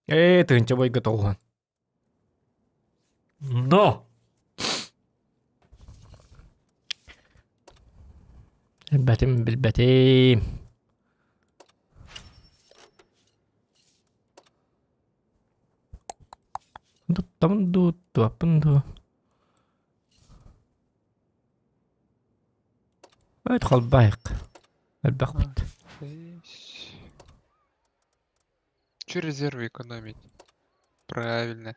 Ээ, тыынча бойга тоҕуһан. Но! Билбэтим, билбэтим. Туттабын дуу, туаппын дуу. Эт холбайык. Элбэхпит. Че резервы экономить? Правильно.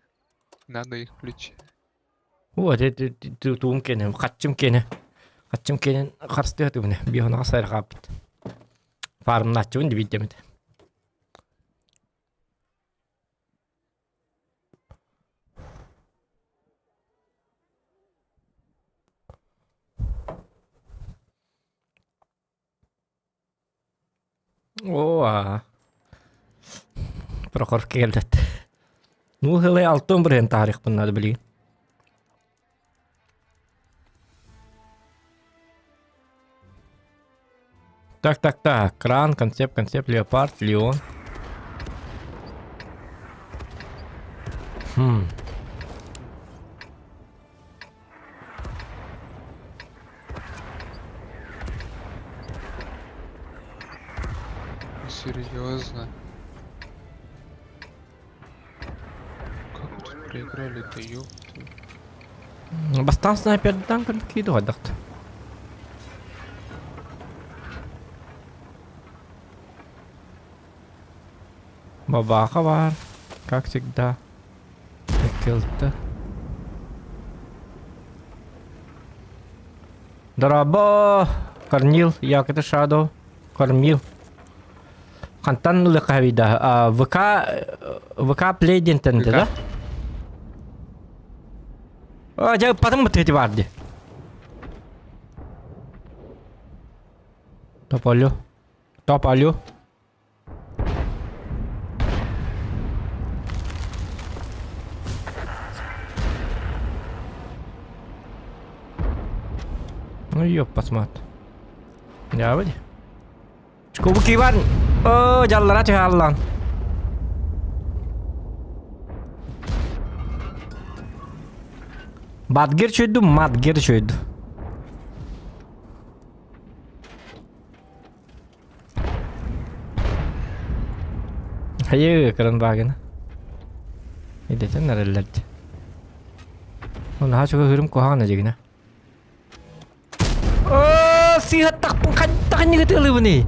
Надо их включать. О, туум кенем, хаччым кене. Хаччым кенен харстыа түбүнэ. Биһонаға сайрҕааппыт. Фармнааччыбын дибиддэмит. Оо, Прохоровка кэлбэт. Ну, хылай алтын бырыһын таарыахпын наада билигин. Так, так, так. Кран, концепт, концепт, леопард, леон. Хм. Серьезно? Как вы тут проиграли-то, ёпта? Бастаан снайпердан көрбүт киһи дуһайдахт. Бабаха бар, как всегда. Иккилтэ. Дорообо, Корнил, Якоты Шадоу, Кормил. Хантан ылыха да? ВК, ВК Play диэнтэн да? А, дьэ, потом бытыти бар ди. Тополю. Тополю. Ну ёп, посмотри. Дьаабыт. Чукубуки бар. Оо, дьаллара түһэ Батгер чөйдү, матгер чөйдү. Хайыы, кыран баагына. Идэтэн эрэллэрди. Наһаа чугас үрүм куһаҕан эдьигинэ. Сыыһаттахпын хайдах иннигит ылыбыный?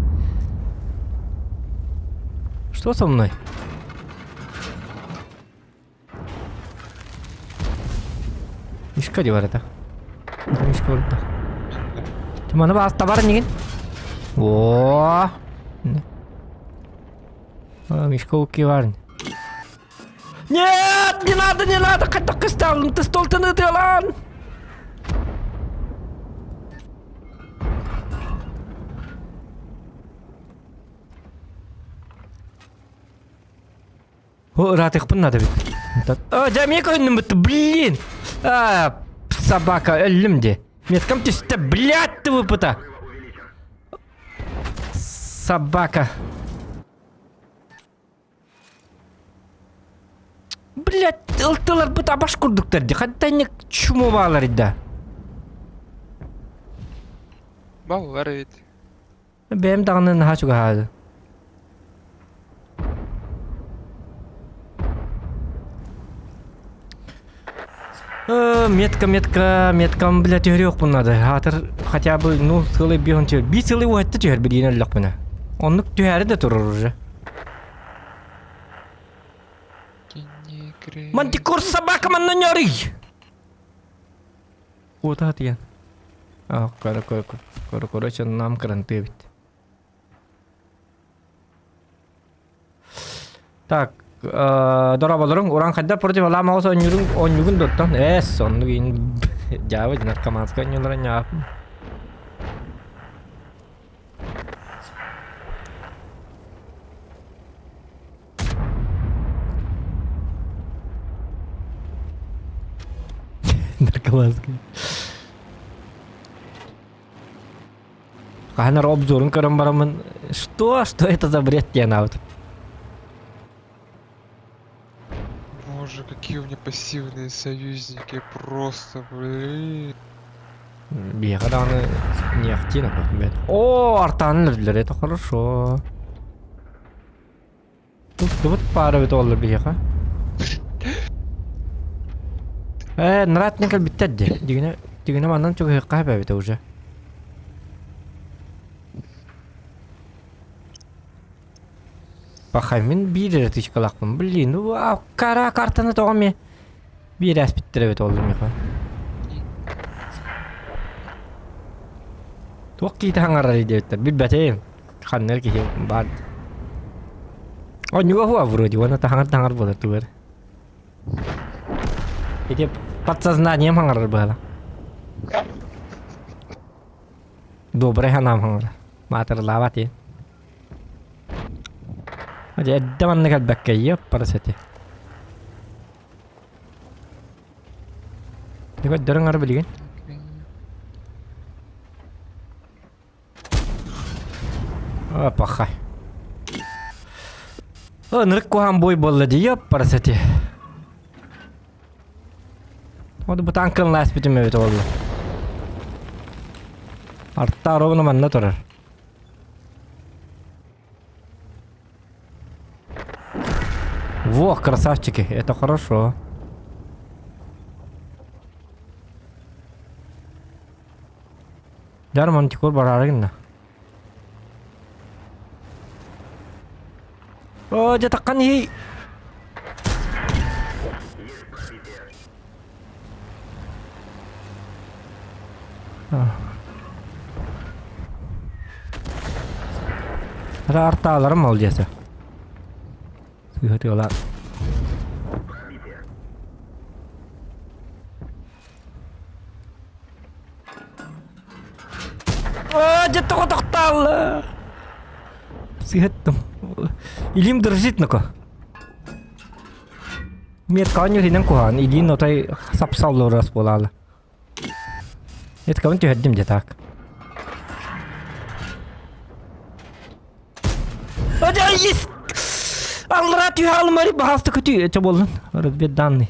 Что со мной? Мишка деп барата. Мишка барда. Туманы бас табар нигин. О! Мишка уки бар. Нет, не надо, не надо, хайдах кысталым, ты стол тынытылан. О, ыраатыахпын наада эбит. О, дьэ, эмиэ көһүннүм бытты, блин! А, собака, өллүм дии. Меткам түстэ, блядь, ты выпыта! Собака. Блядь, ылтыларбыт абаш курдуктар дии. Хантан инник чумо баалар да. Баллар эбит. Бэйэм даҕаны наһаа чугаһаады. Метка, метка, меткам, блядь, түһэриэхпин наада. Аатыр хотя бы, ну, сылы биһон түһэр. Биир сылы уһатта түһэр билиин өллөхпүнэ. Оннук түһээри да турар уже. Мантикор собака манна ньорый! Куота тиийэн. Аа, көрө көрө көрө көрө чыннаам кырантыы эбит. Так, дорооболоруҥ, уран хайдах против Алаам оҕус оонньуурун оонньуугун дуоттан? Эс, оннук иин дьаабы наркоманскай оонньуулара ньааппын. Наркоманскай. Хаһан эрэ обзорун көрөн бараммын, что, что это за бред диэн аабытым. Какие у меня пассивные союзники, просто, блин. Биһиэхэ даҕаны нефтин бэт. О, артаанын өллөр, это хорошо. Туттубут паара эбит оллар биһиэхэ. Э, наратник кэлбиттэр дии. Дигинэ, дигинэ манан чугаһыахха эбэбитэ уже. Пахай, мин биир эрэ тычкалаахпын. Блин, ну кара картаны тоҕо эмиэ биир ээспиттэр эбит ол миэхэ. Туох киһитэ хаҥарар диэбиттэр. Билбэтим. Ханна киһи баар. Онньуга хуа вроде, уонна таһаҥар-таһаҥар буолар тугар. Ити подсознанием хаҥарар быһала. Добрый ханаам хаҥара. Маатырылаабат ии. Дьэ эрдэ манна кэлбэккэ ёппарас эти. Көрдөрүҥ ары билигин. О, пахай. Ынырык куһаан бой буолла дии, ёппарас эти. Вот бу танкын лааспытым эбит буолла. Арта ровно манна турар. Во, красавчики, это хорошо. Дьар мантикор бараары гынна. О, дьэ таххан иһий. Артааларым ол дьиэсэ. Сыһытыалаах. Оо, дьэ тоҕо тохтоолло. Сыһыттым. Илиим дрожит нако. Метка оонньуу куһаҕан, илиин отой сапсаллырас буолаалы. Меткабын түһэрдим дьэ так. Есть! Аллара түһэ алмари баһаста көтүү. Чэ буоллун. Разведданный.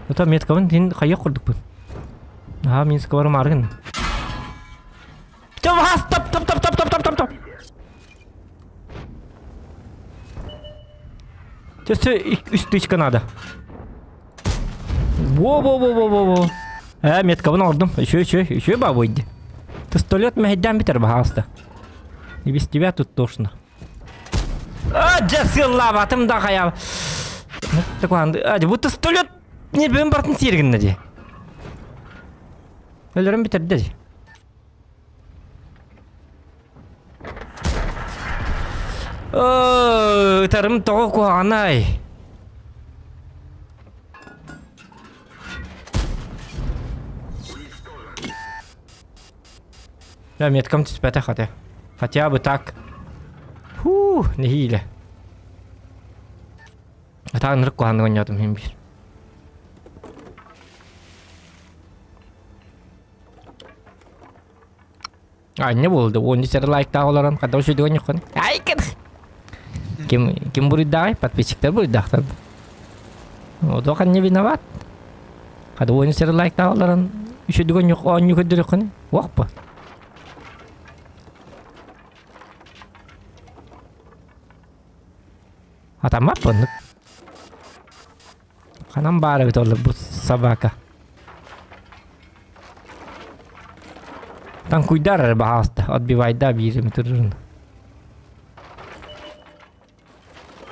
Ото меткабын син хайыах курдукпун. Аха Минска барымааргын. Чэ баһаас топ топ топ топ топ топ топ топ. Все, үс тычка надо. Во-во-во-во-во-во. Э, меткабын оҥордум. Еще, еще, еще бабойди. Пистолет мэһэйдээн бүтэр баһаалыста. И без тебя тут тошно. А, дьэ сыаллаабатым да хайа. А, бу пистолет не бэм бартын сиэргиннэ дии. Өлөрөн бүтэрдэ дии. Ытарым тоҕо куһаҕанай. Да, меткам түспэтэ хотя. Хотя бы так. Фу, нэһиилэ. Атаҕын ынырык куһаҕаннык оонньоотум иһин биир. Анньа буолду. Уон сэр лайктаах олорон хата үчүгэй ньуххун. Ай кэт. Ким ким буруйдааҕый? Подписчиктар буруйдаахтар. Одох анне виноват. Хата уон сэр лайктаах олорон үчүгэй ньух оонньуу көрдөрөххүн. Уохпа. Атаммаппын. Ханан баар эбит ол бу собака. Танкуйдар эрэ баһаалыста отбивайда биирим турун.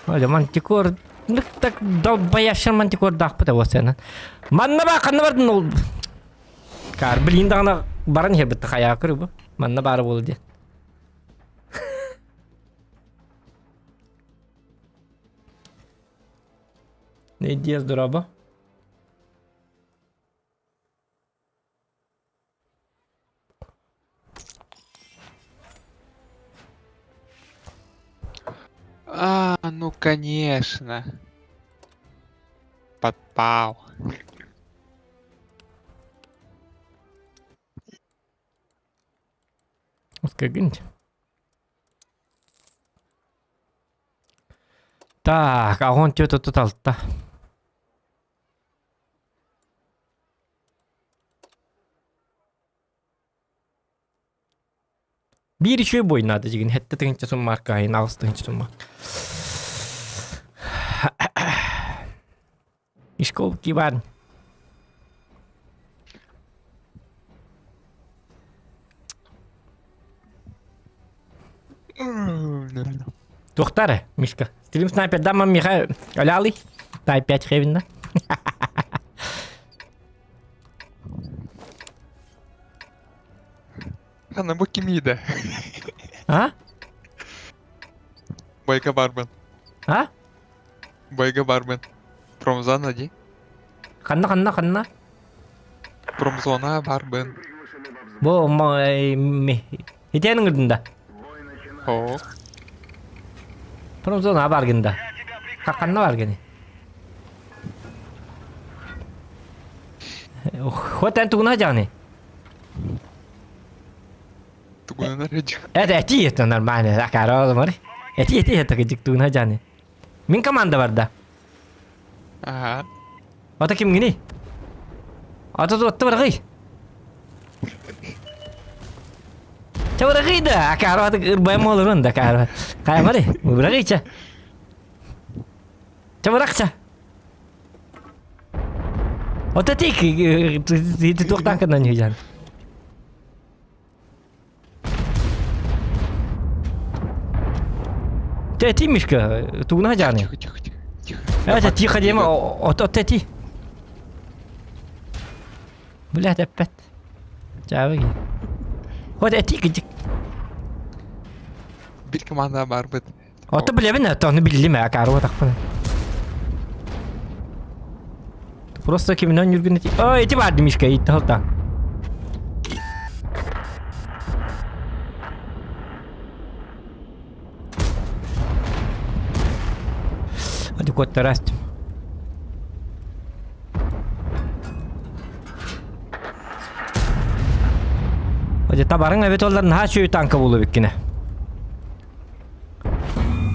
Ой, мантикор ну так долбоящий мантикордаахпыт буолсана. Манна баа ханна бардын ол Кар блин даҕаны баран иһэрбит хайаа көрү бу. Манна баара буолу диэн. Иди здорово. А, ну конечно. Подпал. Скажите. Так, огонь 436. Биир үчүгэй буойнаада дьигин хэттэ тыһыынча суммаарка айын аҕыс тыһыынча сумма. Мишков Иван. Туохтары, Мишка? Стрим снайпер дам Миха Алялый. Тай 5 хевинна. Ханна бу кимиде? А? Бойга барбын. А? Бойга барбын. Промзона ди. Ханна ханна ханна? Промзона барбын. Бу итен ыҥырдын О. Промзона баргын да. Ханна баргын? Хоть эн тугуна жаны? Тугунан эрэ Это эти это нормально. Акара олмар. Эти эти это кыдык тугуна жаны. Мин команда барда. Ага. Ата кимгини? Ата туотта баргый. Чабырагый да, акара аты ырбайм олорун да акара. Каймары, бырагыйча. Чабыракча. Ата тик, ты туохтан кынан южан. Тэ Мишка, тугуна жаны. Тихо, тихо, тихо. Тихо. Это тихо дима, от от эти. Блядь, опять. Чавы. Вот эти кыдык. Бир команда барбыт. Ото билебин, это оны биллим, а каруа тахпын. Просто киминен жүргүн эти. Ой, эти барды Мишка, итти халта. Hadi kottarast. Hadi табарың эбит олар наһаа үчүгэй танка буолуо эбиккинэ.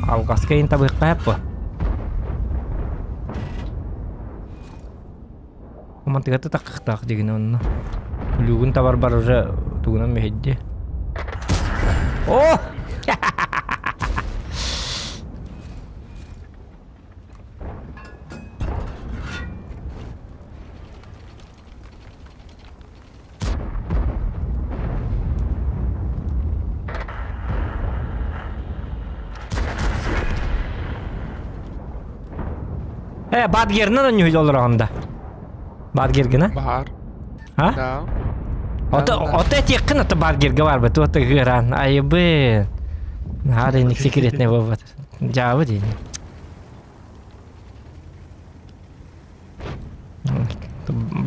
Алҕаска иһин табыахха сөп буо. Мантыгата таххахтаах дигин онно. Люгун табарбар уже тугунан мэһэйдиэ. О! Э, Бадгернан онньуй олороҕун да? Бадгергина? Баар. А? Да. Ото, Да, да. ото этиэххин ото Бадгерга барбыт, ото ыараан, айыбын. Наһаа инник секретный буолбат. Дьаабы диин.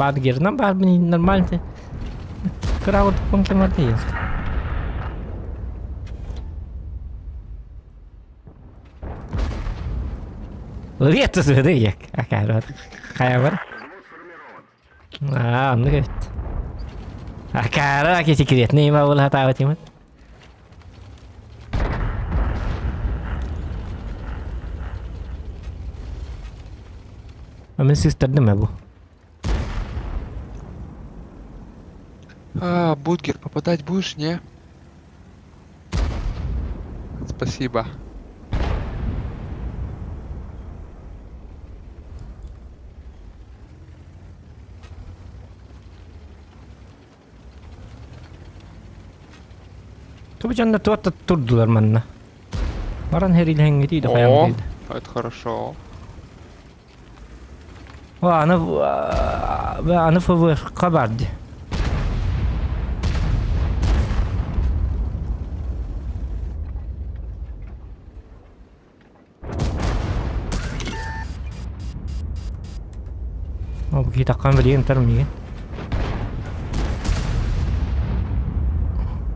Бадгерынан баарбын нормально. Кыра курдукпун ким бар Ырыа сыһыды акаарат хайабар. Аа, оннук эбит. Акаара аки секретный има буола сатаабат имат. Мин сыыстардым ээ бу. А, Будгер, попадать будешь, не? Спасибо. Тубу дьонно туох да турдулар манна. Баран хэриилэһэҥҥитий да О, хайаҥ это хорошо. О, аны аны ФВХ бар дии. Ол киһи таххан билигин ытар миигин.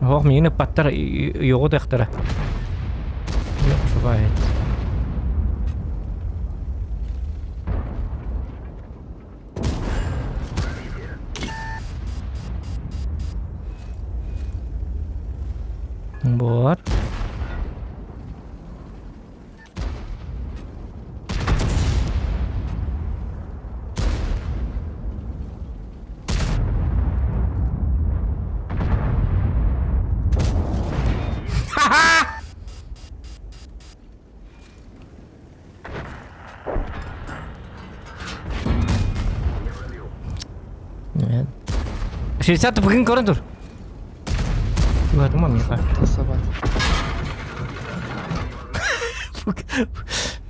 Оһох миигин ыппаттар йоҕу тахтара. Бывает. Вот. 60 тупугун көрөн тур. Туһатыма миэхэ. Тахсабат.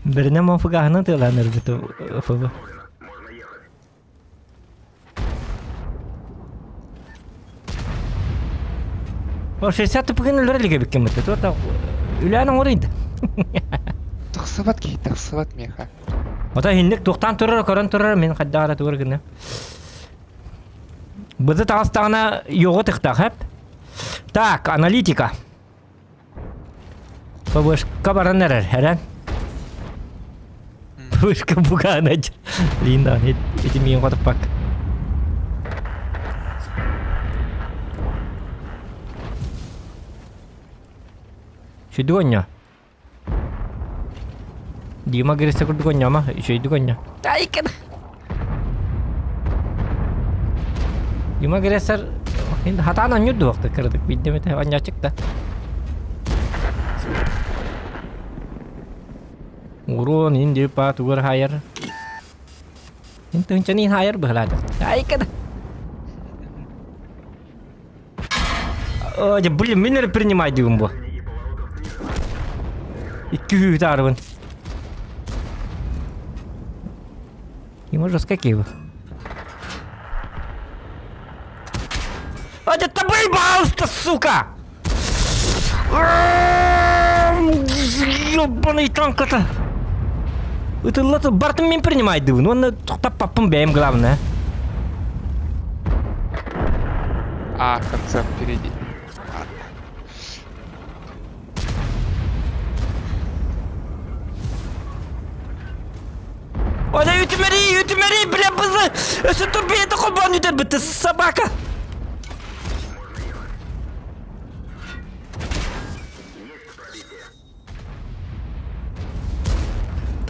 Бэринэ мофугаһынан тыалаан өрбүт ФБ. О, 60 тупугун өлөр илигэ биккин бытты. Туота үлээн оҥоройда. Тахсыбат киһи, тахсыбат миэхэ. Ота хинник туохтаан турар, көрөн турар, мин хайдаара тугар гына. Бызы таҕыстаҕына йоҕу тыхтаах эп. Так, аналитика. ПВшка баран эрэр, эрэн. ПВшка бугаана Линда, эти миин хотуппак. Сүдүгөнньө. Дима кирисе курдук онньомо, үчүгэйдик онньо. Айкын! Дима киресер хатаан онньур дуохта кыратык биирдэ эмэтэ онньооччук да. Уруон ин дипа тугар хайар. Ин тыынчаны хайар быһалаата. Айкын! О, блин, мин эрэ принимай диибин бу. Икки үүтэ арыбын. Ему жестко киви. А это выебался, сука! Ёбаный танк это! Ытылла бартым мин принимай дыбын. Уонна тохтоппаппын бэйэм главное. А, концерт впереди. Ладно. Ана үтүмэри, үтүмэри, бля, бызы! Өссө турбиета холбоон үтэрбит, собака!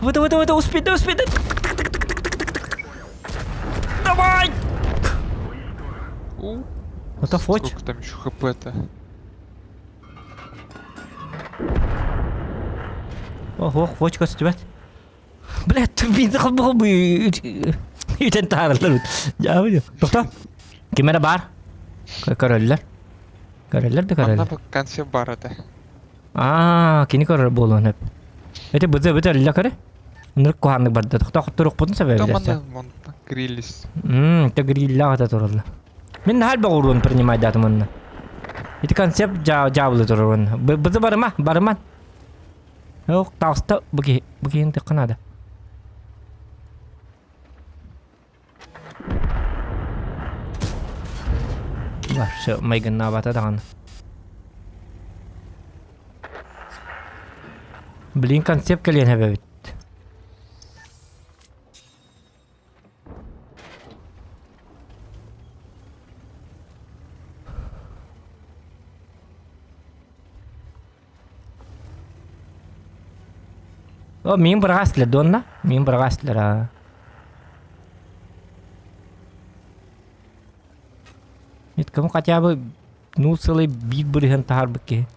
Давай, давай, давай, давай, успей, давай, успей. Давай! У, Это фоть. Сколько там еще хп-то? Ого, фочка көстүбэт. Блядь, турбина холбоҕу үтэн таараллар. Дьаабы. Тоқта. Ким эрэ баар? Көрөллөр. Көрөллөр да Манна көрөллөр. бу консерв бар этэ. Аа, кини көрөр буолуон сөп. Эти быдзы быдзы өллө көрө. Ынырык куһааннык барда. Тохтоо хотторукпутун Да сөбөбүлэр. манна манна гриллис. Мм, те грилла ата туралла. Мин наһаа элбэх уруон принимайдаатым онно. Ити концепт дьаабылы турар онно. Быдзы барыма, барыман. Ох, таҕыста бу киһи, бу киһини тыкка наада. Вообще майгыннаабата даҕаны. Блин, концепт кэлиэн эбэбит. О, мин быраҕас донна. Мин быраҕас а. Нет, кому хотя бы ну целый биир бырыһын таһаарбыт киһи.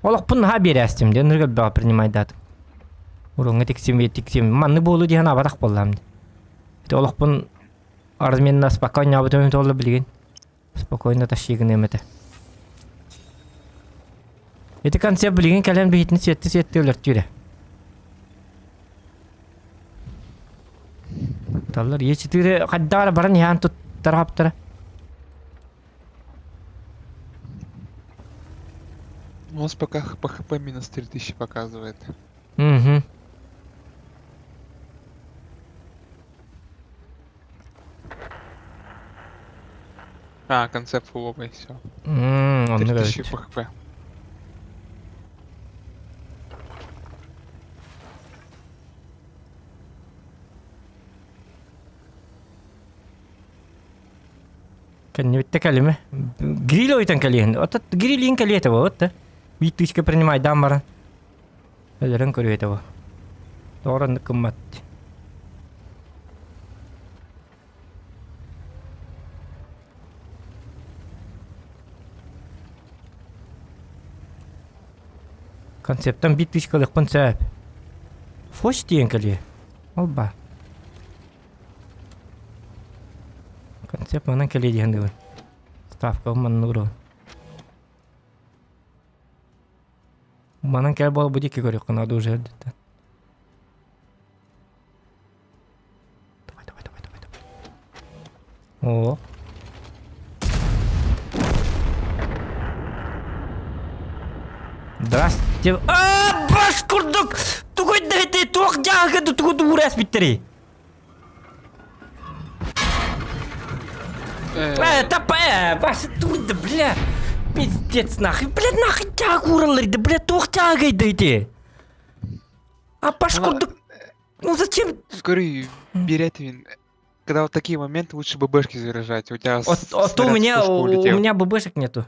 Олохпун наһаа биэрээстим диэн ырыгар бөҕө принимайдаатым. Уруҥҥа тиксим, тиксим. Манны буолу диэн абатах буоллаам. Ити олохпун разменно спокойно абытым туолла билигин. Спокойно тащигыныам этэ. Ити концепт билигин кэлэн биһитини сиэтти-сиэтти өлөртүүрэ. Таллар Е4 хайдаара баран иһаан туттара У нас пока по хп минус 3000 показывает. Угу. А, концепт фуловый, все. Оннук 3000 эбит. по хп. Кэннибиттэ кэлимэ. Гриль ойутан кэлиэһин. Оттон грилин кэлиэтэ буолбут да. Биир тысяча принимайдаан баран. Өлөрөн көрүө этэ бу. Тоҕо оннук гыммат. Концептан биир тысяча ылыахпын сөп. Фоч диэн кэлиэ. Ол баар. Сөп манан кэлиэ диэн дыбын. Ставка манна урон. Манан кэл буол бу диэки көрүөххэ наада уже эрдэттэн. Давай, давай, давай, давай, давай. О. Здрасте. А, бас курдук! Тугуй да ити туох дьааһыга да тугу тугур эспиттэрий? Э, тапа, э, бас тугуй да, бля. Пиздец нахуй, бля, нахуй дьааһык уураллар да, бля, туох дьааһыгай да ити? А баш курдук Ну зачем? Говорю, берет Когда вот такие моменты, лучше ББшки заряжать. У тебя Вот, а то у меня, у, у меня ББшек нету.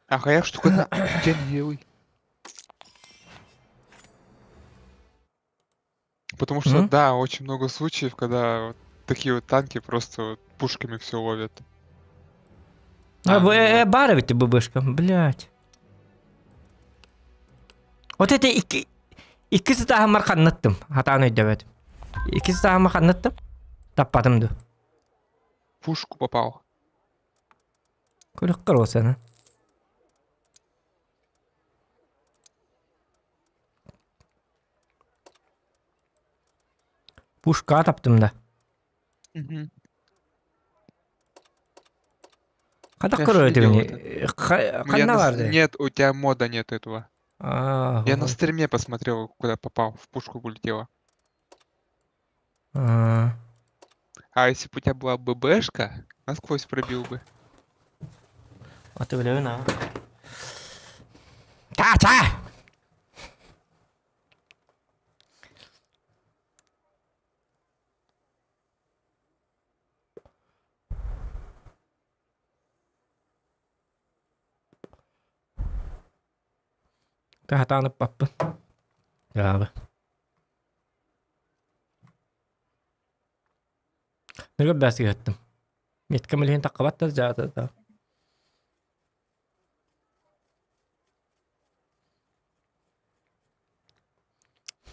Ах, а я штука делай. Потому что, mm-hmm. да, очень много случаев, когда вот такие вот танки просто вот пушками все ловят. А, а э, баар эбит ББшка, блядь. Вот это икки икки сытааһыммар ханныттым, хатаан өйдөбөт. Икки сытааһыммар ханныттым, таппатым ду. Пушку попал. Күлүккэр осана. Пушка таптым да. Мгм. Хата Я көрөр ж видел этибини. это. Ну, я Ханна на с- барды? Нет, у тебя мода нет этого. Аа, Я на стриме посмотрел, куда попал, в пушку улетела. Аа. А если бы у тебя была ББшка, насквозь пробил бы. Аты билэбин аа. Та-та! Таһатаан ыппаппын. Дьаабы. Ныргы бэсигэттим. Меткам илиһин таххабат да дьаата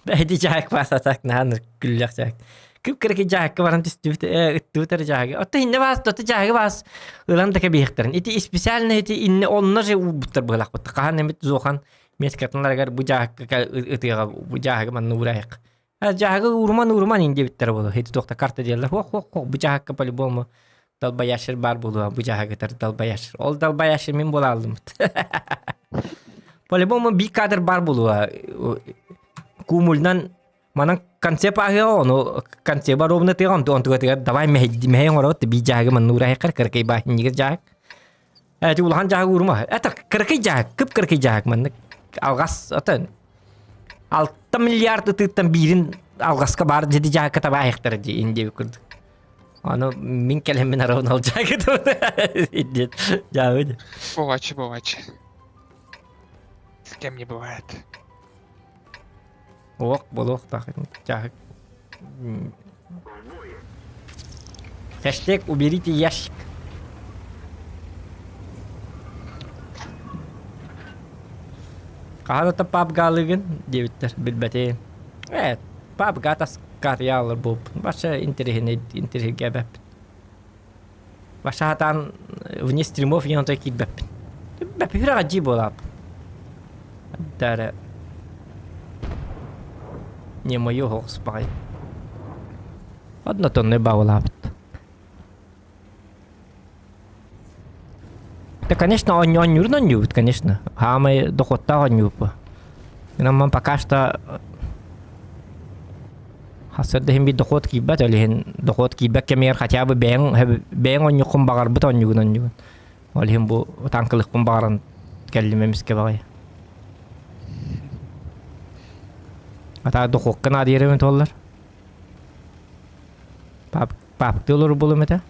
Бэйди дьаһак баасатак наһаа күллэх дьаһак. Күп-кыракый дьаһакка баран түстүбүт, э, ыттыбыт эрэ дьаһагы. Отто иннэ баас, отто дьаһагы баас ылан да кэбиһиэхтэрин. Ити специально ити иннэ онно же уурбуттар быһалаахпыт. Хаһан эмит зохан меткатынларыгар бу дьаһакка ытыаҕа бу дьаһагы манна уурайык. Дьаһагы ууруман ууруман ин диэбиттэр буолуо. Ити туохта карта диэллэр. Хуох хуох хуох бу дьаһакка по-любому далбаяшыр баар буолуо. Бу дьаһагытар далбаяшыр. Ол далбаяшыр мин буола алдымыт. По-любому би кадр бар буолуо. Кумульнан манан концепт аһыа ону концеба ровно тыга онту онтуга давай мэһэй оҥоробут би дьаһагы манна уурайхар кыракый баахиннигир дьаһак. Эти улахан дьаһаг уурума. Это кыракый дьаһак, кып кыракый дьаһак маннык алҕас атын 6 миллиард ытыыттан биирин алҕаска баар дьиди дьаһакка табаайахтара дии индиэби курдук. Аны мин кэлэммин аравын алжаакы дьаабы. Бывачы, бывачы. С кем не бывает. Ох, болуох так дьаһык. Хэштег уберите ящик. Хаһан ата пабгаалыгын диэбиттэр билбэтим. Ээ, пабга таскаатыйаалар буолбут. Баша интэриэһинэй интэриэһиргээбэппин. Баша сатаан вне стримов диэн отой киирбэппин. Бэппүрэ дьии буолааппын. Дара не мое оҕус баҕай. Однотонный баҕалаабыт. Да, конечно, оонньуурун оонньуубут, конечно. Хаамай дохуоттаах оонньуубут. Гынан пока что хасыр да иһин биир дохуот киирбэт, ол иһин дохуот киирбэт кэмигэр хотя бы бэйэҥ бэйэҥ оонньуоххун баҕарбыт оонньуугун оонньуугун. Ол иһин бу танкалыахпын баҕаран кэллим эмискэ баҕайы. Ата дохуокка наадыйар эбит буоллар. Пап паптыы олорор буолуом этэ.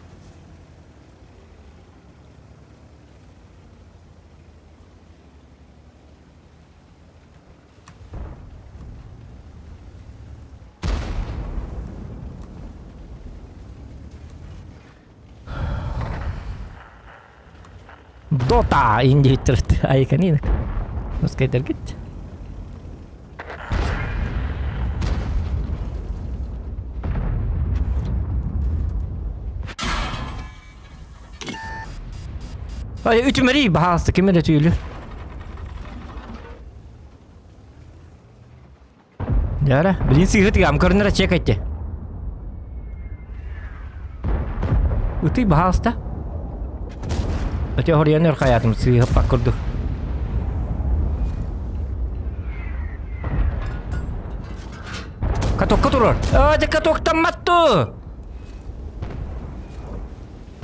Дота индииттэрт айканинок. Ускайдаргит. Ай, үтүмэрий, баһаалыста, ким эрэ түүлү. Дьара, блин, сыыһы тыгам көрүнэр чекайте. Ытый, баһаалыста. Өтө хоруйан өр хайаатым сыыһыппак курдук. Катокка турар. Аа, дьэ катоктаммат ту!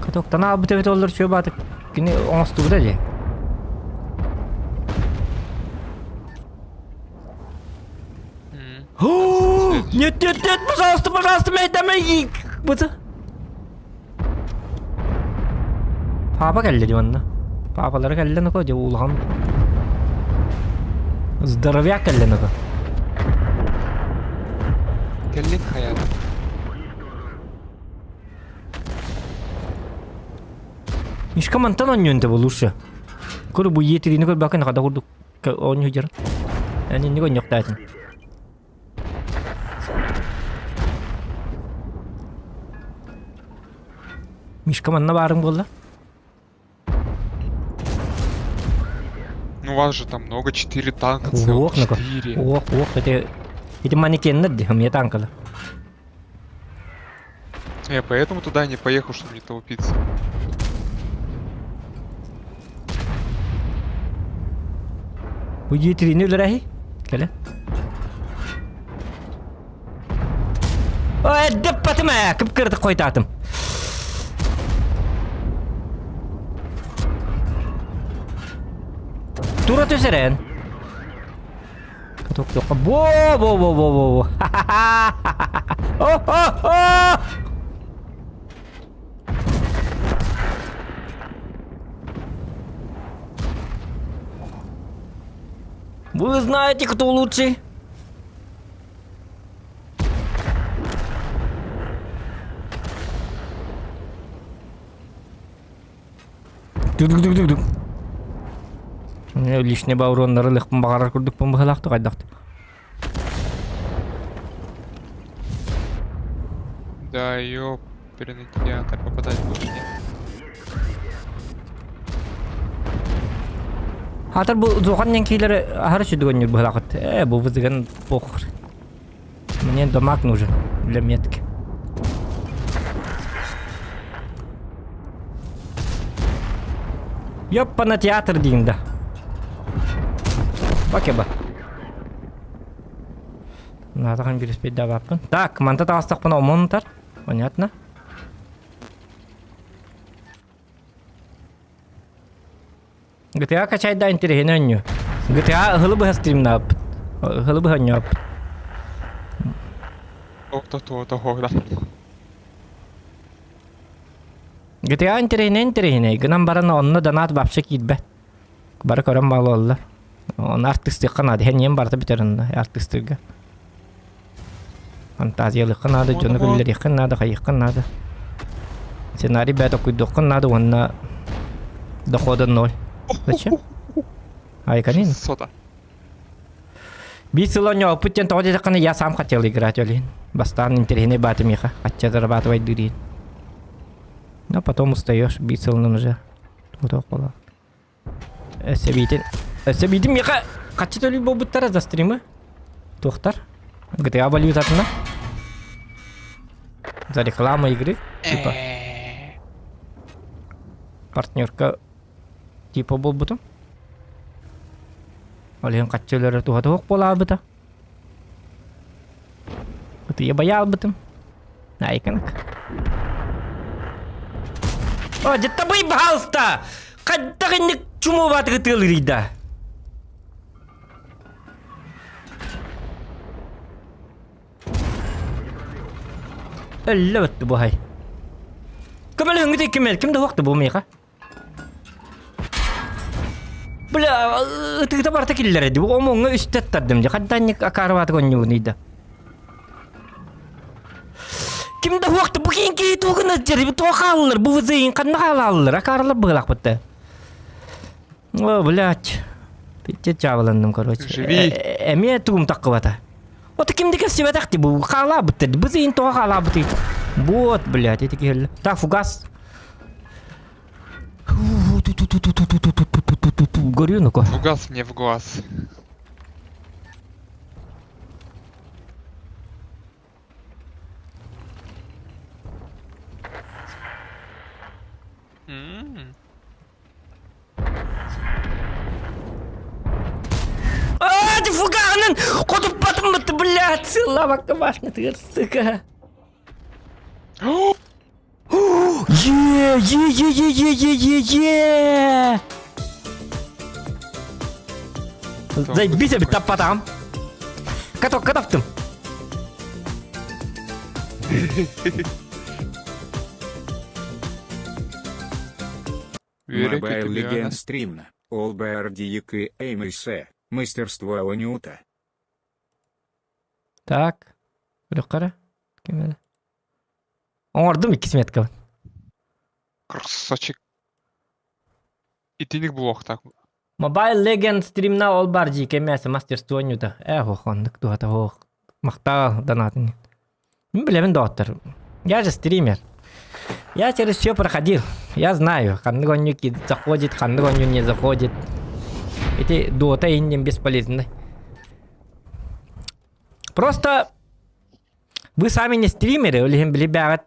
Катоктан аалбыт эбит оллар чүө баатык. Кини оҥостубута дии. Нет, нет, нет, пожалуйста, пожалуйста, мэй, Быты. Папа кэллэ дии манна. Папалара кэллэ нако дьэ улахан. Здоровяк кэллэ нако. Кэллин хайаата. Мишка мантан оонньуон да лучше. Куру бу иэтириини көрбөккө хада курдук оонньуу дьар. Эн инник оонньуохтаатын. Мишка манна баарыҥ буолла? Ну у вас же там много, четыре танка целых, Уох, ну-ка. четыре. Уох, уох, это... Эти манекеннер дии, мне танкала. Я поэтому туда не поехал, чтобы не толпиться. Бу дьиэтирини үлэрэһи? Кэлэ. Ой, дэппатым ээ, кып-кыратык хойтаатым. Тура түсэрэн. Каток Бо бо бо бо бо бо. О-хо-хо! Вы знаете, кто лучший? Дүк-дүк-дүк-дүк. Лишний бауроннары лыхпын баҕарар курдукпун быһалаахтык хайдахты. Да, ёперный театр попадать больше нет. Хатыр бу зохан нянкилер аһары сүдүгөннүр быһалаахыт. Э, бу вызыган похр. Мне дамаг нужен для метки. Ёппа на театр диин да. Бакеба. Наатахан бириспейдаабаппын. Так, манта таҕыстахпына омонтар. Понятно. GTA качайда интэриэһинэй оонньуу. GTA ыһылы быһа стримнаабыт. Ыһылы быһа оонньообут. Охто-то-то GTA интэриэһинэй интэриэһинэй. Гынан баран онно донат вообще киирбэт. Бары көрөн баалаллар. Оны артыстыахха наада. Иһэн барыта бүтэр онно артыстыырга. Фантазиялыахха наада, дьону күллэриэххэ наада, хайыахха наада. Сценарий бэйэ токуйдуоххун наада уонна дохода ноль. Зачем? Айканин. Сота. Биир сыл оонньообуппут диэн тоҕо диэтэххинэ я сам хотел играть олин. Бастаан интэриэһинэй баата миэхэ хачча зарабатывайдыыр Но потом устаешь биир сылынан уже. Туох буолар. Өссө биитин өссө биитин миэхэ хаччы төлүүр буолбуттара за стримы. Туохтар? GTA валютатына. За рекламу игры. Типа партнерка типа буолбутум. Ол иһин хаччы өлөрө туһата суох буолаабыта. Ытыйа байаалбытым. Айканак. О, дьэ пожалуйста! Хайдах инник чуму баатыгы тыалырыйда? Өллө бөттү бу хай. Көмөлөһүҥҥүт ким ким да уохта бу миэхэ. Бля, ытыыта барыта киллэрэ дии. Омуҥҥа үстэ аттардым дии. Хадданник акаарыбаатык онньугунуйда. Ким да хуохта бу киин киһи тугун дьэри туох хааллар бу вызыйын ханна хаалаллар акаарылар быһылаахпытта. О, блядь. Пиздец чаабыланным, короче. Живи. Эмиэ тугум таххыбата. Ото ким да кэпсибэтэх ти бу хаалаабыт бызыйын тоҕо хаалаабытый. Вот, блядь, эти киһи. Так, фугас. Ту-ту-ту-ту-ту-ту-ту-ту-ту-ту-ту. Горю, ну-ка. Фугас мне в глаз. М. А, ты фуганын! Хотуппатым бытты, блядь, сыллабакка башня тыгыр, сука. Е, е, е, е, е, е, е, е! Заебись, я таппатам. Каток, катаптым. Үөрэ Mobile көтүмүөнэ. Legends стримна, All BRDK MSE, Мастерство Онюта. Так. Көрөххө Ким эрэ? Оҥордум иккис меткабын. Красавчик. Итинник буолуохтаах. Mobile Legends стримна ол бар дии кэмээсэ мастерство ньута. Ээ ох оннук туһата ох. Махтал донатын. Мин билэбин доҕоттор. Я же стример. Я через все проходил. Я знаю, ханнык оонньуу заходит, ханнык оонньуу не заходит. Эти дота иннин бесполезны. Просто вы сами не стримеры, ол иһин били бэҕэт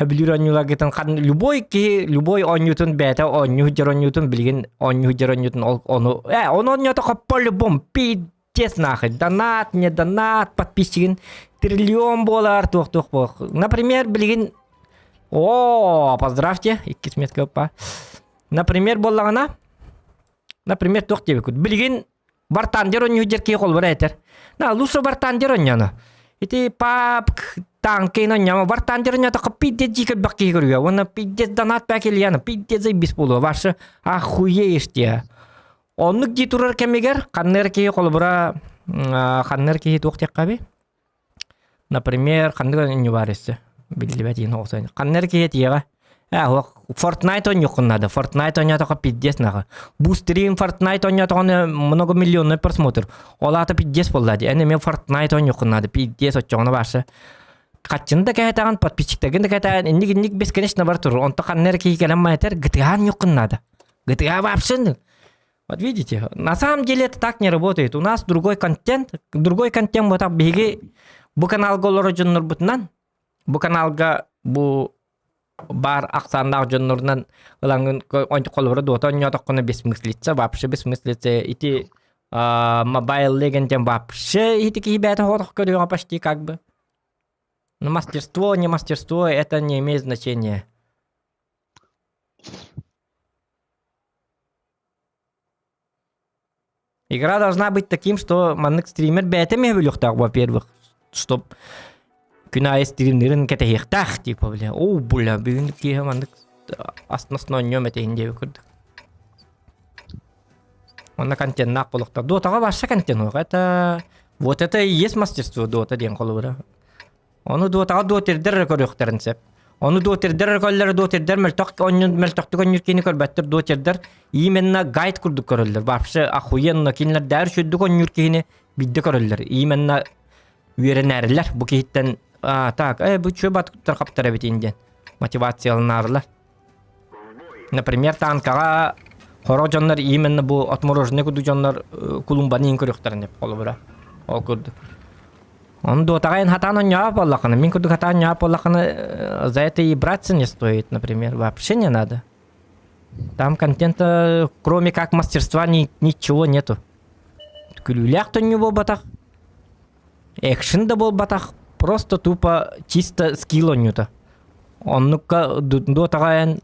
сөбүлүүр оонньууларгытын хан любой киһи любой оонньуутун бэйэтэ оонньуу сылдьар оонньуутун билигин оонньуу сылдьар оонньуутун ол ону э ону оонньоотоххо по-любому пиздец нахуй донат не донат подписчигин триллион буолар туох-туох буолар например билигин о поздравьте иккис метка оппа например буоллаҕына например туох диэбиккит билигин War Thunder оонньуу дьэр киһи холбура этэр. На, лучше War Thunder оонньооно. Ити папк танкин оонньомо War Thunder оонньоотоххо пиздец дии көрбөх киһи көрүө. Уонна пиздец донат пак Ильяна, пиздец заебись буолуо. Ваша охуеешь диэ. Оннук дии турар кэмигэр ханна эрэ киһи холобура ханна эрэ киһи туох диэххэ Например, ханнык оонньуу баар өссө? Биллибэт иһин оҕото. Ханна эрэ киһи этиэҕэ. Ээ, суох, Fortnite оонньуоххун наада. Fortnite оонньоотоххо пиздец нахуй. Бу стрим Fortnite оонньоотоҕуна многомиллионный просмотр. Ол аата пиздец буолла дии. Эн эмиэ Fortnite оонньуоххун наада. Пиздец оччоҕуна баарса. Хаччыны да кэһэтэҕин, подписчиктаргын да кэһэтэҕин, инник-инник бесконечно бар турар. Онто ханна эрэ киһи кэлэн маятар, GTA оонньуоххун наада. GTA вообще Вот видите, на самом деле это так не работает. У нас другой контент, другой контент вот так биһиги бу каналга олорор дьоннорбутунан, бу каналга бу баар ахсааннаах дьоннорунан ылаҥын холобура дуота оонньоотоххуна бессмыслица, вообще бессмыслица. Ити Mobile Legends вообще ити киһи бэйэтэ соҕотох көрүөҕэ почти как бы. Но мастерство, не мастерство, это не имеет значения. Игра должна быть таким, что маннык стример бэйэтэ эмиэ бүлүөхтээх, во-первых, чтоб күн аайы стримнерин кэтэһиэхтээх, типа, бля, оо, бля, бүгүн киэһэ маннык астына оонньуом этэ диэбит курдук. Онно контеннаах буолуохтаах. Дотаҕа вообще контент Это вот это и есть мастерство Дота диэн холобура. Ону дуотаҕа дуотирдэр эрэ көрүөхтэрин сөп. Ону дуотирдэр эрэ көрөллөр, дуотирдэр мөлтөх онньун мөлтөхтүк онньуур киһини көрбөттөр, дуотирдэр именно гайд курдук көрөллөр. Вообще охуенно кинилэр дээр сүрдүк онньуур киһини биирдэ көрөллөр. Именно үөрэнээрилэр бу киһиттэн а, так, э, бу чүө баттар хаптар эбитин диэн мотивацияланаарылар. Например, танкаҕа хоро дьоннор именно бу отмороженный курдук дьоннор кулумбаны иин көрүөхтэрин деп холобура. Ол курдук. Он дотаҕа эн хатаан оонньообот буоллаххына, мин курдук хатаан оонньообот буоллаххына, за это и браться не стоит, например, вообще не надо. Там контента, кроме как мастерства, ни, ничего нету. Күлүүлээх төннүү буолбатах, экшен да буолбатах, просто тупо чисто скилл оонньуута. Оннукка дотаҕа эн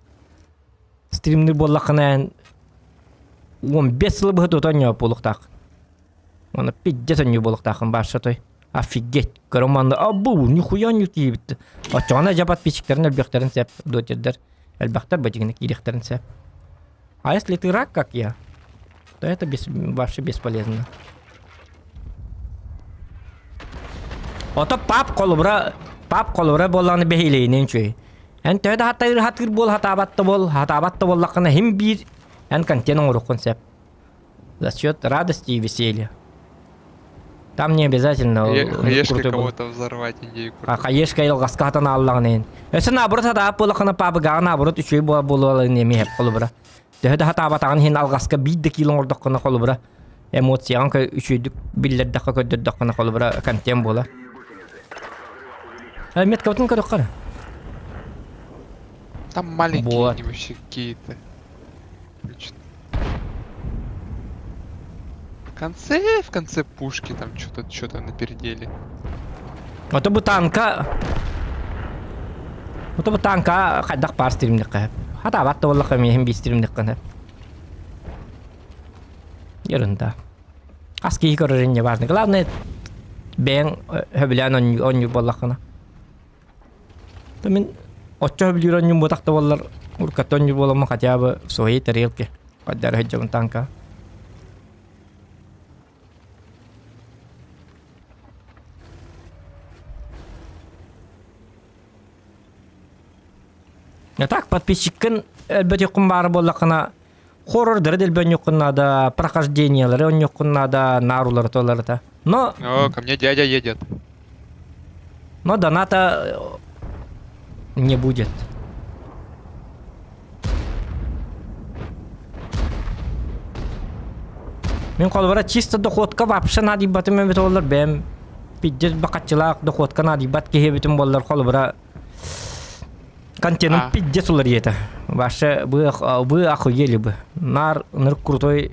стримнир буоллаххына эн 15 сылы быһа тута оонньообот буолуохтаах. Уонна пиздец оонньуу буолуохтааххын баарса той. Офигеть! Көрөн манна абу нихуя не киирбит. Оччоҕуна дьэ подписчиктарын элбэхтэрин сөп, дотердер элбэхтэр бадьыгына киириэхтэрин сөп. А если ты рак, как я, то это бес, вообще бесполезно. Ото пап холобура пап холобура буоллаҕына бэһиилэйинэн үчүгэй. Эн төһө да хатыыр хатыыр буол хатаабат да буол, хатаабат да буоллаххына хим биир эн контент оҥоруоххун сөп. За счет радости и веселья. Там не обязательно Хаешкой кого-то взорвать идею. А хаешка илгаска хатан аллаҕын иһин. Өссө наоборот хатаап буоллаххына пабыгаҕа наоборот үчүгэй буола буолуоларын эмиэ холобура. Төһө да сатаабатаҕын иһин алҕаска биир да киил оҥордоххуна холобура эмоцияҕын үчүгэйдик биллэрдэххэ көрдөрдөххүнэ холобура контент буолар. Меткабытын көрөххө эрэ. Там маленькие Вот. они вообще какие-то. В конце пушки там что-то что-то напердели. Ото бу танка Ото бу танка хайдах баар стримнэххэ. Хатаабат да буоллахха миэхин биир стримнэххэ. Ерунда. Хас киһи көрөр не важно. Главное бэйэҥ сөбүлээн оонньуур буоллаххына. То мин оччо сөбүлүүр оонньуум буотах да буоллар урукката оонньуур буоламмын хотя бы в своей тарелке хайдары сылдьабын танка. А так подписчиккын элбэтиэххин баара буоллаххына хоррордары да элбэнньиэххин наада, прохождениелары оонньуоххун наада, наарулары туоларыта. Но О, ко мне дядя едет. Но доната не будет. Мин холобура чисто дохуотка вообще наадыйбатым эбит буоллар бэйэм пиздец бакаччылаах дохуотка наадыйбат киһи эбитим буоллар холобура контеным А. пиздец уларыйа этэ. Вообще вы, вы охуели бы. Наар ынырык крутой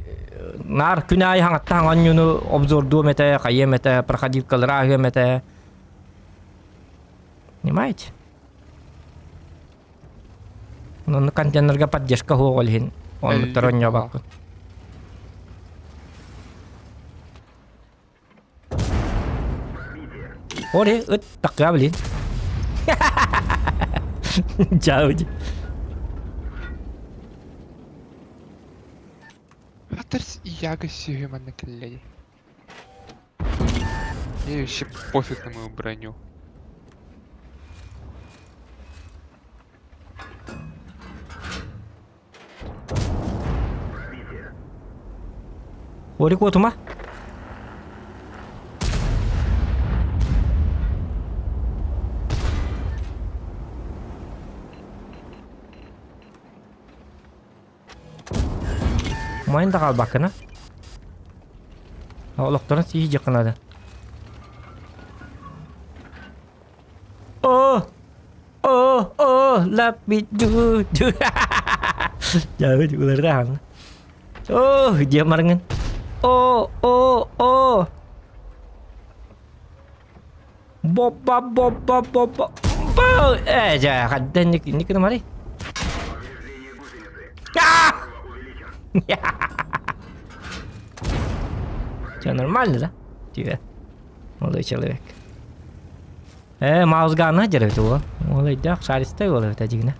наар күн аайы хаҥаттаан оонньууну обзордуом этэ, хайыам этэ, проходилкалары ааһыам этэ. Понимаете? Онно контейнерга поддержка суох ол иһин оннуктар оонньообоккун. Ори, ыт такка блин. Чауди. Хаттерс и Яга сюрема на колени. Мне вообще пофиг на мою броню. Ори куотума. Умайын да хаалбаккына. Олохторун сии дьыккынады. О! О! О! Let me do do. Дьэ, улардаан. О, диэн барыҥын. О, о, о. Боппа, боппа, боппа. Бо! Э, дьэ, хаддан ник гынамарый? Все нормально, да? Тебе. Молодой человек. Э, маузгана деревья его. Молодой, шаристый ол эбит дьигинэ.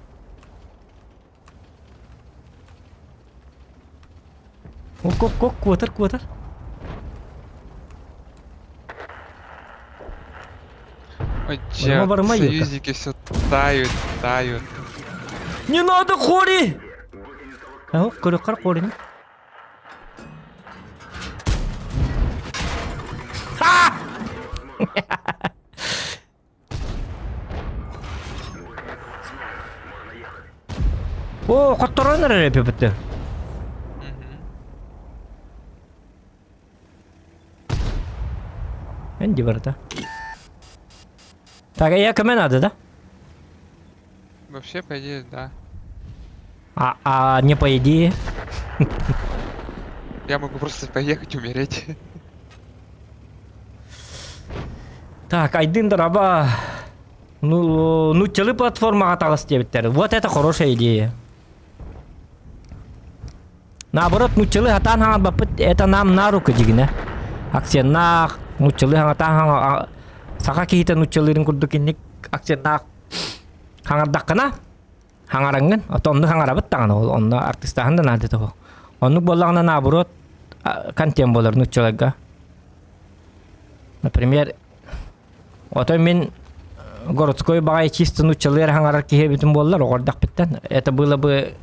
Ок, ок, ок, куотар, куотар. Ой, Барыма, чё, барыма, Юрка. союзники все тают, тают. Не надо, Хори! Ох, көрөккөр Хорини. О, хотторон эрэр эпиппит. Энди барыта. Так, я көмө надо, да? Вообще, по идее, да. А, а не по идее. Я могу просто поехать умереть. Так, Айдын Дараба. Ну, нуччалы платформаҕа таҕыс диэбиттэр. Вот это хорошая идея. Наоборот, нуччалы хатаан хаҥарбаппыт, это нам на руку дьигинэ. Акценнаах, нуччалы хаҥатаан хаҥа... Саха киһитэ нуччалыырын курдук инник акценнаах хаҥардаххына, хаҥараҥҥын, ото онно хаҥарабыт даҕаны, ол онно артыстааһын да наада того. Оннук буоллаҕына, наоборот, контент буолар нуччаларга. Например, ото мин городской баҕайы чисто нуччалыы эрэ хаҥарар киһи эбитим буоллар, оҕордохпуттан это было бы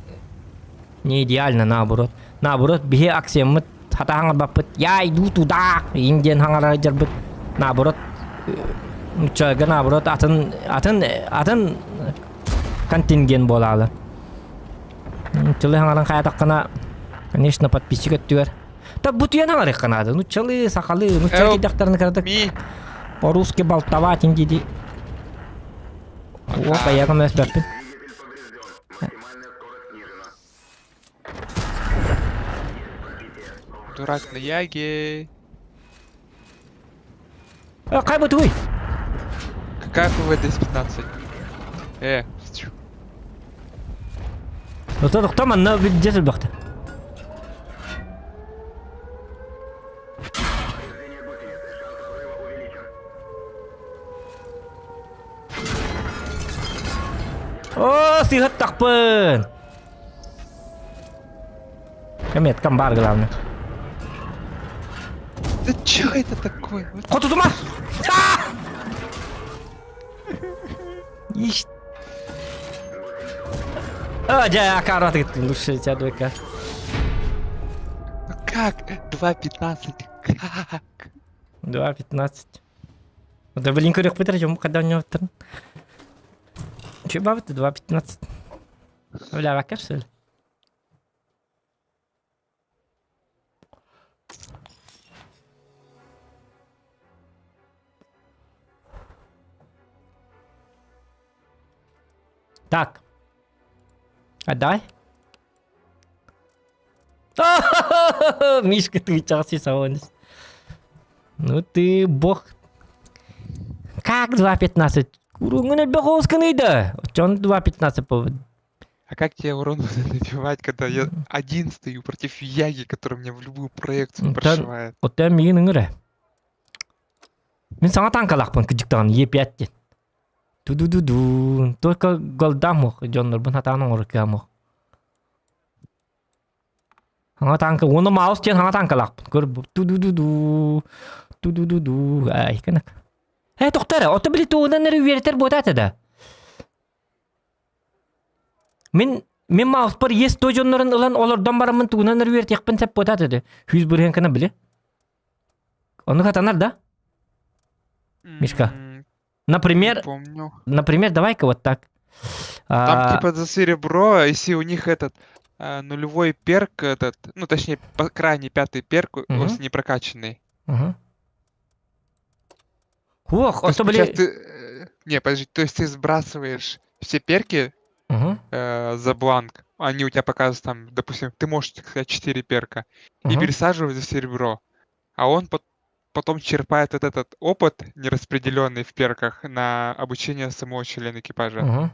не идеально, наоборот. Наоборот, биһи акцеммыт хата хаҥарбаппыт «Я иду туда» им диэн хаҥарар дьарбыт наоборот нуччаларга наоборот атын атын атын контингент буолаалы. Нууччалыы хаҥаран хаятаххына, конечно, подписчик өттүгэр. Та бутуйан хаҥарыахха наада. Нууччалыы, сахалыы, нууччалыы Help киирдэхтэринэ кыратык me. по-русски болтовать диди. О, Пока. поехал өспөппүн. Дурак на яге. Э, хай бутуй. Какая ФВ-215? Чу. Ота тохто манна виджет элбэхтэ. О, сыһаттахпын. Меткам бар главное. Да чё это такое? Вот Хотутума! Иш. А, дьэ, акара тыттын, лучше тебя двойка. Ну как? 2.15? Как? 2.15. Да блин, көрөх битер, жом когда у него турн. Че бабы ты 2.15? Бля, вакар, что ли? Так. Отдай. Мишка, ты часы салонис. Ну ты бог. Как 2.15? Уруҥун элбэх оҕус гыныйда. Оччоҕуна 2.15 по А как тебе урон набивать, когда я один стою против Яги, который меня в любую проекцию Оттон прошивает? оттон миигин ыҥыр ээ. Мин саҥа танкалаахпын кыдьыктаҕын Е5 диэн. Ту-ду-ду-ду. Только голдам ох, дьоннорбун хатаан оҥорор кыам ох. Хаҥа танка, уонна маус диэн хаҥа танкалаахпын. Көр ту-ду-ду-ду. Ту-ду-ду-ду. Ай, кынак. Э, тохтоо эрэ, ото били тугунан эрэ үөрэтэр буотаата да. Мин мин мауспар ес то дьоннорун ылан олордон бараммын тугунан эрэ үөрэтиэхпин сөп буотаата да. Хүс бырыһын кына били. Ону хатанар да? Мишка. М, Например, Не помню. например, давай-ка вот так. Там А, типа за серебро, если у них этот нулевой перк, этот, ну точнее, по- крайний пятый перк, Мгм. если не прокачанный. мгм. Ох, То есть ото сейчас били... ты... Не, подожди, то есть ты сбрасываешь все перки Мгм, за бланк, они у тебя показывают там, допустим, ты можешь сказать 4 перка, и мгм. пересаживать за серебро. А он потом черпает вот этот опыт нераспределенный в перках на обучение самого члена экипажа. Мгм.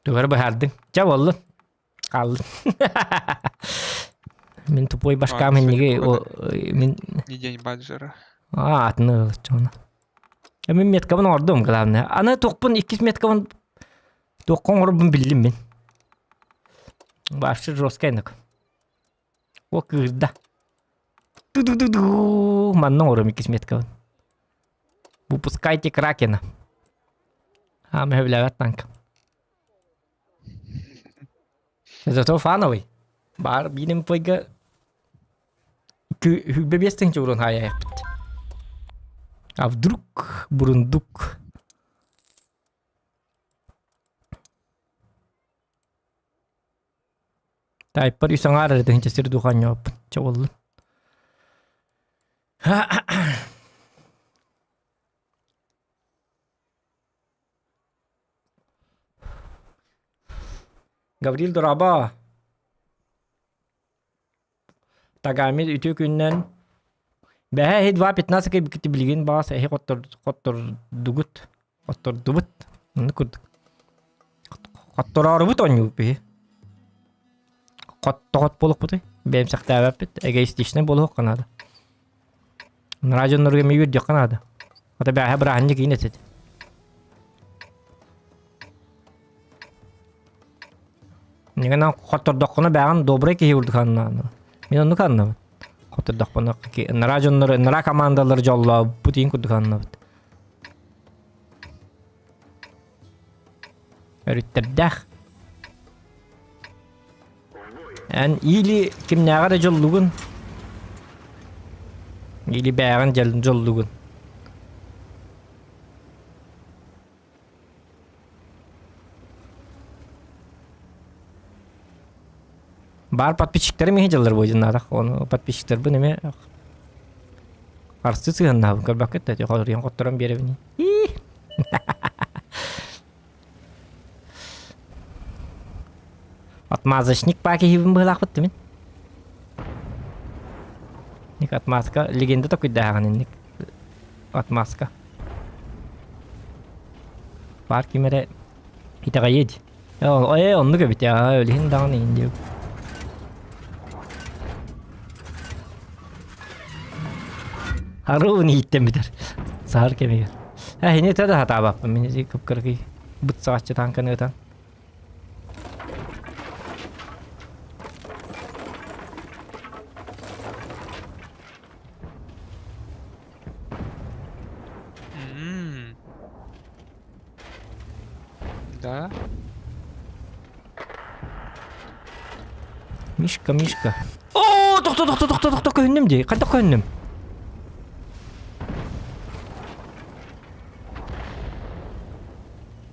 Тугары быһаардыҥ. Чэ буоллун. Хааллын. Мин тупой башкам А, инниги сегодня мин Не день баджера. а атын ылыччоҕуна. Мин меткабын оҥордум главное. Аны туохпун иккис меткабын туохха оҥорбун биллим мин. Вообще жесткайнык. О кыырда. Ту-ду-ду-ду. Манна оҥорум иккис меткабын. Выпускайте Кракена. А, мөһөбүлээбэт танк. Зато фановый. Баар биирин пойга хүлбэ биэс тыһыынча урун хаайайахпыт. А вдруг бурундук Тайппар үс аҥаар эрэ тыһыынча сир духанньооппун. Чэ буоллун. Гаврил дорообо. Тагами үтүө күнүнэн. Бэһээ эһи 2.15 кэлбиккит билигин баҕас эһи хоттордугут. Хоттордубут. Оннук курдук. Хоттороорубут оонньуубут биһи. Хоттоҕот буолуохпутуй. Бэйэмсэхтээбэппит. Эгоистичнай буолуохха наада. Наraa дьоннорго эмиэ үөрдүөххэ наада. Хата бээһэ бырааһынньык иин этит. Нигэнэн хоттордоххуна бээҕин добрый киһи курдук аннаан. Мин оннук аннабын. Хоттордохпуна нараа дьоннору, нараа командалары дьоллообут иин курдук аннабыт. Өрүттэрдээх. Эн или кимнээҕэр да дьоллугун, или бээҕин дьоллугун. Баар подписчиктарым иһи дьыллар буойдуннаатах. Ону подписчиктарбын эмиэ харсы сыһыаннаабын көрбөккүт да хоруйан хотторон биэрэбин. Отмазочник паа киһибин быһылаахпыт димин. Ник отмазка легенда токуйдааҕын инник отмазка. Баар ким эрэ итэҕэйиэ дии. Э, оннук эбит аа, өлүһүн даҕаны иһин диэбит. Арыыбын иһиттэн бүтэр. Саһар кэмигэр. Э, ини да хатаабаппын мин ити кып-кыракый быт саҕаччы таанканы ытан. М. Да? Мишка, Мишка. О, тохто, тохто, тохто, тохто, көһүннүм дии. Хайдах көһүннүм?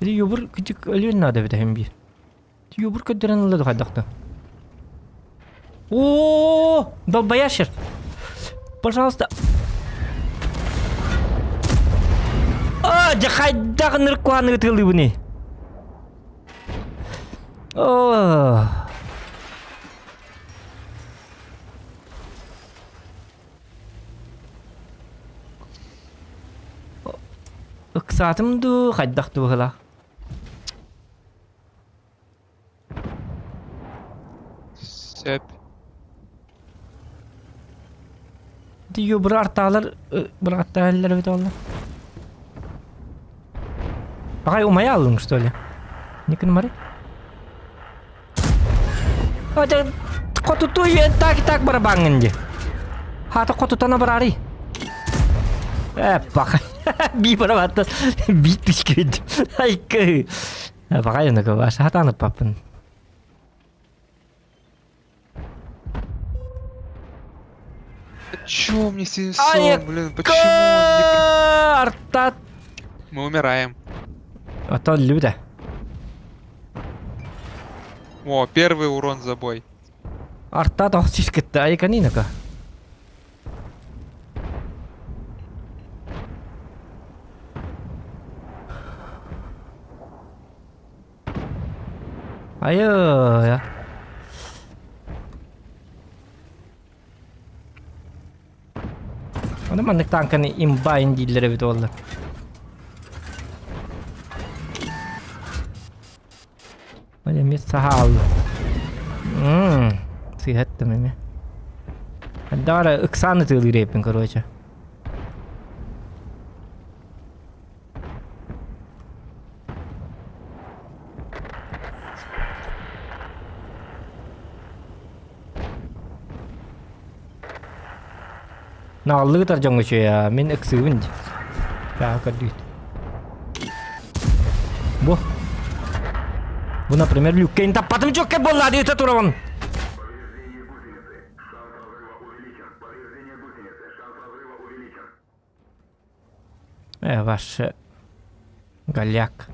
Или юбур кычык өлүөн наада эбит эһим биир. Юбур көрдөрөн ылла хайдах да. О, долбоящер. Пожалуйста. А, дьэ хайдах ынырык куһаҕаны ытыалыыбыный? О. Ыксаатым дуу, хайдах дуу быһыылаах. Сөп. Ю бырартаалар быраттааллар эбит олла. Пахай умайа аллың что ли? Не күн Ата хотуту так так барабаңын ди. Хата хотутана барари. Э, пахай. Би барабатта би түшкөд. Айкы. Пахай унака баша хатанып папын. Чё мне синцом, блин, почему он не... Артат. Мы умираем. А то Люда. О, первый урон за бой. Арта тохсис кытта айканинака. Айы. Ону маннык танканы имбайн дииллэр эбит буолла. Ол эмиэ саһаалла. Мм, сыһаттым эмиэ. Дара ыксаан ытыалыыр эбиппин, короче. Наҕыллыгытар дьоҥҥо үчүгэй аа, мин ыксыыбын дии. Тааһы көрдүүт. Бу. Бу, например, Люккейн таппатым чөккэ буолла диэте турабын. Э, ваш голяк.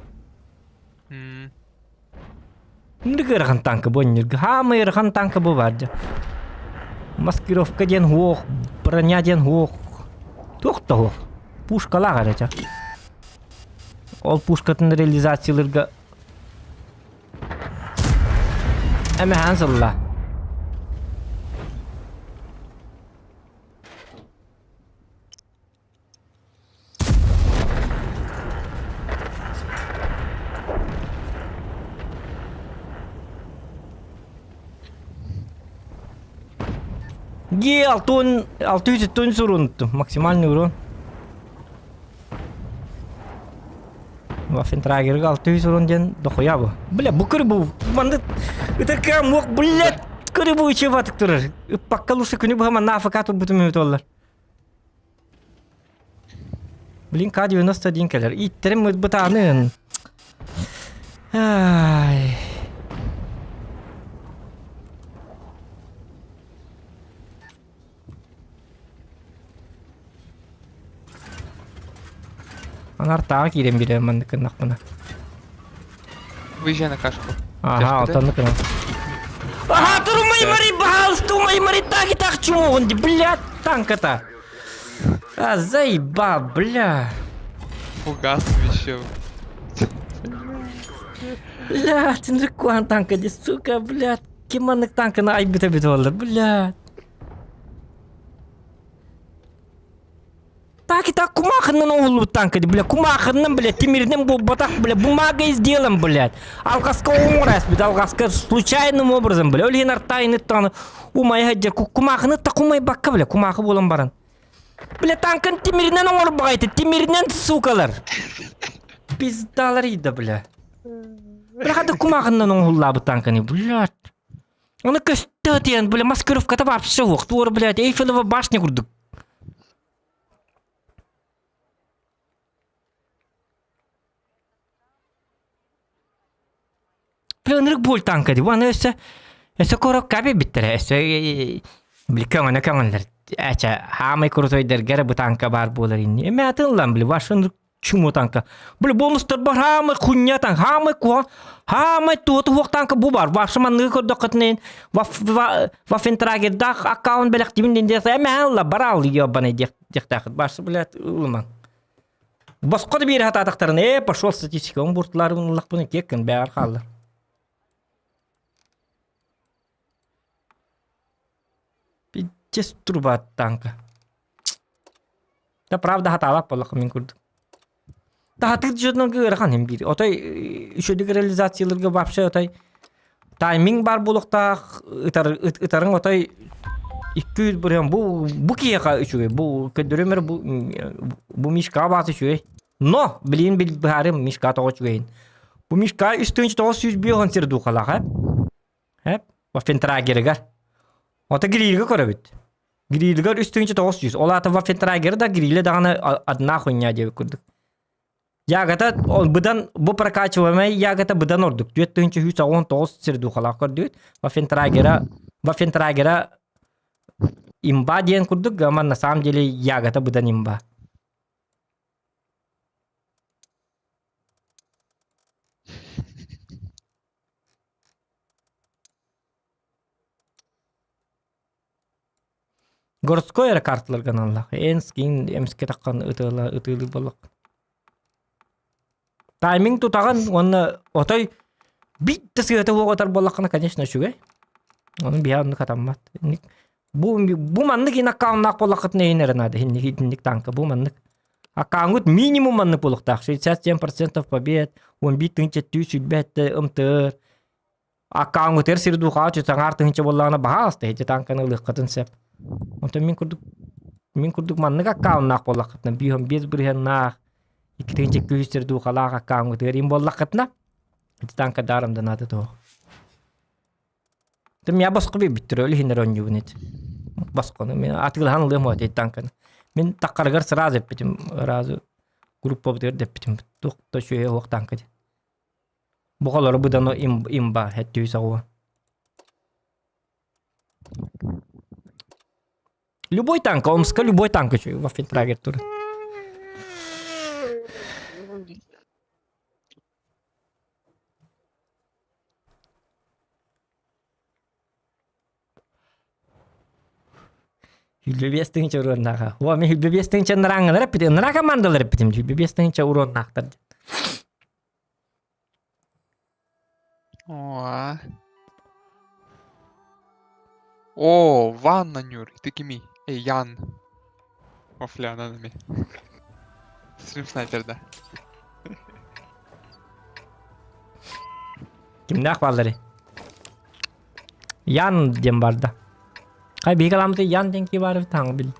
Үндүк ыарахан танка бу анньырга. Хаамай ыарахан танка бу баар дьэ. Маскировка диэн суох, броня диэн суох. Туох да суох. Пушкалаах эрэ чэ. Ол пушкатын реализациялыырга эмэһээн сылла. Ге алтын 600 тонн сурунту максимальный урон. Ваффентрагерга 600 урон диэн дохуя бу. Бля, бу көрү бу манны ытыкка муох блядь көрү бу ичи батык турар. Ыппакка лучше күнү быһа манна АФК турбутум эбит оллар. Блин, К-91 кэлэр. Ииттерим бытаанын. Ай. Анар тааҕа киирэн биэрэр маннык гыннахпына. Выезжай на кашку. Ага, Тяжко, да? отоннук гынан. Ага, турумай мари, пожалуйста, умай мари, так и так чмо, он, блядь, танка-то. А, заебал, бля. Фугас еще. Бля, тинрик танка, ди, сука, блядь. Ким маннык танканы айбыта бит олар, блядь. Так и так кумахынан оҥоһуллубут танка, бля, кумахынан, бля, тимиринэн буолбатах, бля, бумагой сделан, блядь. Алҕаска оҥорас бит, алҕаска случайным образом, бля, ол иһин артайыныттаҕына умайа сылдьар кумахыны так умайбакка, бля, кумахы буолан баран. Бля, танкын тимиринэн оҥорбаҕайты, тимиринэн, сукалар. Пиздалар ида, бля. Бля, хата кумахынан оҥоһуллаабыт танканы, блядь. Оны көстө диэн, бля, маскировката вообще суох. Туора, блядь, Эйфелева башня курдук. Бля, ынырык буоль танка дии. Аны өссө өссө коробка биэрбиттэрэ. Өссө били көҥөнө көҥөллөр. Эчэ, хаамай крутойдарга эрэ бу танка баар буолар инни. Эмэ атын ылан, били, ваш ынырык чумо танка. Били бонустар бар хаамай хуйня танк, хаамай куһа, хаамай туота хуох танка бу бар. Ваша манныгы көрдөххүтүнэ Ваффентрагердаах аккаунт бэлэхтиибин диэн диэхтэ эмэ ылла бараал ёбаный диэхтээхит. Башы, блядь, ылымаҥ. Босхо да биэрэ сатаатахтарына, ээ, пошел статистика, он буртуларын ыллахпына киэккин бэҕэр хаалла. Пиздец труба танка. Да правда хатаалаах буоллахха мин курдук. Таһатыыр дьоннорго ыарахан иһин биир. Отой үчүгэй реализацияларга вообще отой тайминг баар буолуохтаах ытар ытарыҥ отой 200 бырыһыан бу бу киһиэхэ үчүгэй бу көрдөрүм эрэ бу бу мишкаҕа баас үчүгэй но билигин быһаарым мишка тоҕо үчүгэйин бу мишка 3905 сир духалаах э э Ваффентрагерыгар ото грильга көрөбүт Грилигэр 3900. Ол аата Ваффентрагер да гриле даҕаны одна хуйня диэбит курдук. Ягота быдан бу прокачиваемая ягота быдан ордук. 4119 сир духалаах көрдүбүт. Ваффентрагера Ваффентрагера имба диэн курдук, гама на самом деле ягота быдан имба. Городской эрэ карталарга аналлаах. Эн скин эмискэ таххан ытыала ытыылыыр буоллаххына. Тайминг тутаҕын уонна отой биир да сыата суох ытар буоллаххына, конечно, үчүгэй. Ону биһи оннук хатаммат. Бу бу маннык ин аккауннаах буоллаххытына иһин эрэ наада. Инник итинник танка бу маннык. Аккауҥҥут минимум маннык буолуохтаах. 67% побед, 11 тыһыынча 127 МТР, Аккауҥҥутугар сир духаҕа чучаҥаар тыһыынча буоллаҕына баһаалыста ити тааҥканы ылыаххытын сөп. Онтон мин курдук мин курдук маннык аккауннаах буоллаххытына 5 бырыһыаннаах 2 200 сир духалаах аккауҥҥутугар им буоллаххытына ити тааҥка даром да наада туох. Тым я босхо биэрбиттэр ол иһиннэр оонньуубун ити. Босхону мен атыылаһан ылыам уот ити тааҥканы. Мин таххарыгар сразу эппитим сразу группабытыгар да эппитим туох да үчүгэйэ суох тааҥка диэн. Бу быдан имба хэттүү саҕуа. Любой танк, Омска любой танк үчүгэй Ваффентрагер турар. Хүлбэбиэс тыһыынча уруоннааҕа. Уо, мин хүлбэбиэс тыһыынча ынырааҥҥалар эппитим. Ыныраа командалар эппитим. Хүлбэбиэс тыһыынча уруоннаахтар диэн. О, а. О, ванна Нюр, ты кими? Эй, Ян. Офля, нами. Стрим снайпер, да. Кимнээх баалларый? Ян диэн барда. Хай биһиги аламмыты Ян диэн киһи баар эбит таҥ бил.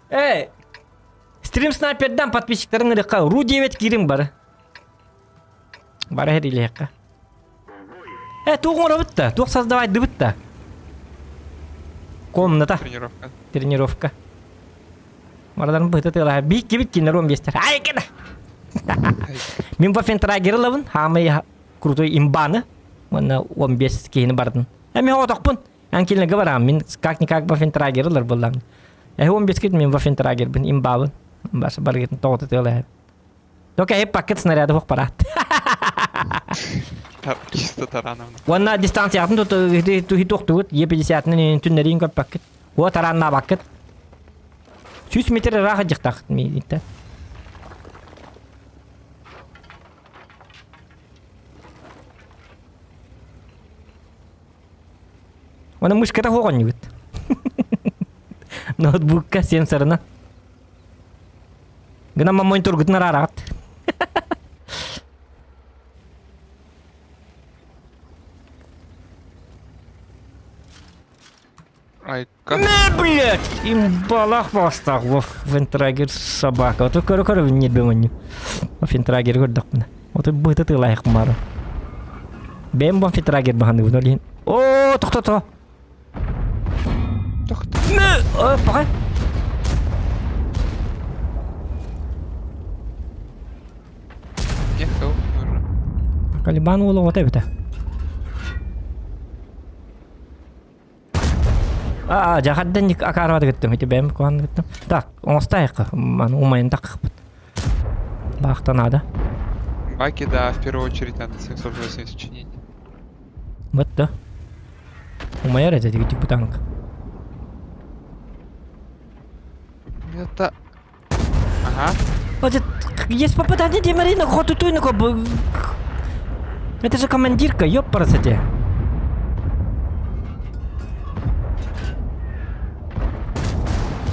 Эй! Стрим снайпердан подписчиктарын ырыкка ру 9 киирин бары. Бары херилиэххэ. Э, туох оҥоробут да? Туох создавайдыбыт да? Комната. Тренировка. Тренировка. Мараларын быһыта тыалаһа. Биик кибит кинилэр он биэстэр. Ай, кэдэ! Мин Ваффентрагер ылабын. Хаамай крутой имбаны. Уонна 15 киһини бардын. Э, мен отохпун. Эн кинилэргэ бараам. Мин как-никак Ваффентрагер ылар буоллаҕым. Эһи 15 кит мин Ваффентрагербин имбабын. Баса баргытын тоҕото тыалаһа. Только эп пакет снаряды хох параат. Чисто тарановна. Уонна дистанциятын тухтугут Е50-ны түннэрин көрпөккүт. Уо тараннаабаккыт. 100 метр ыраах дьыктах миигиттэн. Оны мышката хоҕонньугут. Ноутбукка сенсорына. Гынан мониторгутун араараҕыт. Айка. Не, блядь! Имбалах бастах Вентрагер собака. Ото көрө-көрө ньирбэ Фентрагер көрдөхпүнэ. Ото быта тыылаах мары. Бэм бон фентрагер баһаныбын ол иһин. О, тохтото. Тохто. Мэ, о, пока. Мне хелп нужно. Калибан уола оҕото эбитэ. Аа, жахаддан акаарбаты кыттым, ити бэйэм куһаҕан кыттым. Так, оҥостайыкка, маны умайын таккыппыт. Баахта наада. Баки, да, в первую очередь надо 780 чинить. Вот да. Умайар это типа танк. Это... Ага. Вот есть попадание Демарина, Это же командирка, ёпарасоте.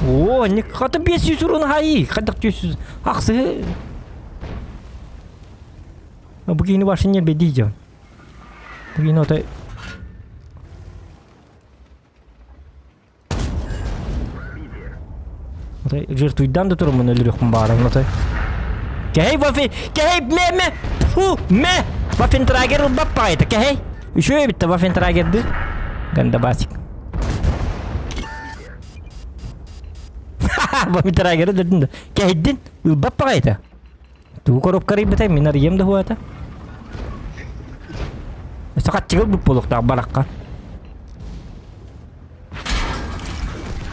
О, не хата 500 урон хаи, хадак 500. Ахсы. Бу киһини башын ньирбэйдии дьон. Бу киһини отой Отой жертвуйдан да туруммун өлөрүөхпүн баҕарабын отой. Кэһэй вафи кэһэй мэ мэ фу мэ вафентрагер ылбаппаҕайта кэһэй. Үчүгэй эбит да вафентрагерды. Гандабасик. Вафентрагеры дедин да. Кэһэйдин ылбаппаҕайта. Тугу коробка арыйбытай, мин арыйыам да хуата. Өссө хаччыгыл бут буолуохтаах барахха.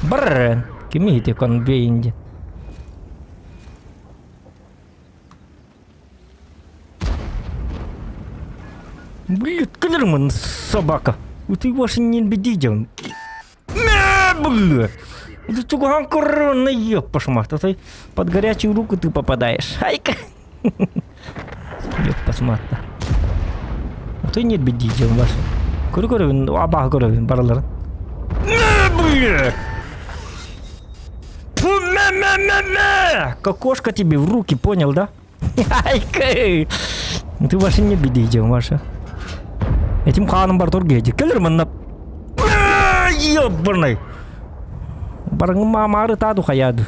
Бррр. Кими ити конвейн диэн. Блин, кылырмын, собака. Ты больше не беди, Бля! Ты чуган корона, ёппашмат, а под горячую руку ты попадаешь. Айка! Ёппасматта. А то нет беди, дьон ваш. Көрө көрөбүн, абаһы көрөбүн барыларын. Бля! Фу, мэ, мэ, мэ, мэ! Кокошка тебе в руки, понял, да? Айка! Ты ваша не беди, дьон ваша. Этим хааным бар торгеди. Келер манна Ёбаный! Барыңы маамаары тааду хаяду.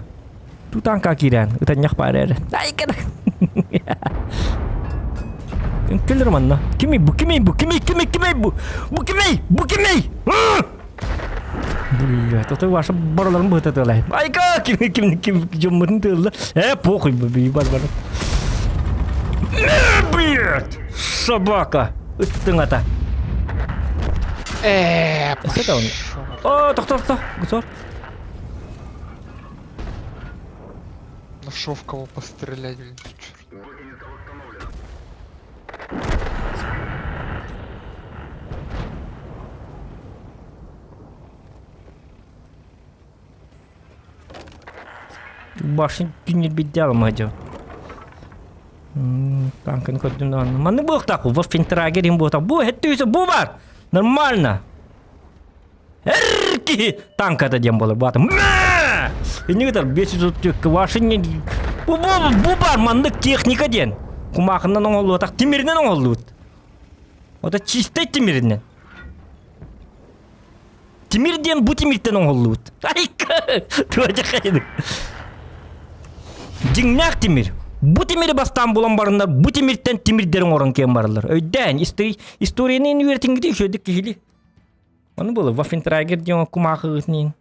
Тутанка киирэн, ытанньах баар эрэ. Айкана! Келер манна. Кимий бу, кимий бу, кимий, кимий, кимий бу? Бу кимий, бу кимий? Блядь, это ваша бараларын быһыта тыалай. Айка, ким, ким, ким, дьоммутун тыалла. Э, похуй, бар бар. Блядь, собака. Ыттыҥ ата. Э, Это он. О, тохто, тохто, Гусор. Нашел в кого пострелять, блин, черт. Башын түннэрбиддиалым хадьо. Танкын көрдүм даҕаны. Маннык буолуохтаах Ваффентрагер иһин буолуохтаах. Бу хэттүүсэ бу бар! Нормально! Эр киһи танката диэн буолар баата. Мэ! Иннигитер 534 ваши бу, бу, бу бар маннык техника диэн. Кумаахынан оҥоһуллубатах тимиринэн оҥоһуллубут. Ото чистай тимиринэн. Тимир диэн бу тимиртэн оҥоһуллубут. Айка! Туоча Дьиҥнээх тимир. Бу тимири бастаан булан бараннар, бу тимиртэн тимирдэрин оҥорон киэн бараллар. Өйдөөн, историяны үөрэтиҥҥити үчүгэйдик киһили. Ону было Ваффентрагер диэн кумаахыгытниин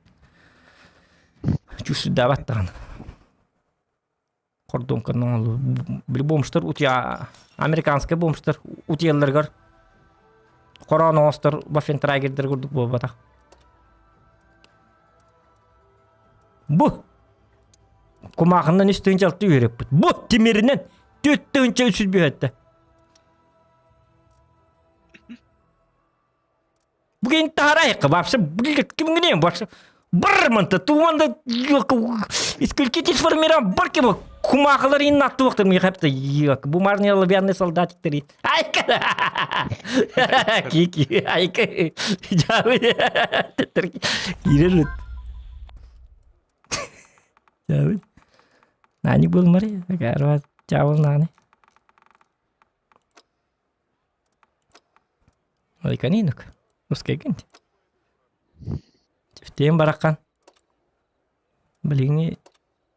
чувствуйдаабат даҕаны. Хордуоҥканан били бомжтар утуйа американскай бомжтар утуйалларыгар хороон оҥостор ваффентрагердэр курдук буолбатах. Бу кумаахынан үс тыһыынча алта үөрэппит. Бу тимиринэн. 4 300 бүһэтте. Бүгін тарайыққа вообще блядь, кимгинен вообще барманта туганда исключить формирован бар кем кумахалар ин натты вакыт мне хапта як бумажный оловянный солдатик айка кики айка кирер Нани булмари гарва чавыл нани Ойканинок. Русскайгын. Чифтейн баракан. Билигини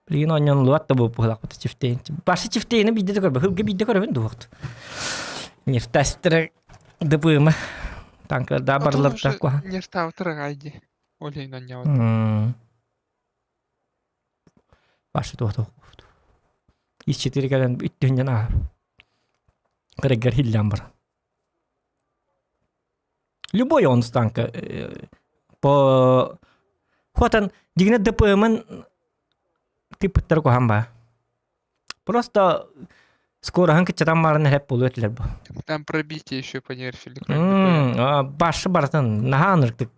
билигин онньон луат да буолуп быһылаахпыт чифтейн. Башы чифтейни биирдэ да көрбө. Хылга биирдэ көрөбүн дуохт. Нефтастера дыбыма. Танкарда барларда куахан. Нефтаутыр ди. Олейн онньоот. Башы туох Ис четыре кэлэн үттүннэн ааһар. Кырыгар хиллэн бар. Любой он станка по хотан дигне ДПМ-ын тыпыттар куһан ба. Просто скороһын кыччатан барын хеп болу этилер бу. Там пробитие еще понерфили, кроме ДПМ. Башы барытын наһаа ынырыктык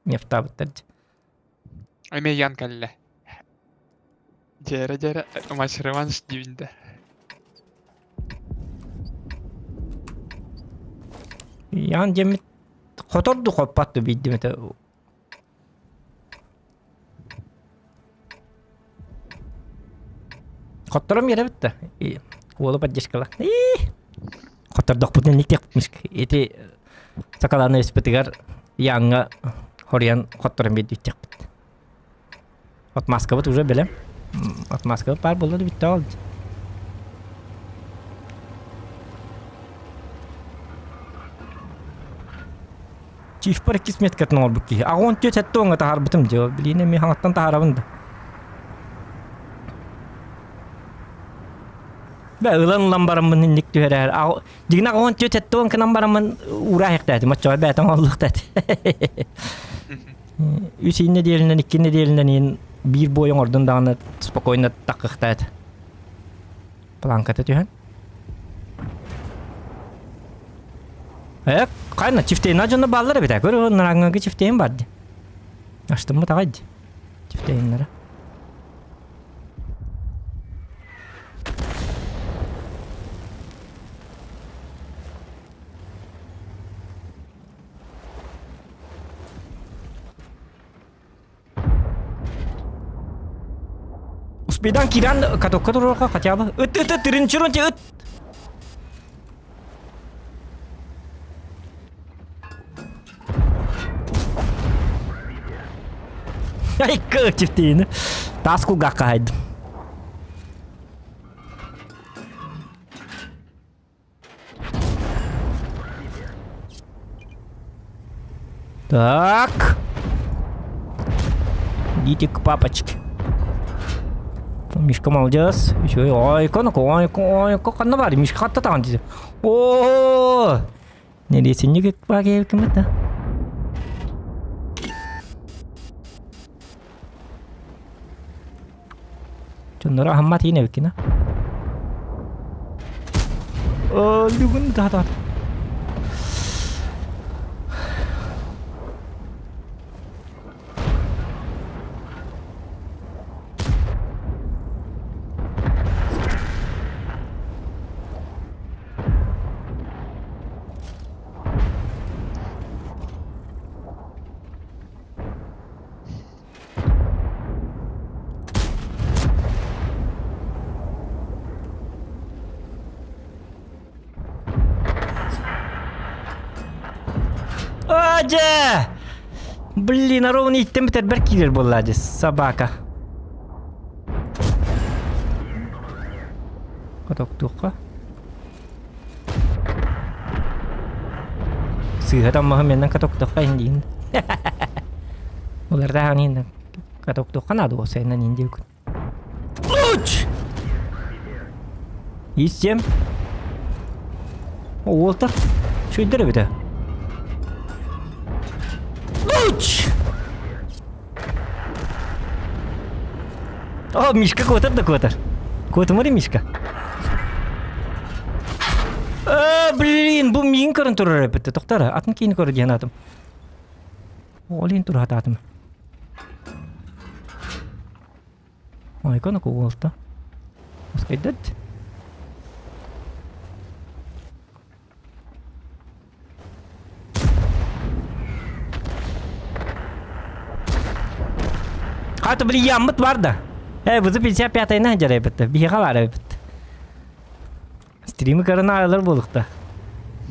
нефтабыттар. Эме Ян кэллэ. Дьэрэ дьэрэ матч реванш диибин Ян диэммит хоторду хоппат биирдим этэ. Хоттором биэрэбит да. Уолу поддержкала. Хоттордохпутун инник Ити сакалааны испытыгар Яҥҥа хоруйан хотторон биэрдиэхпит. Отмазкабыт уже бэлэм. Отмазкабыт баар буолла да бүттэ ол. Чифпар иккис меткатын оҥорбут киһи. Аҕа 14 сэттэ уоҥҥа таһаарбытым дьэ. Билиин эмиэ хаҥаттан таһаарабын да. Бэ ылан ылан бараммын инник түһэрээр. Дьиҥнээх 14 сэттэ уон гынан бараммын уураах иэхтээтим. Оччоҕо бэйэтэ оҥоһуллуохта этэ. Үс нэдиэлэнэн, икки нэдиэлэнэн иһин биир бой оҥордун даҕаны спокойно таххыхта этэ. Планката түһэн. Э, хайна чифтейна дьоно бааллар эбит ээ. Көр, нараңҥаҥҥы чифтейн бар дии. Аштыммыт аҕай дии. Чифтейннара. Успейдан киирэн катокка туруорга хотя бы. Ыт ыт ыт тырынчырын ыт. Ай кытифтиини. Таас кулгаахха хайдым. Так. Идите к папочке. Мишка молодец. Еще ой, ой, ой, ханна бар, Мишка хатта таҕан дии. О, нересинник ким это? Дьонноро аһыммат иин эбиккин а? Бүгүн да Адя! Блин, а ровно иттен бүтэрбэр киирэр буолла дии, собака. Хотоктуохха. Сыыһа таммаһы менен катоктуохха иһин диин. Олардаах иһин катоктуохха наада уопсайынан иһин диэкүн. Луч! Истем. Уолтар чөйдөр эбитэ. Луч! О, Мишка куотар да куотар. Куотумар Мишка. О, блин, бу миин көрөн турар эбит. Тоқтар, атын киини көрө диэн атым. Ол иһин тураатаатым. Ойкон куолта. Оскайдат. Хата били яммыт бар да. Э, бузу 55-ына жарайбыт. Биһиэхэ бар эбит. Стримы көрөн аалар буолукта.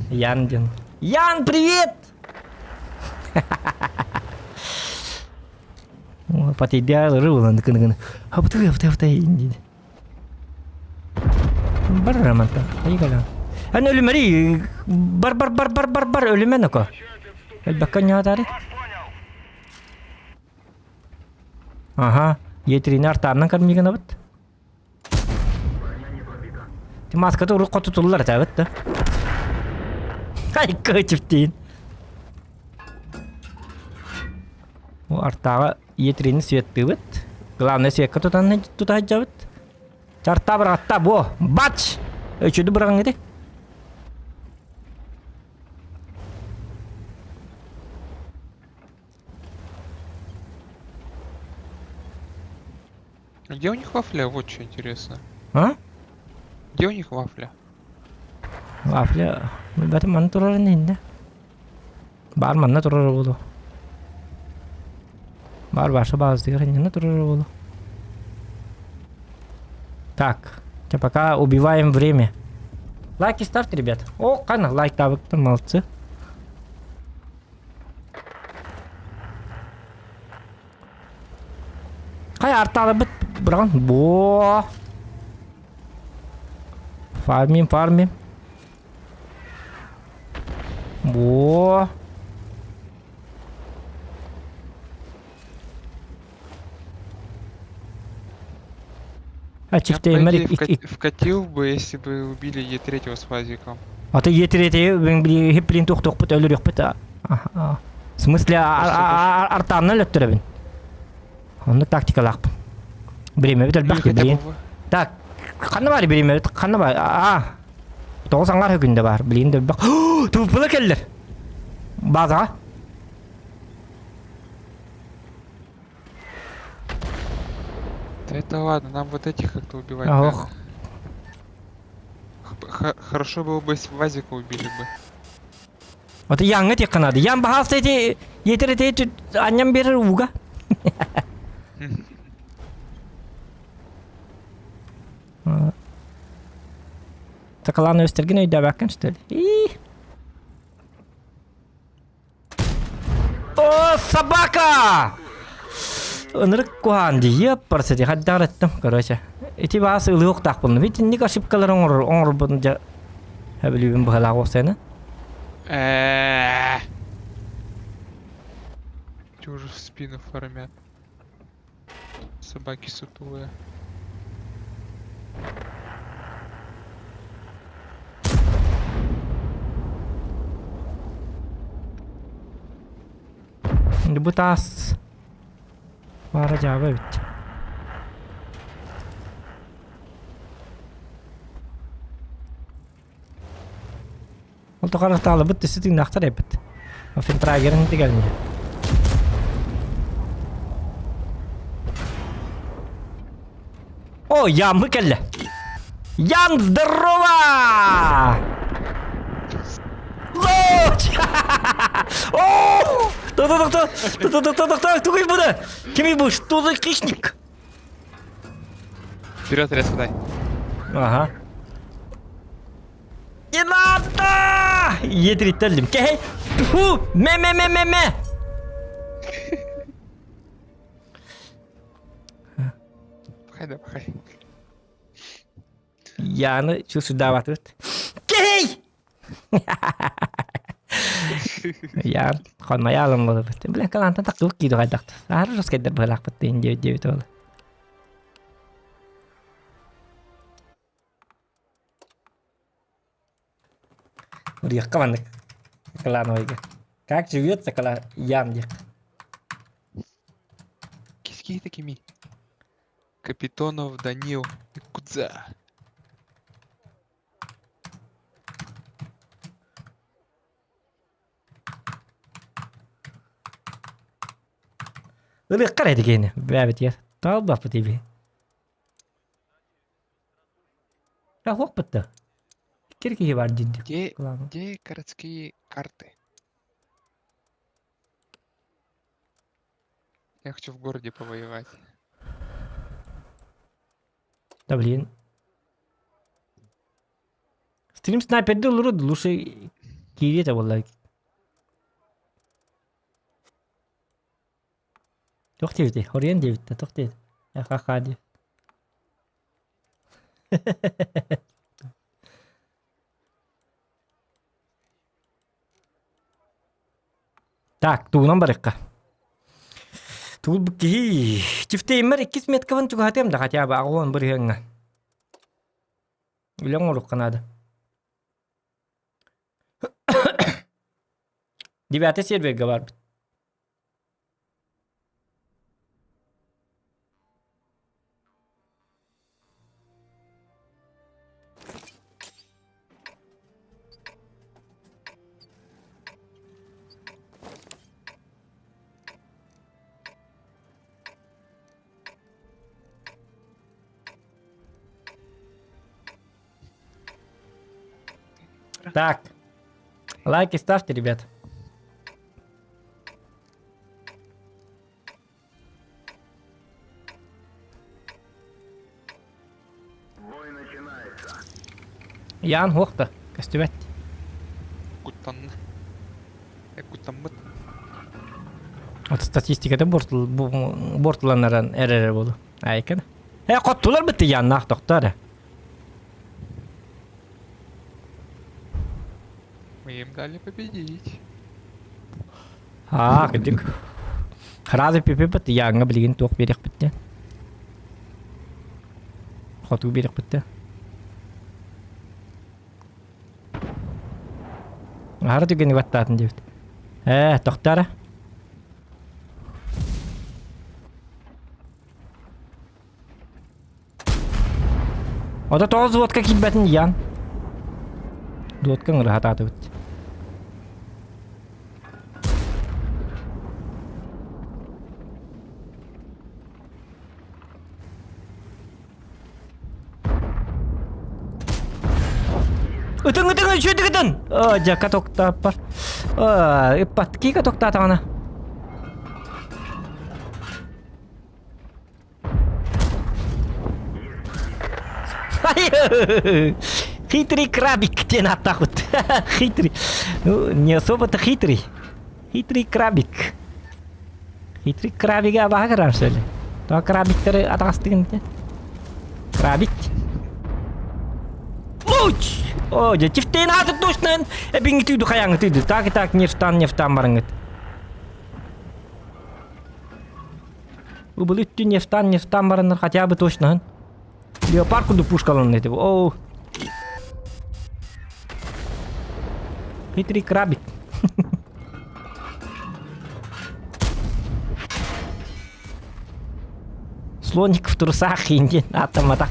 Ян диэн. Ян, привет! Патидя ыры улан кын кын. Хапты хапты хапты инди. Бар раманта. Айгала. Эн өлүмэри бар бар бар бар бар бар өлүмэн око. Элбэккэ ньаатаары. Ага, етрини артаарынан кармигынабыт. Ти маската урук хотутуллар этээбит да. Ай кычыптиин. Бу артааҕа етрини светтыыбыт. Главное свекка тутан тутаһыдьабыт. Чарта быраҕатта бу. Бач! Өчүдү быраҕыҥ ити. Где у них вафля? Вот что интересно. А? Где у них вафля? Вафля. Билбэтим манна турарын инде. Баар манна турар буолуо. Баар баша баазытыгар иннинэ турар буолуо. Так, пока убиваем время. Лайки ставьте, ребят. О, кана, лайк табыктар, молодцы. Хайа артааларбыт быраҕан буо. Фармим, фармим. Буо. А Я, по чифтеймер идее, вкатил бы, если бы убили Е3 с вазиком. А ты Е3 хиплин туохтуохпут өлөрүөхпүт. В смысле Просто больше. артаанна өлөттөрөбүн. Онно тактикалаахпын. Бириэмэбит Ну или элбэх хотя бы блин. в... Так, ханна баар бириэмэбит? Ханна баар? Аа. Тоҕус аҥаар күндэ баар. Блин, элбэх. Туппула кэллэр. Базаҕа. Да это ладно, нам вот этих как-то убивать Ох. надо. Хорошо было бы, если бы Вазика убили бы. Вот Яҥҥа тиэххэ наада. Ян баһаалта ити етер ити анньан биэрэр ууга. Сакалаан өстергин өйдөөбөккүн что ли? О, собака! Ынырык куһаан дии, еппарсы хайдах эттим, короче. Ити баас ылыахтаахпын. Итинник ошибкалары оҥорор оҥорбутун дьэ сөбүлүүбүн быһалаах уопсайынан. Э. Чё уже в спину фармят. Собаки сутулые. Бу таас баара дьаабы эбит. Ол тухары таалыбыт төсө тыыннаахтар эбит. Фентрагерин тигэлни. О, Ян кэллэ. Ян, здорово! Лоч! О! Тохто, тохто, тохто, тохто, тугай буду! Кими бу? Что за хищник? Вперед, резко дай. Ага. Не надо! Етрителлим. Кей! Тьфу! Ме-ме-ме-ме-ме! Пахай, да, пахай. Яны чувствую Кей! Ян, хонмаялым болобут. Бля, калантан тактыбык кииду хайдахт. Ары роскайдар быһалаахпыт диэн диэбит ол. Уруйахха маннык клановайга. Как живется кала Ян диэх. Киски такими. Капитонов Данил и Кудза. Ылыаххар эти киһини. Бэбитигэр. Таалбаппыт иби. Хуохпут да. Кир киһи бар дии. Где, где городские карты? Я хочу в городе повоевать. Да блин. Стрим снайперді олору лучше киирие да буолла. Туох диэбитий? Хоруйан диэбит да, туох диэбит? Ха-ха диэ. Так, тугунан барыахха. Тугул киһи Чифтеймер иккис меткабын чугаһатыам да хотя бы аҕуон бырыһыаҥҥа. Үлэ оҥоруохха наада. Девятый сервергэ барбыт. Так. Лайки ставьте, ребят. Ян хуохта көстүбэт. Куттанна. Э, куттаммыт. Вот статистиката бортуланаран эрэрэ болу. Айкын. Э, хоттулар бытты яннаах тохтор. Мы им дали победить. Аа, кырдьык. Сразу пипипит яҥҥа билигин туох биэриэхпит Хоту биэриэхпит Аһара түгэни баттаатын диэбит. Ээ, тохтоо Ото тоҕус водка киирбэтин Ян. Водка ыҥыраһатаатыбыт. Ытыҥ ытыҥ үчүгэй ытын! Оо, дьэ катоктааппар. Оо, ыппат кии катоктаатаҕына. Хитрый крабик диэн ааттаахпыт. Хитрый. Ну, не особо-то хитрый. Хитрый крабик. Хитрый крабига абаһа кырар сөйле. То крабиктары атаҕастыгын те. Крабик. Луч! О, дьэ, тифтейн ааты точно эбиҥҥи түйдү хайаҥы түйдү. Так и так нефтан нефтан барыҥыт. Убыл үттүн нефтан нефтан бараннар хотя бы точно. Леопард курдук пушкаланна этэ. Оо. Хитрый крабик. Слоник в трусах индин атаматах.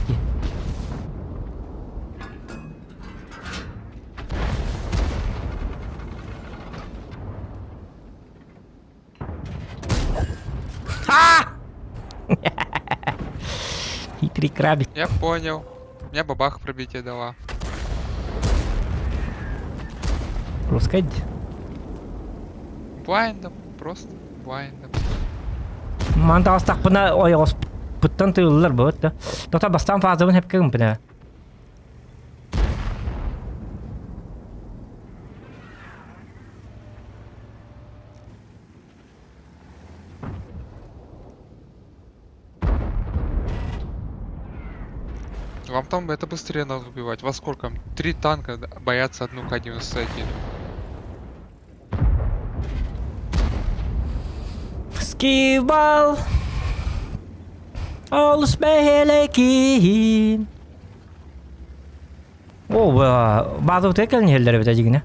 Ха! Хитрый крабик. Я понял. Меня бабах пробитие дала. Русская Блайндом, просто блайндом. Ман таҕыстахпына ойоҕоспуттан тыыллар буот да. Тота бастаан фазабын хепке гымпына. Вам там это быстрее надо убивать. Во сколько? Три танка боятся одну К-91. Скибал Олус бэһэлэкиин О, баазабытыгар кэлэн иһэллэр эбит дьигинэ.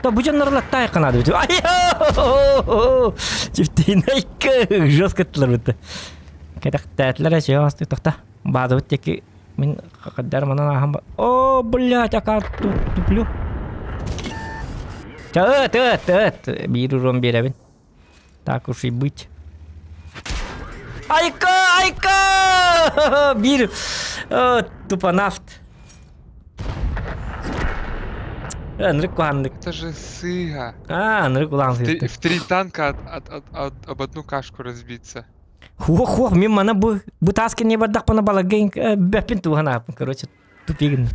Да бу дьоннор латтаай канады бит. Чифтинайка жестко ттылар бит. Кэтэхтээтилэр эче астык тохта. Баазабыт теки мин хаддар манан ааһан О, блядь, ака туплю. Тыт, тыт, тыт. Биир урон биэрэбин. Так уж и быть. Айка, айка! Биир тупонафт. Ынырык куһааннык. Это же сыга. А, ынырык улахан В в три танка от, от, от, от, об одну кашку разбиться. Хуох-хуох, мин мана бу бу таас кэнниэ бардахпына баларга бэппин туһан ааппын, короче, тупигин.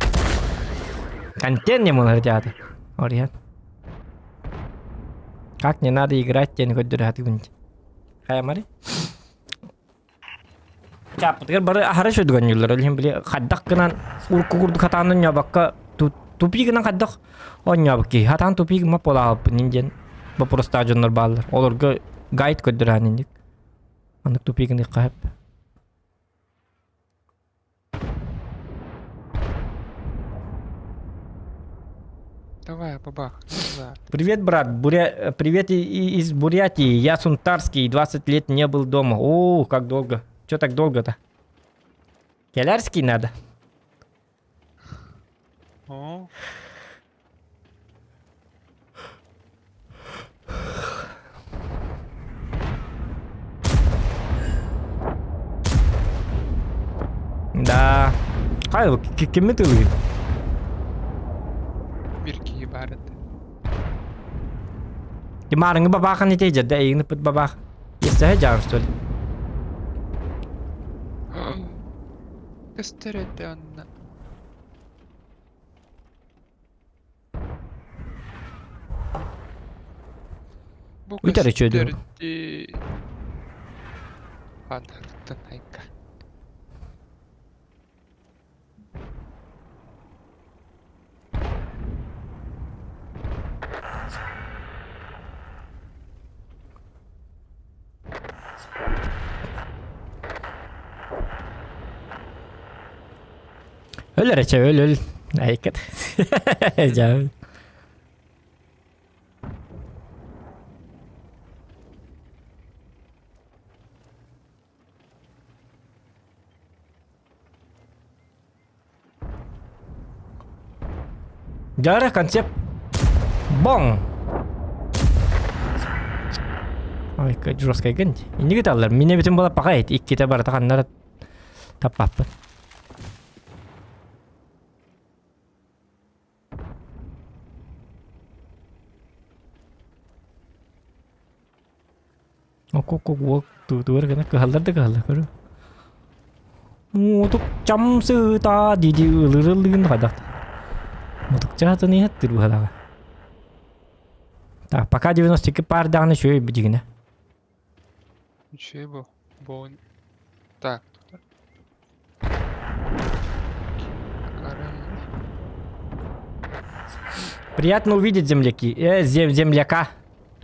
Контент не мунар театр. Ориан. Как не надо играть, диэн көрдөрө сатыыбын. Хайамари. Чааппытыгар бары аһара сүдгөннүүллэр. Ол иһин били хайдах гынан урукку курдук хатаан онньообокко тупик гынан хайдах онньообут киһи. Хатаан тупик гыммат буолаабыппын диэн боппуруостаах дьоннор бааллар. Олорго гайд көрдөрөһөн инник. Маннык тупик гыныахха сөп. Давай, бабах. Да. Привет, брат. Буря... Привет из Бурятии. Я Сунтарский. 20 лет не был дома. О, как долго. Че так долго-то? Келярский надо. О. Да. Хайа, кимми тылыгын? Бир киһи баар этэ. Маарыҥы бабаахан ити дьэрдэ эйигин ыппыт бабаах. Естэһэ дьаам что ли? Көстөр этэ онно. Бу Үтэр үчүгэй көстөр дии. Аныртын айка. Өл эрэ чэ өл өл. Айкат. Дьэ. Дьэ концепт Боҥ! Ой, жесткая гын. Инники таллар. Мине бүтүн була паха иккитэ барыта ханнара таппаппын. Окуок туутугар гына кыһаллар да кыһаллар көрү. Муутук чамсыта дии ылырылыын хайдах. Мутукчаатын иһэт тырбыһалаҕа. Так, пока 92 паардаҕына үчүгэй битигинэ. Үчүгэй бу. Бу Так. Приятно увидеть, земляки. Э, зем земляка.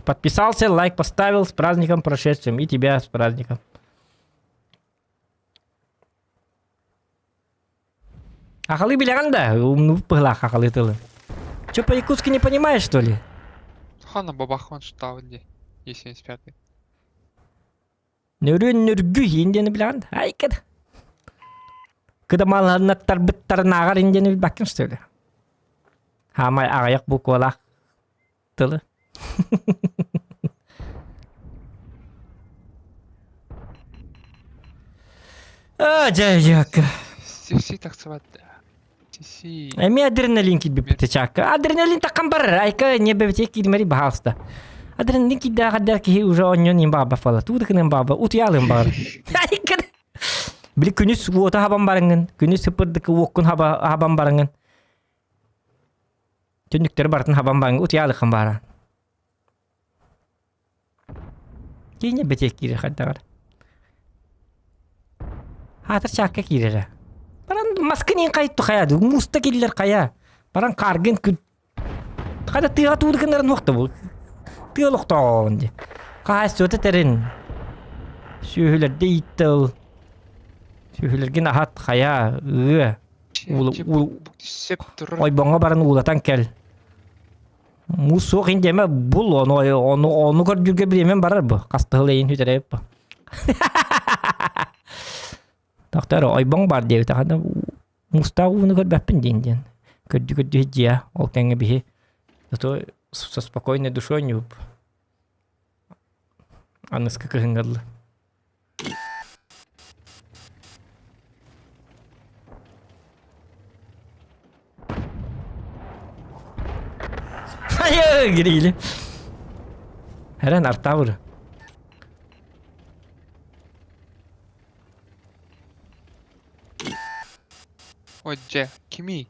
Подписался, лайк поставил. С праздником прошедшим. И тебя с праздником. Ахалы билэҕин да, умнубут быһылаах хахалы тылы. Че, по-якутски не понимаешь, что ли? Хана бабахон штал где? Е75. Нөрүн нөргү индиэни билэҕин да? Айкада. Кыдамаланнаттарбыттарынааҕар индиэни билбэккин что ли? Хаамай аҕыйах буквалаах тылы. А, дьэ, дьэ, Сиси тахсыбат. Сиси. Эмиэ адреналин киирбиппит чаакка. Адреналин таккан барар. Айка не бэбитэ киирмэри баһаалыста. Адреналин киирдээҕэрдэр киһи уже онньон им баба фала. Туудыкынан баба утуйаалым баар. Айка. Били күнүс уота хабан бараҥҥын, күнүс сыпырдыкы уоккун хаба хабан бараҥҥын. Түннүктэри барытын хабан бараҥҥын утуйаалыххын баара. Киинэ бэтиэк киирэр хайдаҕар. Аатыр чаакка киирэрэ. Баран маскын иин хайту хайа, мууста киллэр хайа. Баран хааргын күн Хата тыаҕа туур гыннарын уохта бу. Тыа олохтооҕун дии. Хаһаайыстыбата тэрин. Сүөһүлэрдэ ииттэ ыл. Сүөһүлэргин аһат, хайа, ыа. Сөп турар. Ойбоҥҥо баран уулатан кэл. Муус суох индиэмэ бул ону ону ону көрдүүргэ бириэмэм барар бу. Хастыһыл эйин сүтэрэ бу. Тохтор ойбоҥ бар диэбитэ хана муустаах ууну көрбөппүн диэн диэн. Көрдүү көрдүү дьиэ ол кэмҥэ биһи зато со спокойной душой ньууп. Аныска кыһыҥҥа дылы. Гирили. Эрэн артабыр. Отже, кимий?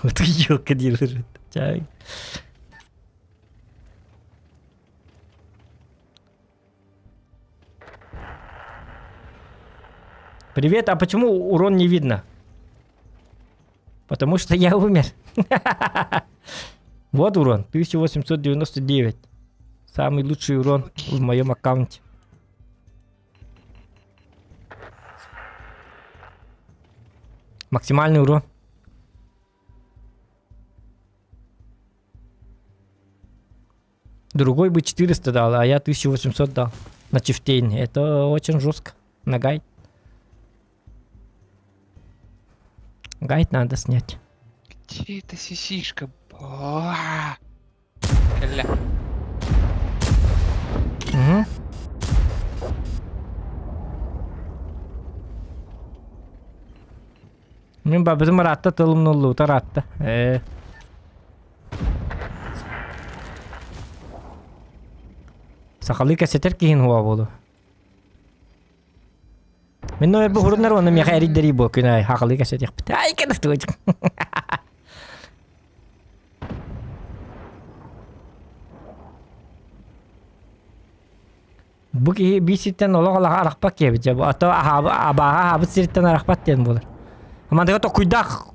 Утуйуокка диир. Чай. Привет, а почему урон не видно? Потому что я умер. Вот урон, 1899. Самый лучший урон в моем аккаунте. Максимальный урон. Другой бы 400 дал, а я 1800 дал на Чифтейн. Это очень жестко. На гайд. Гайд надо снять. Где эта сисишка? Бла. Бля. Угу. Мин бабытым ыраатта тылым нуллуута ыраатта. Ээ. Сахалыы кэсэтэр киһин хуа буолу. Мин номер бу хуруннар уонна миэхэ эрийдэрии буо күн аайы хахалыы кэсэтиэхпит. Ай кэнэ Бу киһи биир сиртэн олох алаха арахпат киһи дьэ а то абааһы аһаабыт сириттэн арахпат диэн буолар. Мандыга токуйдаах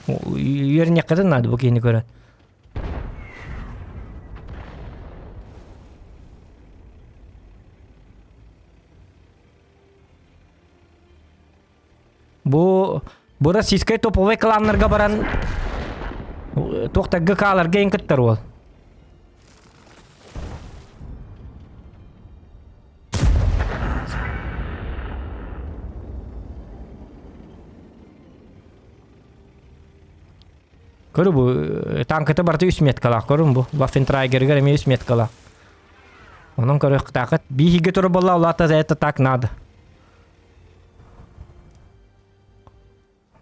үөрэннэххитин наада бу киһини көрөн. Бу бу российскай топовай кланнарга баран туохтарга хааларга ин кыттар уол. Көрү бу танкыта барыта үс меткалаах көрүн бу. Ваффентрайгергер эмиэ үс меткалаах. Онон көрүөхтаахыт. Биһиги туру буолла улаата это так надо.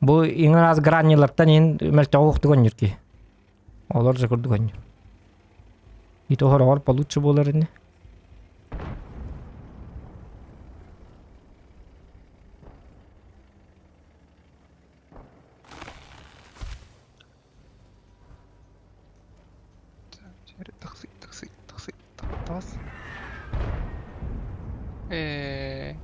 Бу иҥ-араас граннилартан иһин мөлтөҕү уохтук онньур киһи. Олор же курдук онньур. Ити хороҕор получше буолар ини. Тахсы, тахсы, тахсы, тас. Э.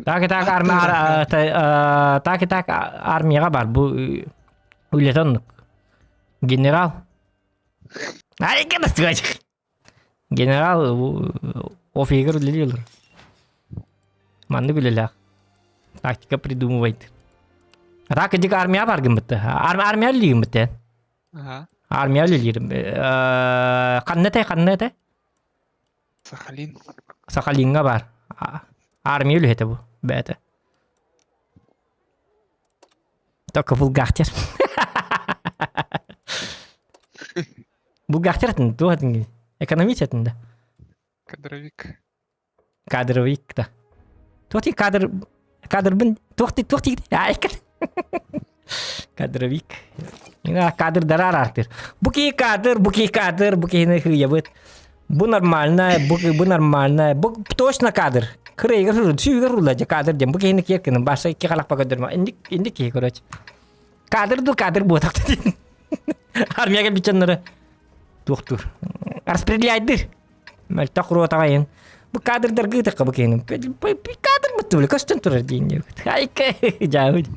Так и так армия так и так армияҕа бар бу үлэтэ оннук. Генерал. Ай, Генерал офигер үлэлиир. Маннык үлэлээх. Тактика придумывает. Так иди армия бар гыммытты. Армия үлэлиир Ага. Армия үлэлиир. Ханна этэй, ханна этэй? Сахалин. Сахалиҥҥа баар. Армия үлэһитэ бу, бэйэтэ. Только булгахтер. Булгахтер этин, туох этин Экономист этин да. Кадровик. Кадровик да. Туох ти кадр кадрбын туох ти туох ти Кадровик. Кадрдар араартыр. Бу киһи кадр, бу киһи кадр, бу киһини хыйабыт. Бу нормально, бу, бу нормально, бу точно кадр. Кырайга руль, сүүгэр рула дьэ кадр диэн. Бу киһини киэр баша икки халахпа көрдөрмө. Инник инник киһи короче. Кадр ду кадр буотах диэн. Армия кэлбитчэннэрэ туохтуур. Распределяйдыр. Мөлтөх руотаҕайын. Бу кадрдарга ытыкка бу киһини. Кадр быттыбыли көстөн турар диин. Айка жаабыт.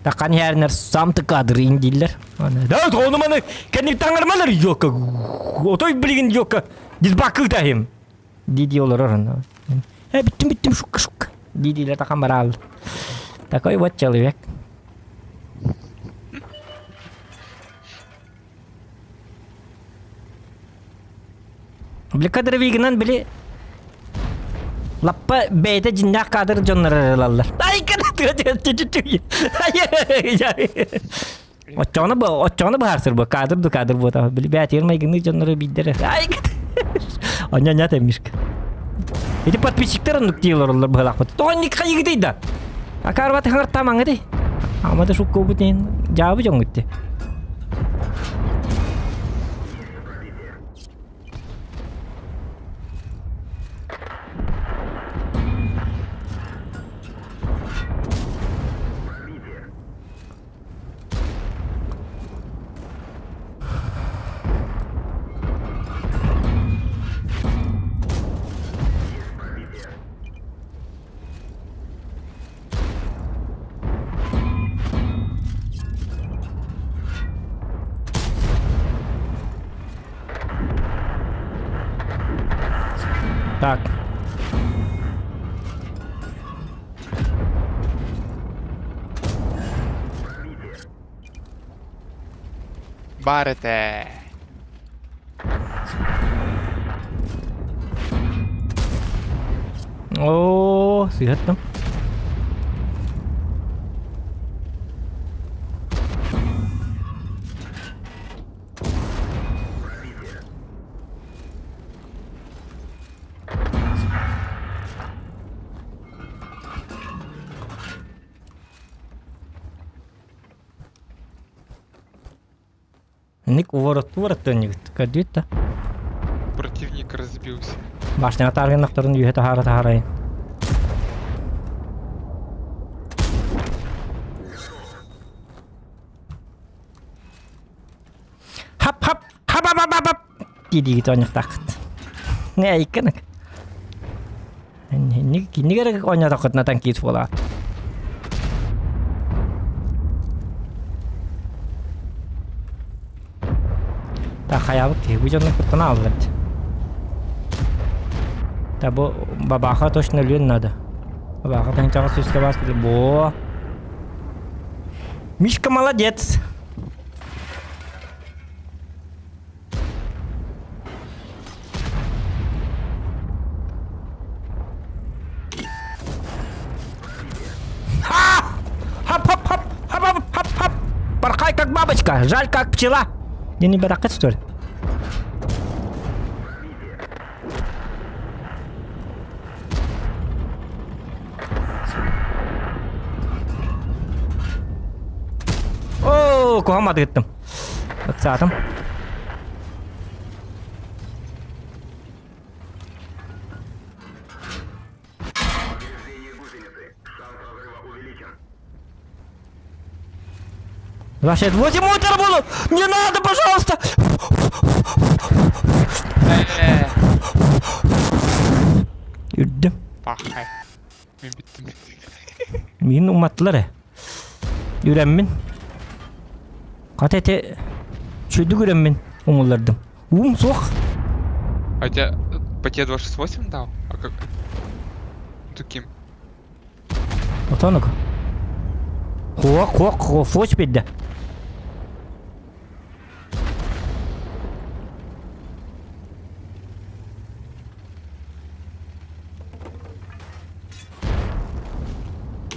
Такан иһэринэр сам ты кадрын дииллэр. Да, ону маны кэнник таҥармалар йока. Отой билигин йока. Дизбакы таһым. Дии-дии олорор онно. Э, бүттүм, бүттүм, шукка, шукка. Дии-диилэр тахан бараал. Такой вот человек. Били кадровигынан били лаппа бэйэтэ дьиннээх кадр дьоннор ылаллар. Ай Оччоҕуна оччоҕуна быһаарсыр бу кадр ду кадр буота били бээтигэр майгыныы дьоннору биирдэрэ. Ай Оня нята мишка. Эти подписчиктар оннук дии олороллор быһалаахпыт. Тоҕо инник хайыгытый да? Акаарбат хаҥартаамаҥыты. Амада шуккуубут иһин дьаабы дьоҥҥутти. Так. Баар этэ. Оо, сыһаттым. Ник уворот-уворот Көрдүүт да. Противник разбился. Башняға тааргыннахтарын үөһэ таһаара таһаарайын. Хап-хап, хап-хап-хап-хап дии-дии оонньохтааххыт. Не иккенек. Кинигэр оонньоотоххутуна танкист буолаҕыт. Та хайаабыт киһи бу дьонно куттана ааллар Та бу бабаха точно өлүөн надо. Бабаха тыһынчаҕа сүүскэ баас бо. Мишка молодец. Ха! Хап-хап-хап! Хап-хап-хап-хап! Порхай как бабочка, жаль как пчела. Я не баракат, что ли? Оо, куһаҕан матыгыттым. Ыксаатым. Вообще, 8 утра буду! Не надо, пожалуйста! Э, Үрдүм. Пахай. Мин бүттүм. Мин уматтылар э. Үрэммин. Хата эти чүдүк үрэммин умуллардым. Ум суох. А тебя по тебе 268 дал? А как? Туким. Отонук. Хуок, хуок, хуок, фоч бидде.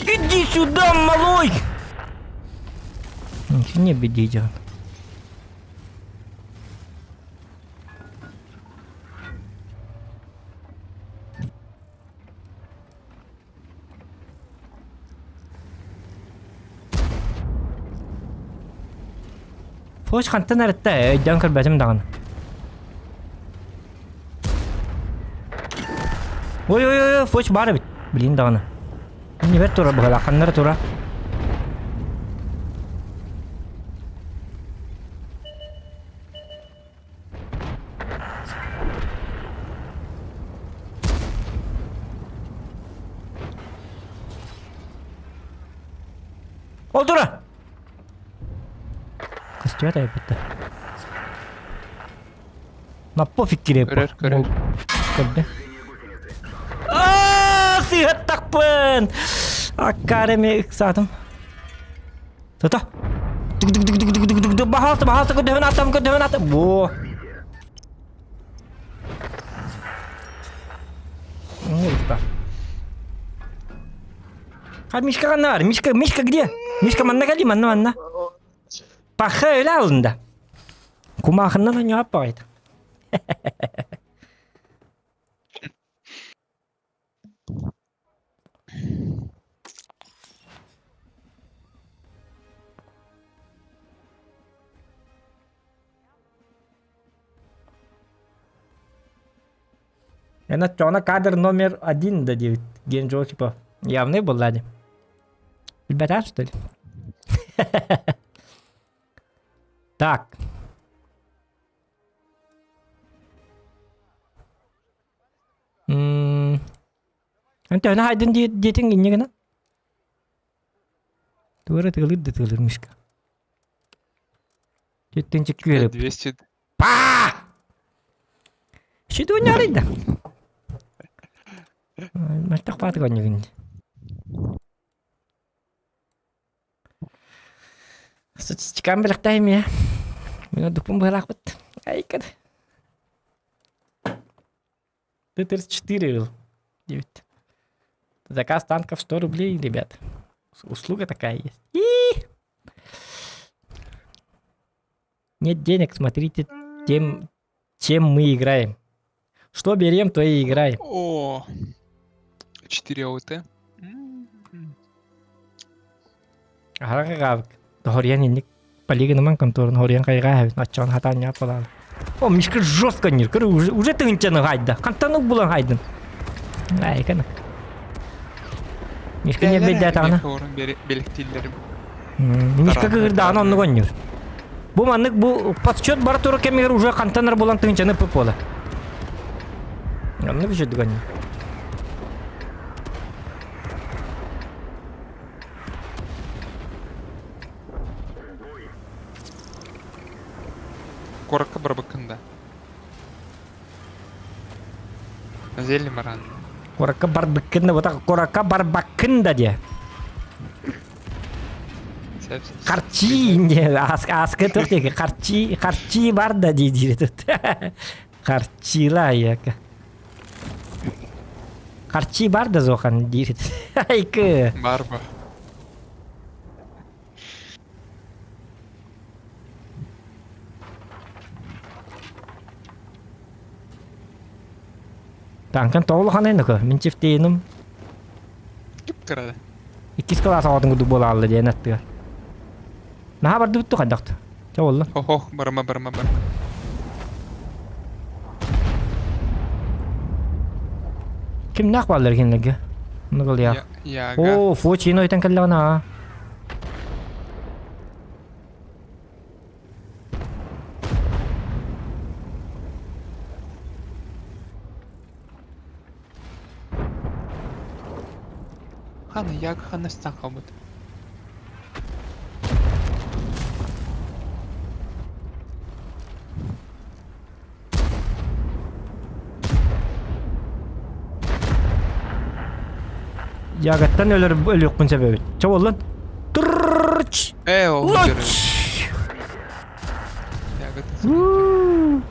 Иди сюда, малой! Ничего не беди, Диан. Фоч хантан арытта, өйдөөн көрбөтүм даҕаны. Ой ой ой, фоч баар эбит. Блин даҕаны. Иннибэр тура быһалаах, ханнара тура. Ол тура! Көстүбэт айбыта. На пофиг кириэп. Көрөр, көрөр. Көрдө. Аа, сыһаттахпын! Аккаары эми ыксаатым. Тута. Баһаалта, баһаалта, көрдөһөн аттам, көрдөһөн аттам. Бу. А Мишка ханна бар? Мишка, Мишка где? Мишка манна кали, манна, манна. Паха өлө алында. Кумахыннан аньоап баҕайыт. Эн оччоҕуна кадр номер один да диэбит диэн дьол типа явный буолла дии. Билбэтэх что ли? Так. М Эн төһөнү хайдын диэтиҥ инньэ гынан? Туора тыалыр да тыалыр мишка. Түттүнчик күөрүп. 200. Па! Шиту нярыйда. Мартах пааты коннюгин. Статистикам билэхтэһим я. Мин дуппун быһалаахпыт. Айкад. Ты 34 был. 9. Заказ танков 100 рублей, ребят. Услуга такая есть. И Нет денег, смотрите тем, чем мы играем. Что берем, то и играем. О, 4 АОТ. М-м. Аһара Хориан инник полигоныман конторун хориан хайгаа эбит оччоон хатаан ньаап балаан. О, Мишка жестко нир, көрө уже, уже тыгынчаны хайда. Хантан булан хайдын. Айкана. Мишка не беддэ Белектиллерим. Мишка кыгырдаан оннук онньур. Бу маннык бу подсчет бара турар кэмигэр уже хантан булан тыгынчаны пып буола. Оннук үчүдүк онньур. Куоракка барбыккын да. Зелли баран. Куоракка барбыккын да, вот куоракка барбаккын да диэ. Харчи не аска туох диэки харчи харчи бар да дии диир тут. Харчила яка. Харчи бар да зохан диир. Айкы. Бар ба. Таҥкан тоҕо улахан эннука мин чифтииным Кып-кыра. Иккис кылаас оҕотун курдук буолаалла диэн аттыгар. Наһаа бардыбыт ту хайдахт. Чэ буолла. Хо-хо, барыма, барыма, барыма. Кимнээх бааллар кинилэргэ? Ону кылыйаах. Яга. Оо, Фочино өйтөн кэллэҕинэ аа. Хана яг ханастан хаалбыт. Ягаттан өлөр өлүөхпүн сөп эбит. Чэ буоллун. Турч! Ээ, ол Лоч! Ягатын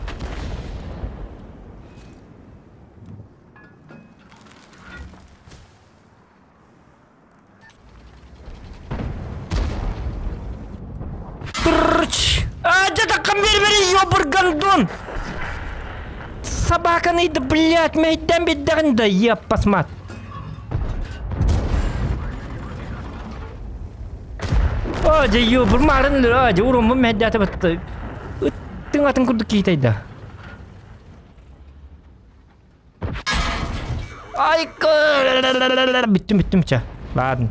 Трч! А, дьэ таккан бери ёбр гандон! Собаканы да, блядь, мэйдэн биддэҕин да, еппасмат. О, дьэ, ёбр марын, а, дьэ, уруммун мэйдээтэ батта. Ыттыҥ атын курдук киитэйда. Ай, бүттүм, бүттүм, чэ. Ладно.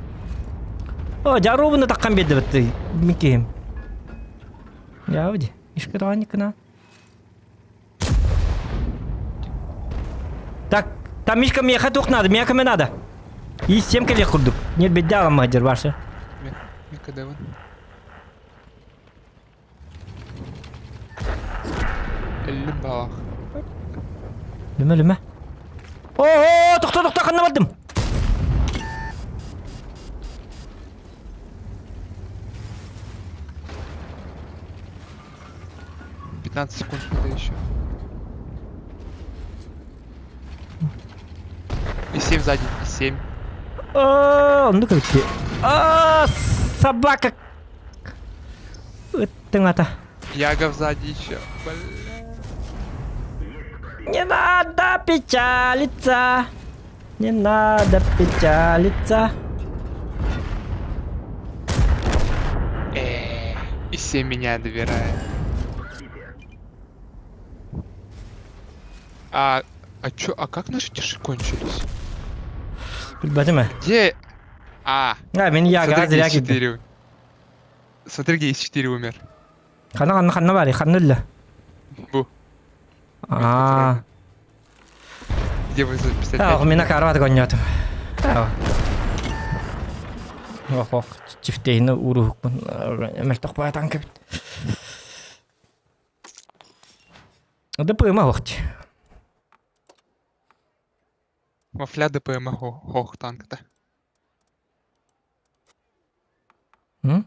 О, дьаруубуну таххан биэрдэ бытты. Мин киһим. Явди, Мишка Так, там Мишка меха туох надо, меха мне надо. И всем кэлиэх курдук. Нет, бедда аламмаһдьыр барса. Мека дэвен. Өллүм баҕах. Лүмэ лүмэ. Оо, тохто тохто ханна бардым? 15 секунд надо еще. И 7 сзади, и 7. Оннук эбит. А, собака. Ыттыҥ ата. Яга сзади еще. Бля. Не надо печалиться. Не надо печалиться. И все меня добирают. А чё, а как наши тиши кончились? Билбэтим ээ. Где? А, А, мин яга смотри, где зря киирдим. С4. Смотри, где С4 умер. Ханна ханна ханна баарый, ханна өллө. Бу. Аа. Где вы за 55? Аа, мин акаарбат гонньоотум. Аа. Ох, ох, чифтейни уруһукпун мөлтөх баҕа танка эбит. ДПМ оһох Вафля ДПМ хох танкта. М?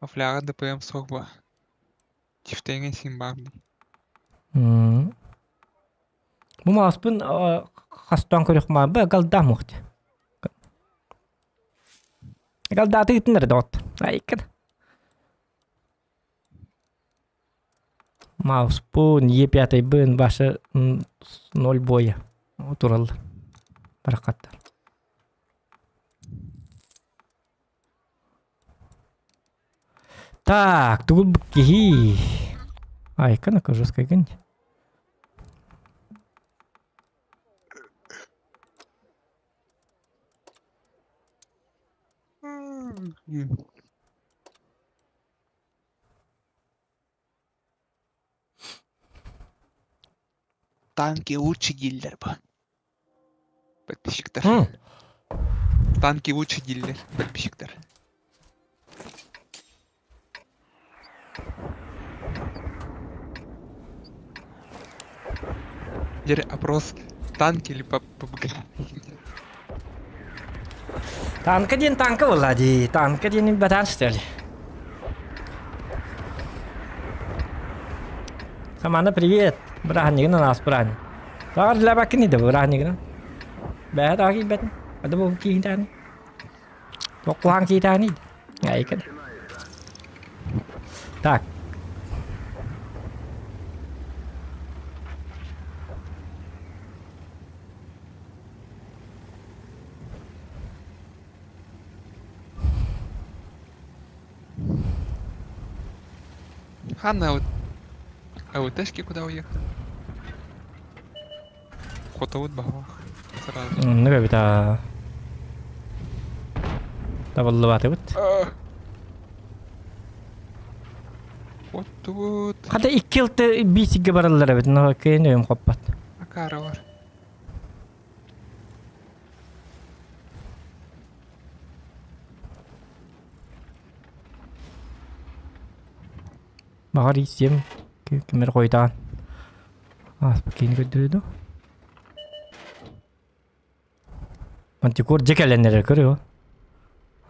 Вафляҕа ДПМ суох буо. Чифтээҥҥэ син баар дии. М. Бу мааспын хастоон көрүөх баа галдаам уох дии. Галдааты ыытын эрэ доҕот. Айкын. Мауспун, Е5-бын башы ноль боя тураллар. Барахаттар. Так, тугул киһи. Айка на жесткая гынь. Танки лучше дилер бо. Подписчиктар. М. Танки лучше дилер. Подписчиктар. Теперь опрос танки или ПБГ? Танка диэн танка буолла дии. Танка диэн батаан что ли? Самана привет. Бырааһынньыгынан аас бырааһынньык. Таар лабаккын иде бырааһынньыгынан. Бэһэ таа киирбэтин. Ады бу киитаани. Токкуһаан киитаани. Айкын. Так. Ханна, а а УТшки куда уехали? Хотовут баҕалаах. Сразу. Оннук эбит аа. Табыллыбатыбыт. Вот тут. Хата икки ылты биисикке бараллар эбит, но кыайан өйүм хоппот. Акара бар. Баҕар ииссиэм кимэр хойутаан ааспыт киһини көрдөрүө дуу? Мантикор дьэ кэлэн эрэр көрүө.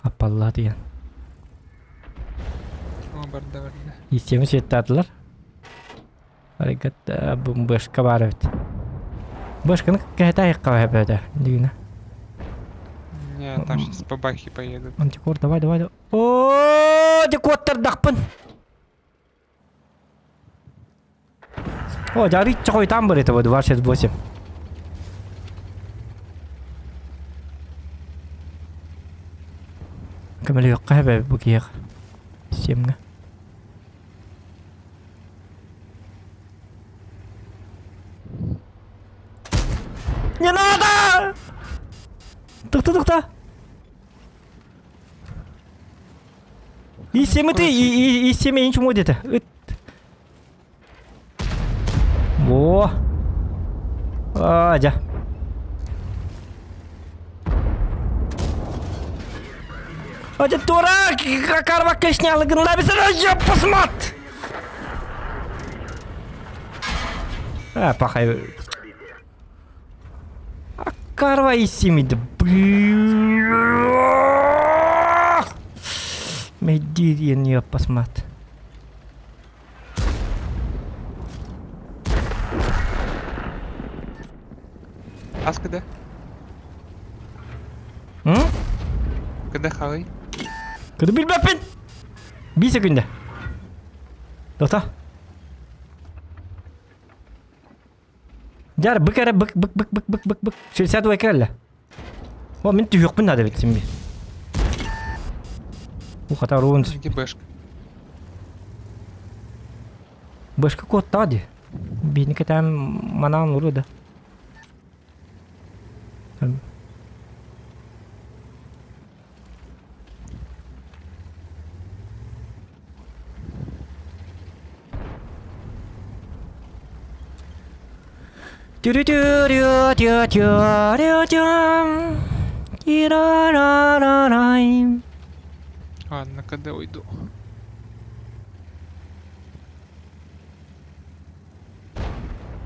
Аппаллаа диэн. О, барда барда. Ииссиэми светтаатылар. Арыгат бышка баар эбит. Бышканы кэһэтэ айыкка эбэтэ дигинэ. Не, там сейчас бабахи поедут. Мантикор, давай, давай, давай. Оо, дьэ куоттардахпын. О, дьарыйчча хойутаан бар этэ 268. Көмөлөһүөххэ эбэ бу киһиэхэ. Сиэмҥэ. Не надо! Тохто, тохто! И ты, и, и, и семь ничего где-то. Во! А, дьэ. Адя тура, карва кешнялы гынла посмат! А, пахай. А карва и семь, да Медириен посмат. Аска, да? КД халый? КД билбэппин! Биир секунда. Дота. Дьар бык эрэ бык бык бык бык бык бык бык. 62 кэллэ. О, мин түһүөхпүн наада эбит син бир. У хата руун. Где бэшка? Бэшка куоттаҕа дии. Биһини кэтээн манаан уруо да. Ладно, когда уйду.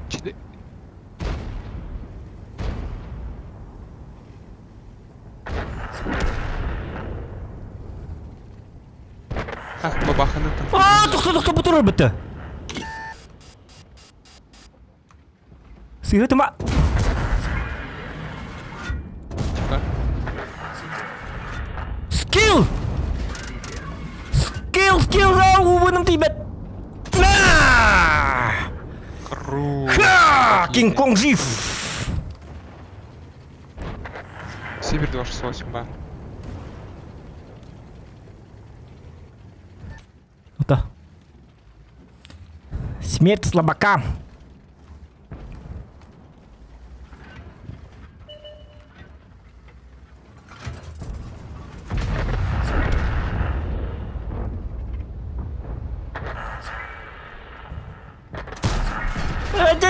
Чили. А, бабаханы там. Аа, тохто тохто бу турар бытты. Сыһытыма. Тихо. Скилл! Скилл, скилл, убыным тиийбэт. На! Круто. Ха! Кинг-Конг жив! Сибирь 268 бар. Это. Смерть слабака.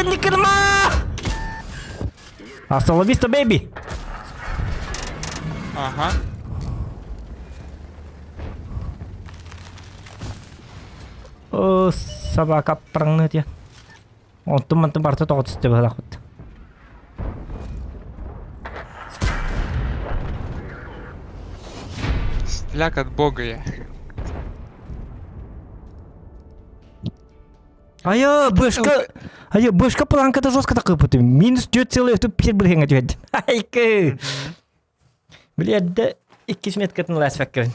Дэнни Hasta la vista, baby! Ага. О, собака прыгнет я. Онтум мантым барыта тоҕо түстэ быһалаахпыт. Стляк от бога я. Айа, бышка... Айа, бышка планката жестко так выпутым. Минус 4,5 бырыһыҥа түһэрдим. Айкы! Били эрдэ иккис меткатын ласпаккын.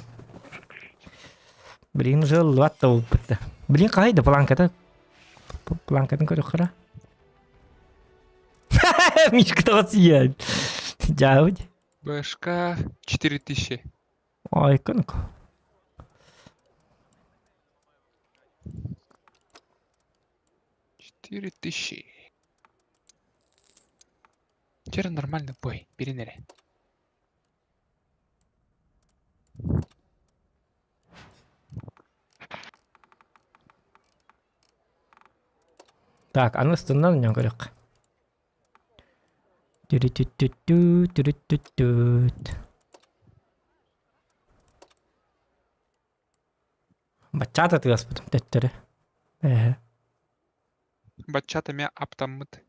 Блин, уже лат да буолбут. Блин, хаһай да планката. Планкатын көрөххөрө. Мишка тоҕо сийэн. Дьаабыт. БШК 4000. Айкын. 4000. Вчера нормально бой, перенери. Так, аны ыстыннан ньон көрүөх. Түрү-түт-түт-түт, түрү-түт-түт. Баччата тыаспытым төттөрү. Ээ. Баччата эмиэ аптаммыт.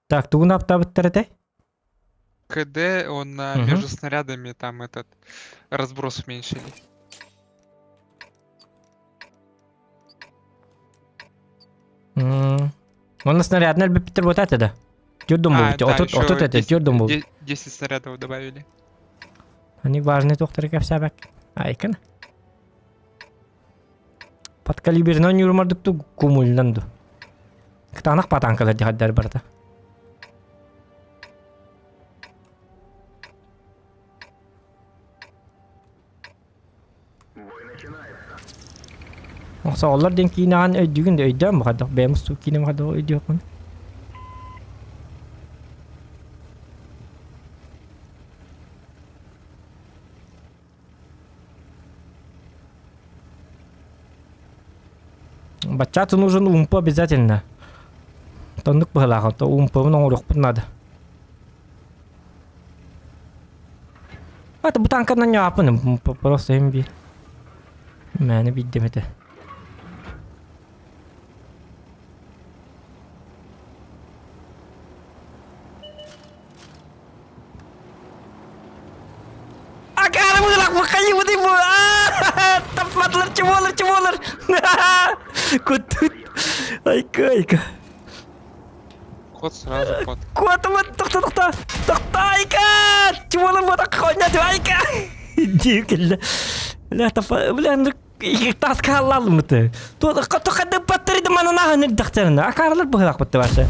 Так, тугун аптаабыттар этэй? КД, он Мгм. между снарядами там этот разброс уменьшили. М. Онно снарядны элбэппиттэр буотаата да? Түөрт А, буолбут. да, Отут, еще отут этэ, 10, түөрт буолбут. 10 снарядов добавили. Они важные тохтары кэпсээбэк. Айкын. Подкалиберный ньурмардыкту кумуллан ду. Кытаанах патанкалар дихаддар барда. Охсооллор диэн киинэҕин өйдүүгүн да өйдөөн баҕардах бэйэм устуу киинэм хадах өйдүөхпүн. Бачча нужен умпу обязательно. Тоннук быһылаах, то умпубун оҥоруохпут надо. Это бутанканан ньаапын просто им биир. Мээнэ биирдэм этэ. Акаары быылах бу хайыбыты бу таппатылар чубуолар чубуолар куттут айка айка. Ход сразу ход. Куотумат тохто тохто тохто айка! Чуолан буотах хонньоту айка! Дии кэллэ. Бля, тафа, бля, тас хааллаалымыты. Тохады паттырды манана ханырдахтарына. Акаралар быһылаах бытты башы.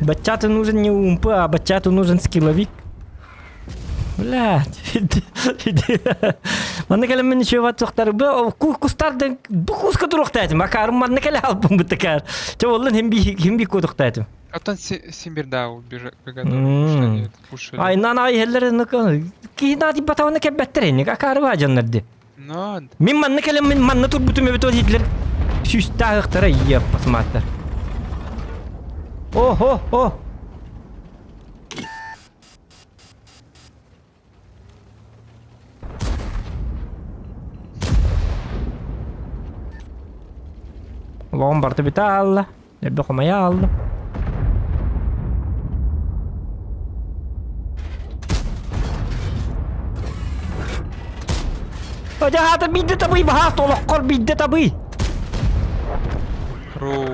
Баччаты нужен не умп, а баччаты нужен скилловик. Блядь. Манна кэлэн мин ничего ватсохтар бу кустардан бу куска туруохтаатым. Акарым манна кэлэ албын бытыкар. Чэ оллун хим би хим би кутуктаатым. Оттон Симбир да убежали. Ай нан ай хеллер киһи наати батауна кэббэттэр инник акары баа дьоннор ди. Но Мин манна кэлэн мин манна турбутум эбит ол Гитлер сүүстаахыктара ийэ пасмааттар. О-хо о Олоҕум барыта бүтэ аалла, элбэх хомойо ааллым. Дьэ аата биирдэ табый баһаат олоххор биирдэ табый. Ру.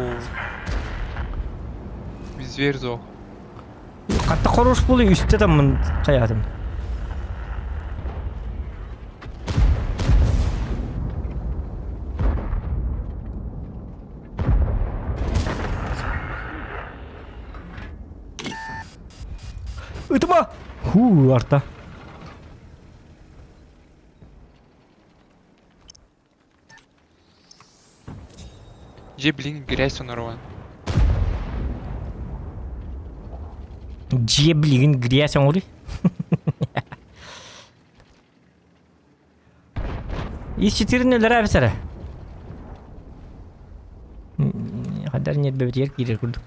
Зверь зох. Хатта хорош буолуй үстэ таммын хайаатым. Ытыма! Хуу, арта. Дьэ блин грязь оҥоруон. Дьиэ билигин грязь оҥоруй. Ис четырын өлөрө эбит эрэ. Хадар ньиэрбэбитигэр киирэр курдук.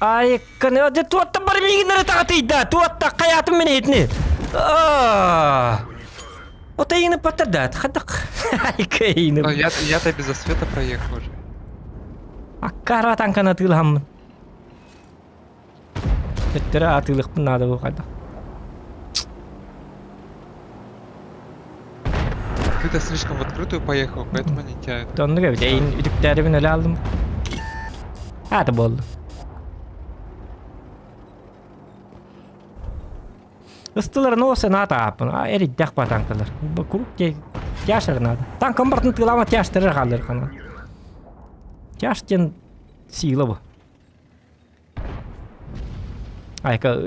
Айыкканы, дьэ туотта бар миигиннэри таҕатыйда, туотта хайаатым мин иһитини. Отайыны паттардаат, хадак. Айыккайыны. Ну я, я-то без освета проехал уже. Аккара танканы атыылаһаммын. Төттөрү атыылыахпын наада бу хайдах. Ты-то слишком в открытую поехал, поэтому они тебя... Оннук эбит, эйин үтүктээрибин өлө алдым. Аата буолла. Ыстылар носа наата ааппын, а эриддэх ба танкалар. Курук тяшер надо. Танкам бартын тыылаама тяштерер хааллар ханан. Тяш диэн сила бу. Айка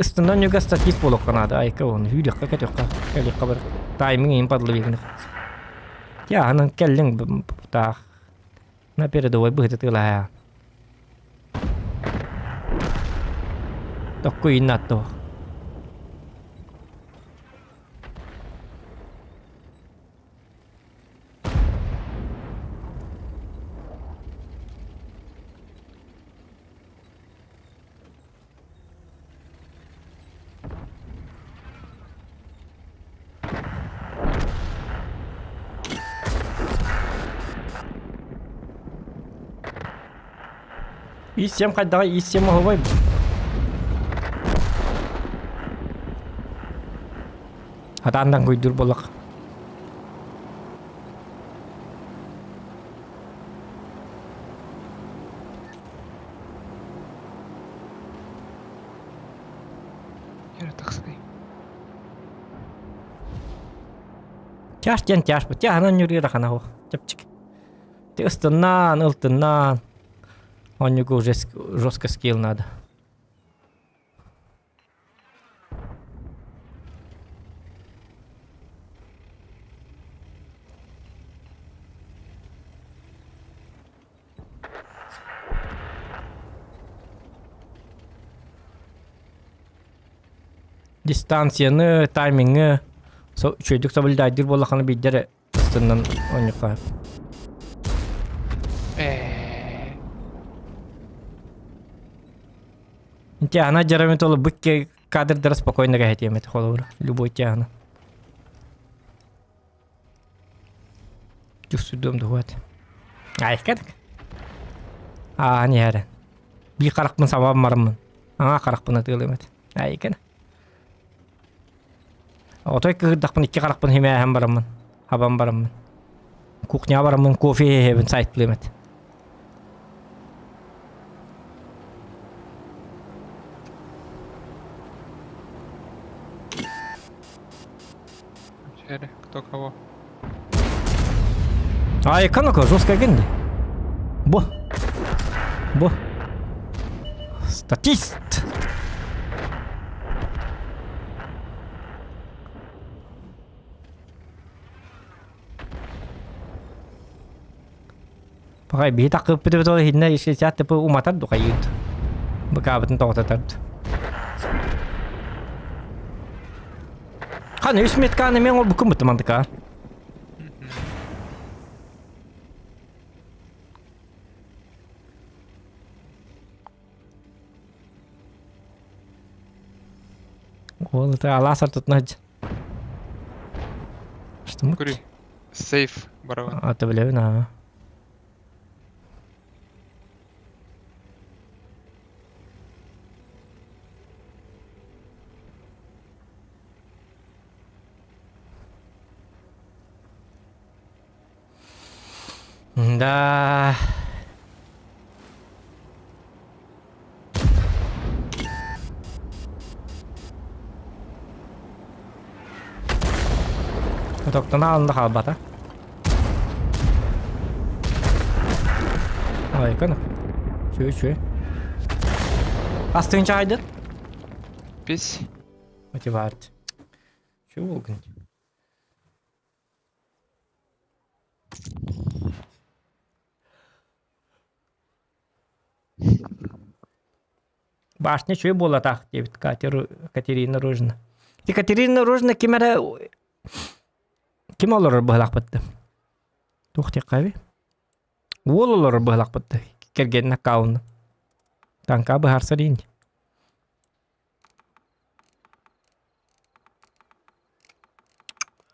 ыстынан ньуга статист буолуохха наада. Айка уон сүүрүөххэ көтүөххэ кэлиэххэ бар. Тайминг иһин падлыбыгын. Тяһанан кэллиҥ таах на передовой быһыта тыылаһа. Токку иннаттуох. Ис-сем хайдаҕай ис-сем оһобой Хатаандан куйдуур буоллах. Тяж диэн тяж бу. Тяһынан ньургуйа да хана Чэпчик. Ты ыстыннаан, ылтыннаан. Онньугу уже жестко скилл надо. Дистанцияны, таймингы үчүгэйдик соблюдайдыыр буоллаххына биирдэ эрэ астынан оонньуохха сөп. Тяна дьарамит ол быкке кадрдара спокойно кэһэтиэм этэ холобура любой тяна. Түксүрдүм дуһуат. Айкадык. Аа, не эрэ. Биир харахпын сабан бараммын. Аҥаа харахпын атыылыам этэ. Айкана. Отой кыһырдахпын икки харахпын химээһэн бараммын, хабан бараммын. Кухняҕа бараммын кофе иһэбин сайтлыым эт. Включали, кто кого. А экономика жесткая генди. Бо. Бо. Статист. Пахай биһи такыппыт эбит ол иһиннэ ишечат типа уматар духайыт. Быкаабытын тоҕототард. Хан үс метканы мен ол букум бутумандыка. Ол это алаас ортотуна Что мы? Кури. Сейф барабан. А, ты билэбин, аа. Да. Хотоктон аалында хаалбата. Ой, көнө. Чү, чү. Астыгын чаайдын? Пись. Мотиварт. Чү болгун. Башня үчүгэй буоллатаах диэбит Катерина Рожина. Екатерина Рожина ким эрэ ким олорор быһалаахпыт да? Туох диэххэ Уол олорор быһалаахпыт да кэргэнин аккаунна. Таҥка быһаарсар иин.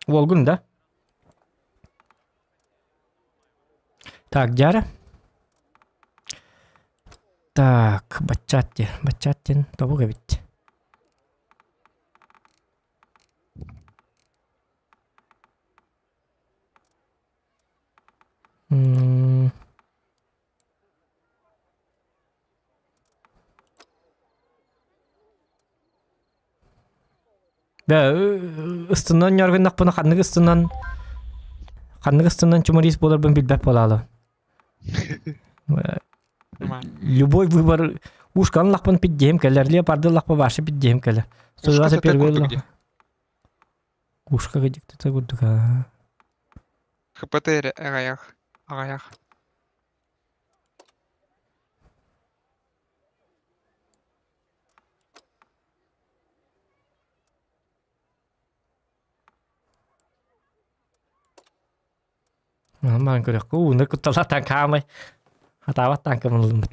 Уолгун да? Так, дьара. Так, баччаат диэн, баччаат диэн тобук эбит. М Да, ыстынан ньоргуннахпына ханнык ыстынан ханнык ыстынан чумарист буоларбын билбэт буолаалы. Любой выбор ушкан лахпын пиддиһим кэлэр, леопарды лахпа башы пиддиһим кэлэр. Ушка первый Ушка кыдьыктыта курдук аа. ХПТ аҕыйах. Аҕыйах. Маан көрөххө ууну кутталатан хаамай хатаабат тааҥкабын ылыммыт.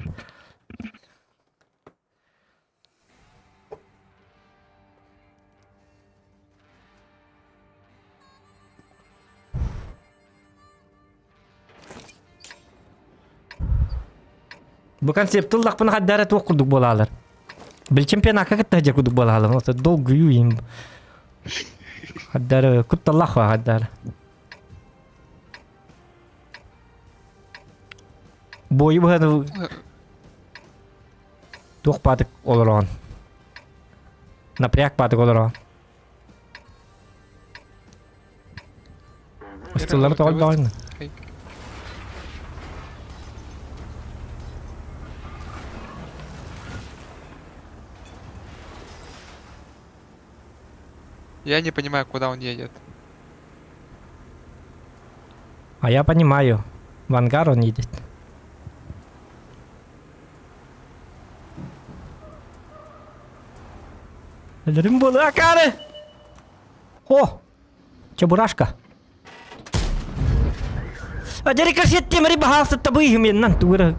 Бу концепт ыллахпына хаддара туох курдук буолаалар. Бил чемпионакка кытта сылдьар курдук буолаалар. Ото долгуйуу им. Хаддара кутталлах хаддара. Бойу быһаны туох баатык олороон. Напряг баатык олороон. Ыстыллары тоҕо баҕайны. Я не понимаю, куда он едет. А я понимаю. В ангар он едет. Өлөрүм буолуо акаары! О! Чебурашка. А дерикашет темири баһаалсыт табыйһым тугура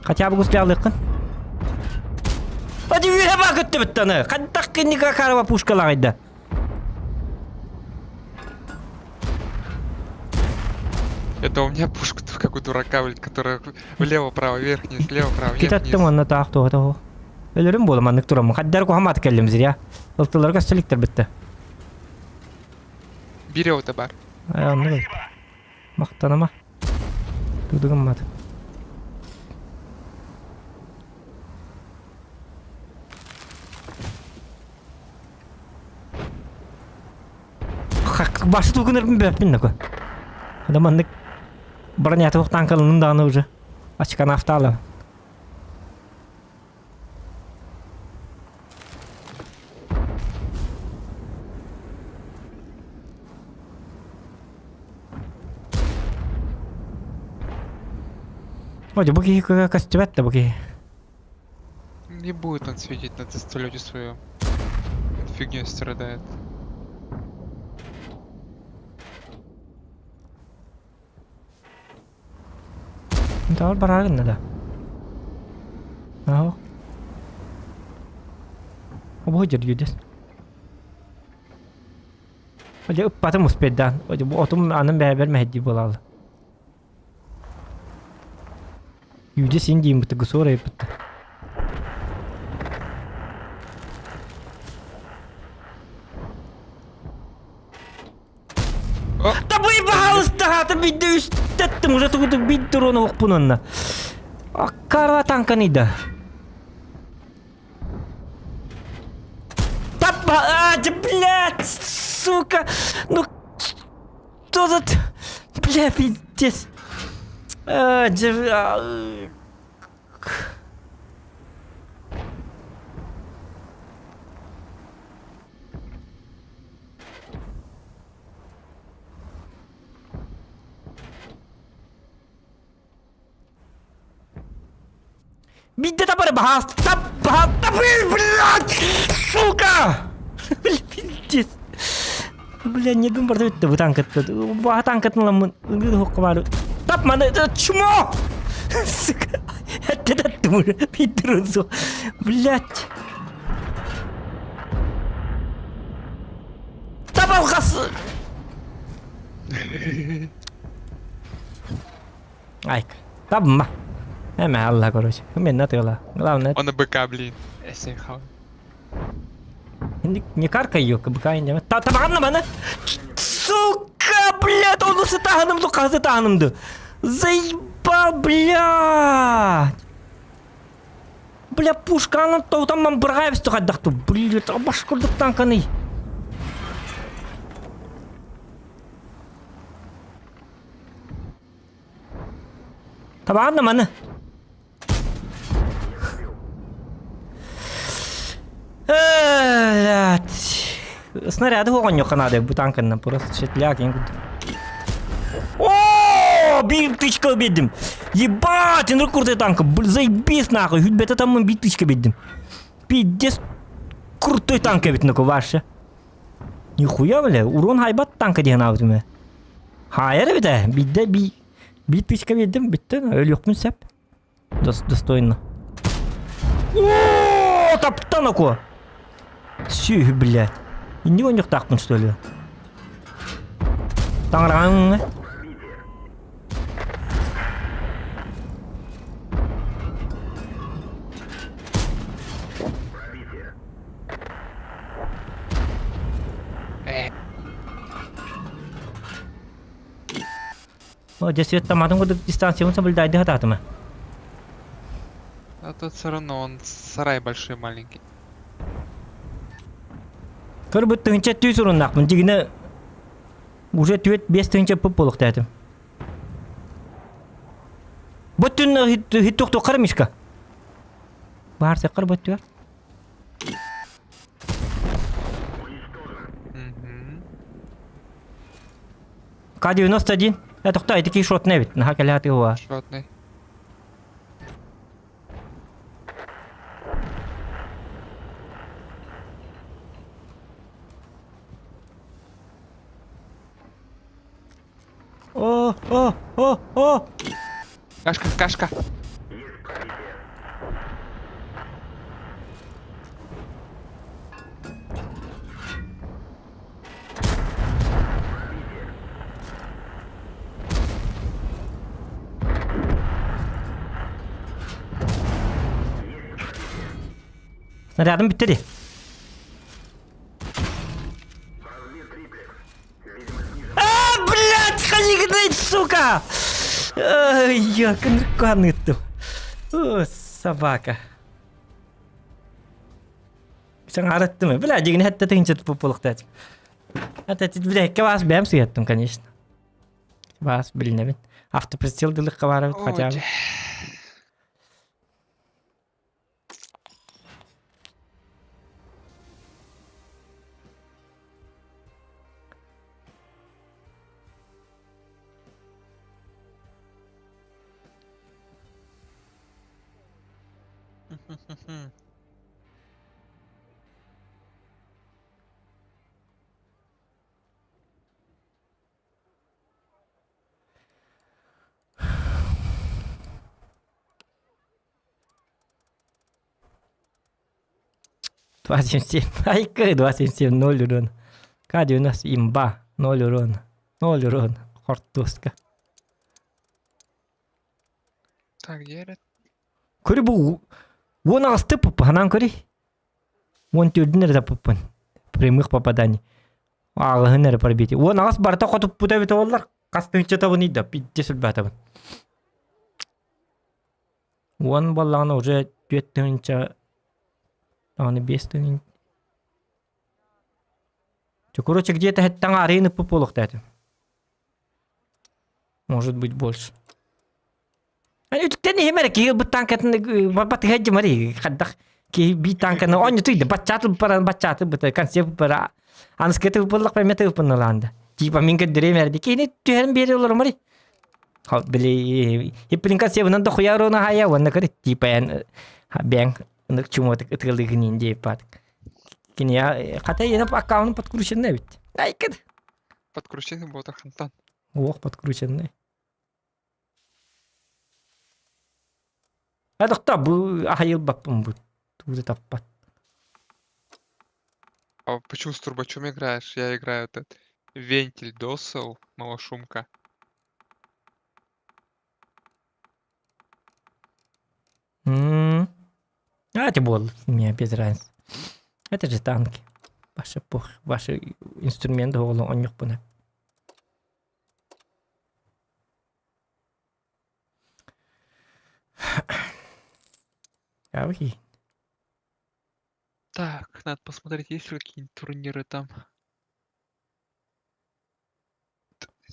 хотя бы гуслялыккын. Ади үһэ баа көттөбүттаны. Хантах кинника карава пушкалаҕайда. Это у меня пушка как у дурака, блядь, которая влево-право, вверх, вниз, влево-право, вверх, Китаттым вниз. онно таах туһа Өлөрүм буола маннык тураммын. Хаддар куһамаат кэллим зря. Ылтыларга сөлүктэр битте. Биир оҕото бар. Ay оннук. Махтаныма. Тудугуммат. Башы тугунарбын бэппин нако. Ада маннык бронята танкалынын даҕаны уже. Ачкан автаала. Ой, бу киһи көстүбэт да бу киһи. Не будет он светить на пистолете своем. Он фигней страдает. Таар бараар гынна да. Аһо. Обо дьэргүйдэс. Дьэ ыппатым успейдаан. Бу отум анын бэйэбэр мэһэйдии буолаалы. Юдя син диин бытыгы суор айыппытта. Да бый баһалыста хаата бидде үстэттим уже тугу бид дрона укпун онна. Аккара танканыйда. Да, а, блядь, сука! Ну, что за... Бля, пиздец. А, а, Биирдэ табары баһаас тап баһаас блядь сука пиздец бля не дум барда бүттэ бу танкатты баха танкатын ламмын ылгыр хокка бары тап маны чмо сука эттэ питтер блядь табалгас Айк. Табма. Эме Алла, короче. Мен тыла. Главное. Он на БК, блин. СХ. Не, не каркай ее, КБК не. Та табаганна маны. Сука, блядь, он сытаһаным ду Заебал, блядь. Бля, пушканы тоутамман бырғайбыз тухайдахту. Блядь, башкурдук танканы. Табаҕан маны. Блядь. Снаряды оҕонньоххо наада бу танканнан просто светляк О, биир тычка биэрдим. Ебать, инрык крутой танк. Заебись нахуй. Хүлбэтэ таммын биир тычка биэрдим. Пиздец крутой танк эбит нуку ваше. Нихуя, бля, урон хайбат танка диэн аабытым Хаайар эбит ээ, биирдэ би биир тысяча биэрдим, бүттэ, өлүөхпүн сөп. Достойно. О, таптан оку! Сүһү, блядь. Инник оонньуохтаахпын, что ли? Таҥараҕаҥ О, дьэ светтаматын курдук дистанциябын соблюдайды сатаатыма. А тут все равно он сарай большой маленький. Көрбүт тыһынча түү суруннаахпын. Дьигинэ уже түөт биэс тыһынча пып буолуохтаатым. Бөттүн хиттуохтуоххара мишка. Баар секкар бөттүгэр. Мгм. К-91. Тохто, ити шотный эбит. Наха кэлэхати уа. Шотный. О, о, о, о! Кашка, кашка. Снарядым бүттэ дии. Сука! Ай, я кынырканыттым. О, собака. Саҥараттым. Бля, дигини хэтте тыһынча туппулуктаатым. Это бля, икки бас бэм сыйаттым, конечно. Бас билинэбин. Автоприцел дылыкка барабыт хотя бы. 2.77. Айка 2.77 0 урон. Кади у нас имба. 0 урона. 0 урона. Хортуска. Так, где это? Көрү бу уон аҕысты пуппа ханан көрүй. Уон төрдүн эрэ таппыппын. Прямых попаданий. Аҕыһын эрэ пробитие. Уон аҕыс барыта хотуппута эбитэ буоллар хас тыһыынча табын ыйда пиздец өлбөтөбүн. Уон буоллаҕына уже түөрт тыһыынча даҕаны биэс тыһыынча Короче, где-то хэттэн арыйын ыппыт буолуохтаатым. Может быть больше. Үтүктэн иһим эрэ киһи ылбыт танкатын барбат иһэ хайдах киһи биир танканы оонньотуйда баччааты баран баччааты быта концепт бара аныскыты буллах пэмэ тыыппын ылаанда типа мин көрдөрүөм эрэ киһини түһэрин биэри олорумари били хиппин концебынан да хуяруна хая уонна көр типа эн бэҥ ынык чумотык ытыалыгынин диэппат кини хата ена аккаунт подкрученный эбит айкыт Подкрученный бота хантан. Ох, подкрученный. Адохта бу ахайылбаппын бу тугу таппат. А почему с турбачом играешь? Я играю этот вентиль досел, малошумка. М. А, это был, мне без разницы. Это же танки. Ваши пух, ваши инструменты оҕолон онньукпуна. Окей. Так, надо посмотреть, есть ли какие-нибудь турниры там.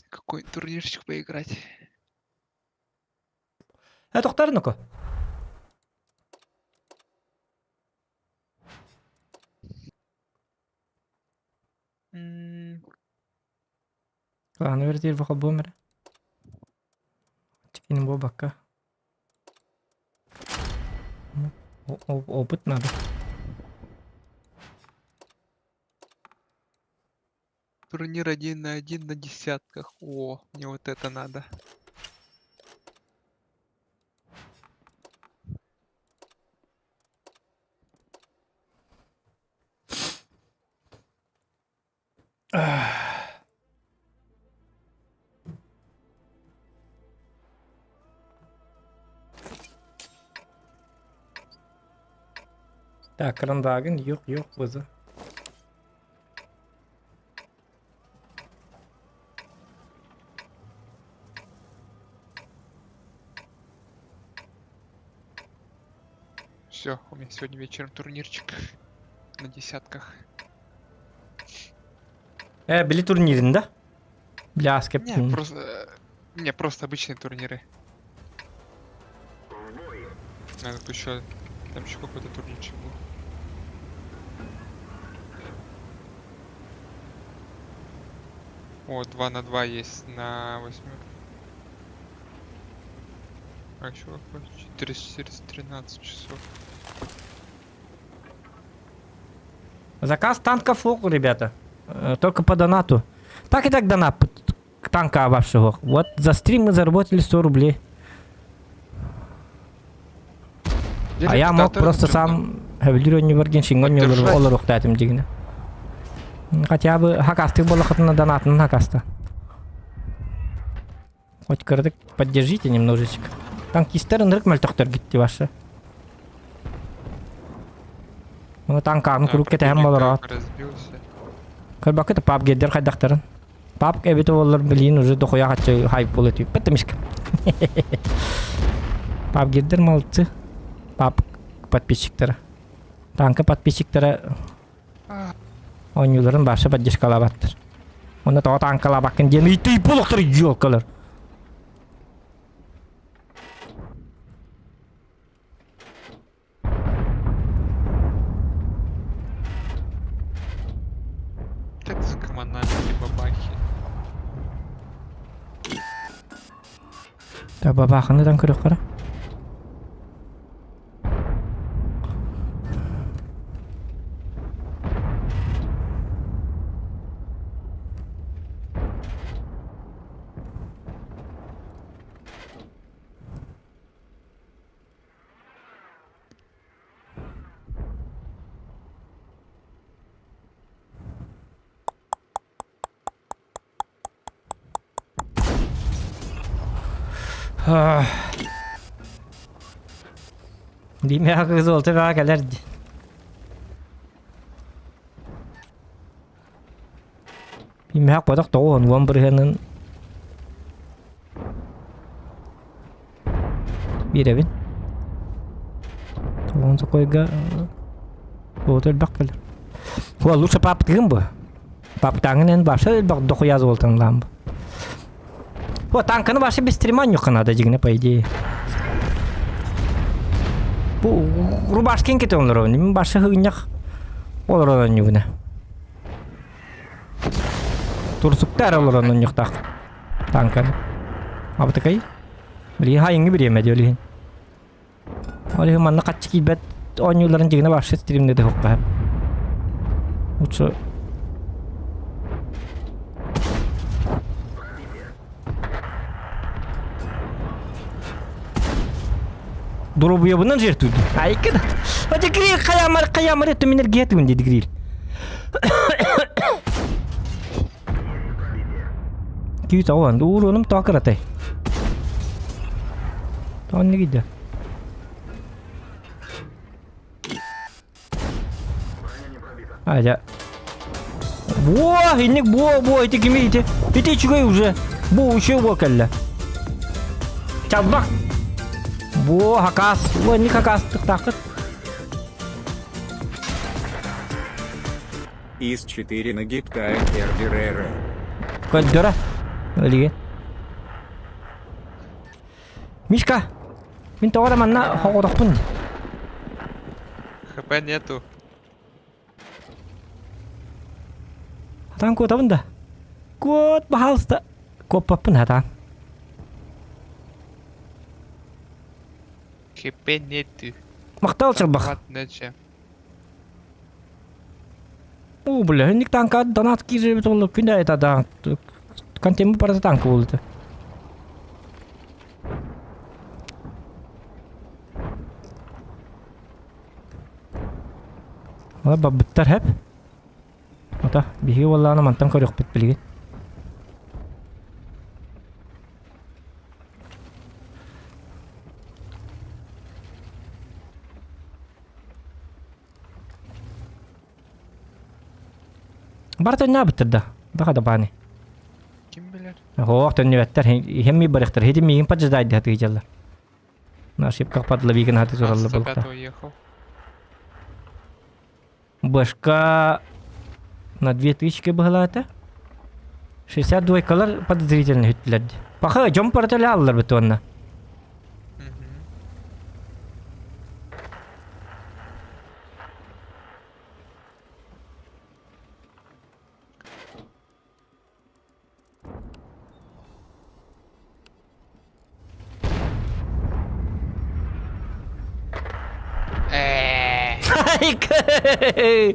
Какой турнирчик поиграть? Э, тохтар ну-ка. М, Ладно, вердир бу эрэ. Чекин буолбакка. Опыт надо. Турнир один на один на десятках. О, мне вот это надо. Так, Крандагын, юк, юк, бызы. Все, у меня сегодня вечером турнирчик на десятках. Э, били турнирин, да? Бля, Не, просто... Не, просто обычные турниры. Надо еще... Там еще какой-то турнирчик был. О, 2 на 2 есть на 8. А еще какой? 413 часов. Заказ танков ок, ребята. Только по донату. Так и так донат танка вашего. Вот за стрим мы заработали 100 рублей. А я мог просто сам Сөбүлүүр олоруохтаатым дигинэ. Хотя бы хакастык буоллахытына донатынан хакаста. Хоть кырдык поддержите немножечко. Танкистер ынырык мөлтөхтөр гитти ваша. Оны танкааны куруук кэтэһэн болороот. Разбился. Көрбөккө да пабгердер хайдахтарын. Папк эбитэ буоллар билигин уже дохуя хаччы хайп буола түппэт да мишка. Папгирдер молодцы. Пап подписчиктара. Танка подписчиктара оонньууларын баша поддержкалаабаттар. Онно тоҕо танкалаабаккын диэн ыйтый буолуохтар елкалар. Так закоммунальные бабахи. Да бабаханы там көрөххөрө. Димээх кыз ол төбөҕө кэлэр дии. Имээх бодох 90 бырыһыанын биэрэбин. Тоҕон сокойга уоту элбэх кэлэр. Хуа лучше паптыгын бу. Паптаҥын эн баша элбэх дохуя золотан лаам бу. Хуа танканы баша бестриман юққа надо дигне по идее. Бу рубашкин кете олорон. Мин баша хыгыннях олорон югна. Турсуктар олорон онньуктаах танканы. Абытыкай. Билигин хайыҥҥы бириэмэ дии олиһин. Ол иһин манна хаччы киирбэт оонньууларын дьигинэ вообще стримне да хукка. Лучше Доруобуйабынан жертвуйду. Айка да. Ати гриль хаямар хаямар это мен эргиэтигин диди гриль. Күйт ауан, ууруонум тоакыратай. Тоон гидя. Айда. Во, инник бо, бо, ити кими ити? Ити үчүгэй уже. Бу үчүгэй бо кэллэ. Чалбах. Бо, хакас. Бо, инник хакас тыктаахыт. Из 4 на гектар Эрдерера. Көрдөрө. Өлүгүн. Мишка, мин тоҕо эрэ манна хоҕотохпун дии. ХП нету. Хатаан куотабын да. Куот, пожалуйста. Куоппаппын хатаан. ХП нету. Махтал чалбах. Ладно, че. О, бля, инник танка донат киирбит ол күн это да. Контемпу барыта танка буолута. Ала бабыттар хэп. Ата, биһиги уоллаана мантан көрүөхпүт билигин. Барыта өннөөбүттэр да. Баха да бааны. Ким билэр? Хоох төннүбэттэр. Хэмми барыхтар. Хити миигин поджидайды хатыгыдьаллар. На ошибках подловигин хаты туралла 105 булта. уехал. Башка на 2000 быһылаата. 62 двойкалар подозрительно хүттүлэр. Паха дьон паратали аллар бит онна. Мгм. Э.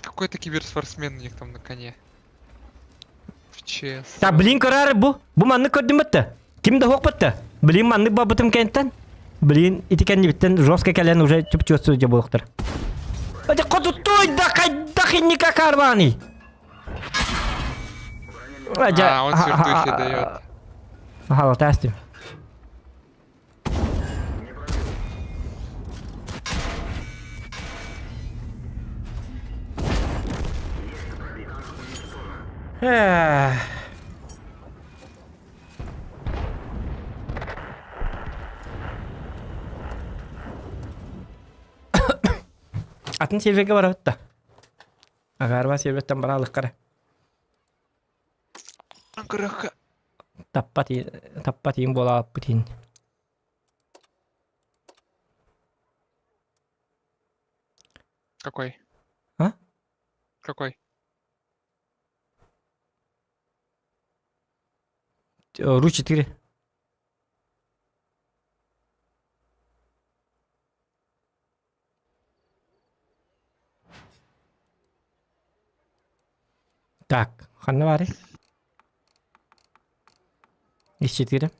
Какой-то киберспортсмен у них там на коне. В ЧС. Та блин көрөр бу. Бу маннык көрдүм бытты. Ким да хоқ бытты. Блин маннык бабытым кэнтэн. Блин ити кэннибиттэн жестко кэлэн уже чуп-чуос дьэ буолуохтар. Эти хотуттуй да хайдах инника карваный. А, он сверху дает. Халатастым. Эх. Атын сервергэ барабыт да. Агарба серверттэн бараалыккара. Кырыхха. Таппат таппат иин буолааппыт иин. Какой? А? Какой? Ру 4. Так, ханна баарый? Ис 4.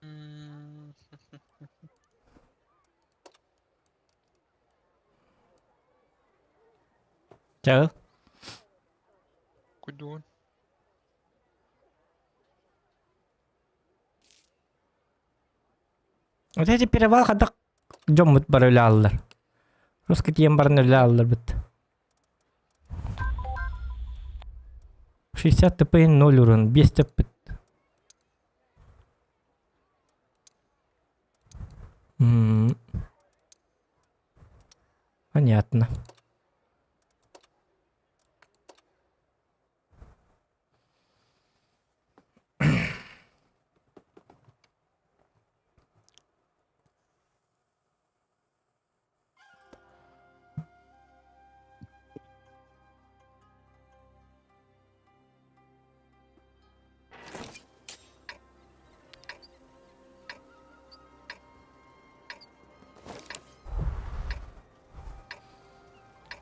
М, Чаҕыл. Куда он? Вот эти перевал хайдах дьоммут бары үлэ ааллар. Русский тиийэн баран үлэ аалларбыт. 60 ТП 0 урун, 5 тэппит. М. Понятно.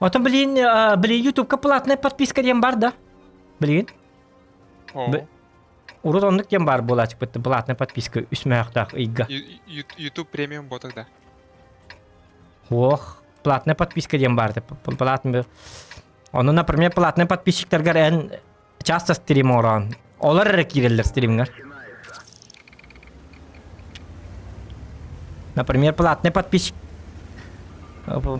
Отон блин, блин, ютубка платная подписка диэн бар да? Блин. О. Урут оннук диэн баар буолааччыппыт платная подписка үс мөһөхтөөх ыйга. YouTube премиум бо тогда. Ох, платная подписка диэн баар. Платный. Ону, например, платный подписчиктаргар эн часто стрим оҥороон. Олор эрэ киирэллэр стримҥэр. Например, платный подписчик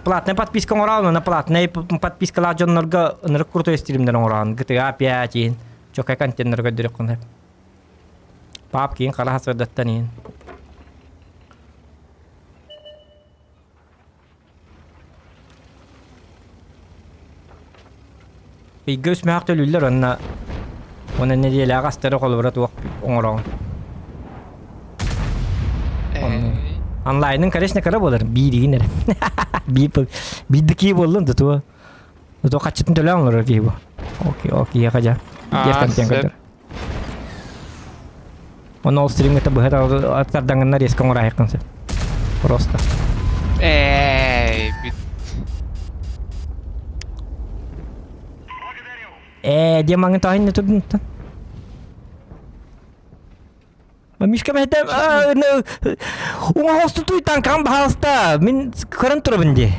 платная подписка оҥороон, на платная подпискалаах дьоннорго ынырык крутой стримнэр оҥороон. GTA 5 иин чокай контеннер көрдөрүөххүн сөп. Пап киин хара сырдаттан иин. Ыйга үс мөһөх төлүүллэр уонна уонна нэдиэлэҕэ астары холобура туох оҥороҕун. Онлайнын конечно кыра буолар бииригин эрэ. Биир биир да киһи буоллун да туо туо хаччытын төлөөн олорор киһи бу. Окей, окей, хажа. Биир контент көрдөр. Оны ол стримҥэ быһа тардаҥыннар резко оҥораайыккын сөп. Просто. Эй, бит. Ээ, диэн маҥын тоһин не турдун Мишка мэһэтэм уҥа хостутуй танкам баһаалыста мин көрөн турабын дии.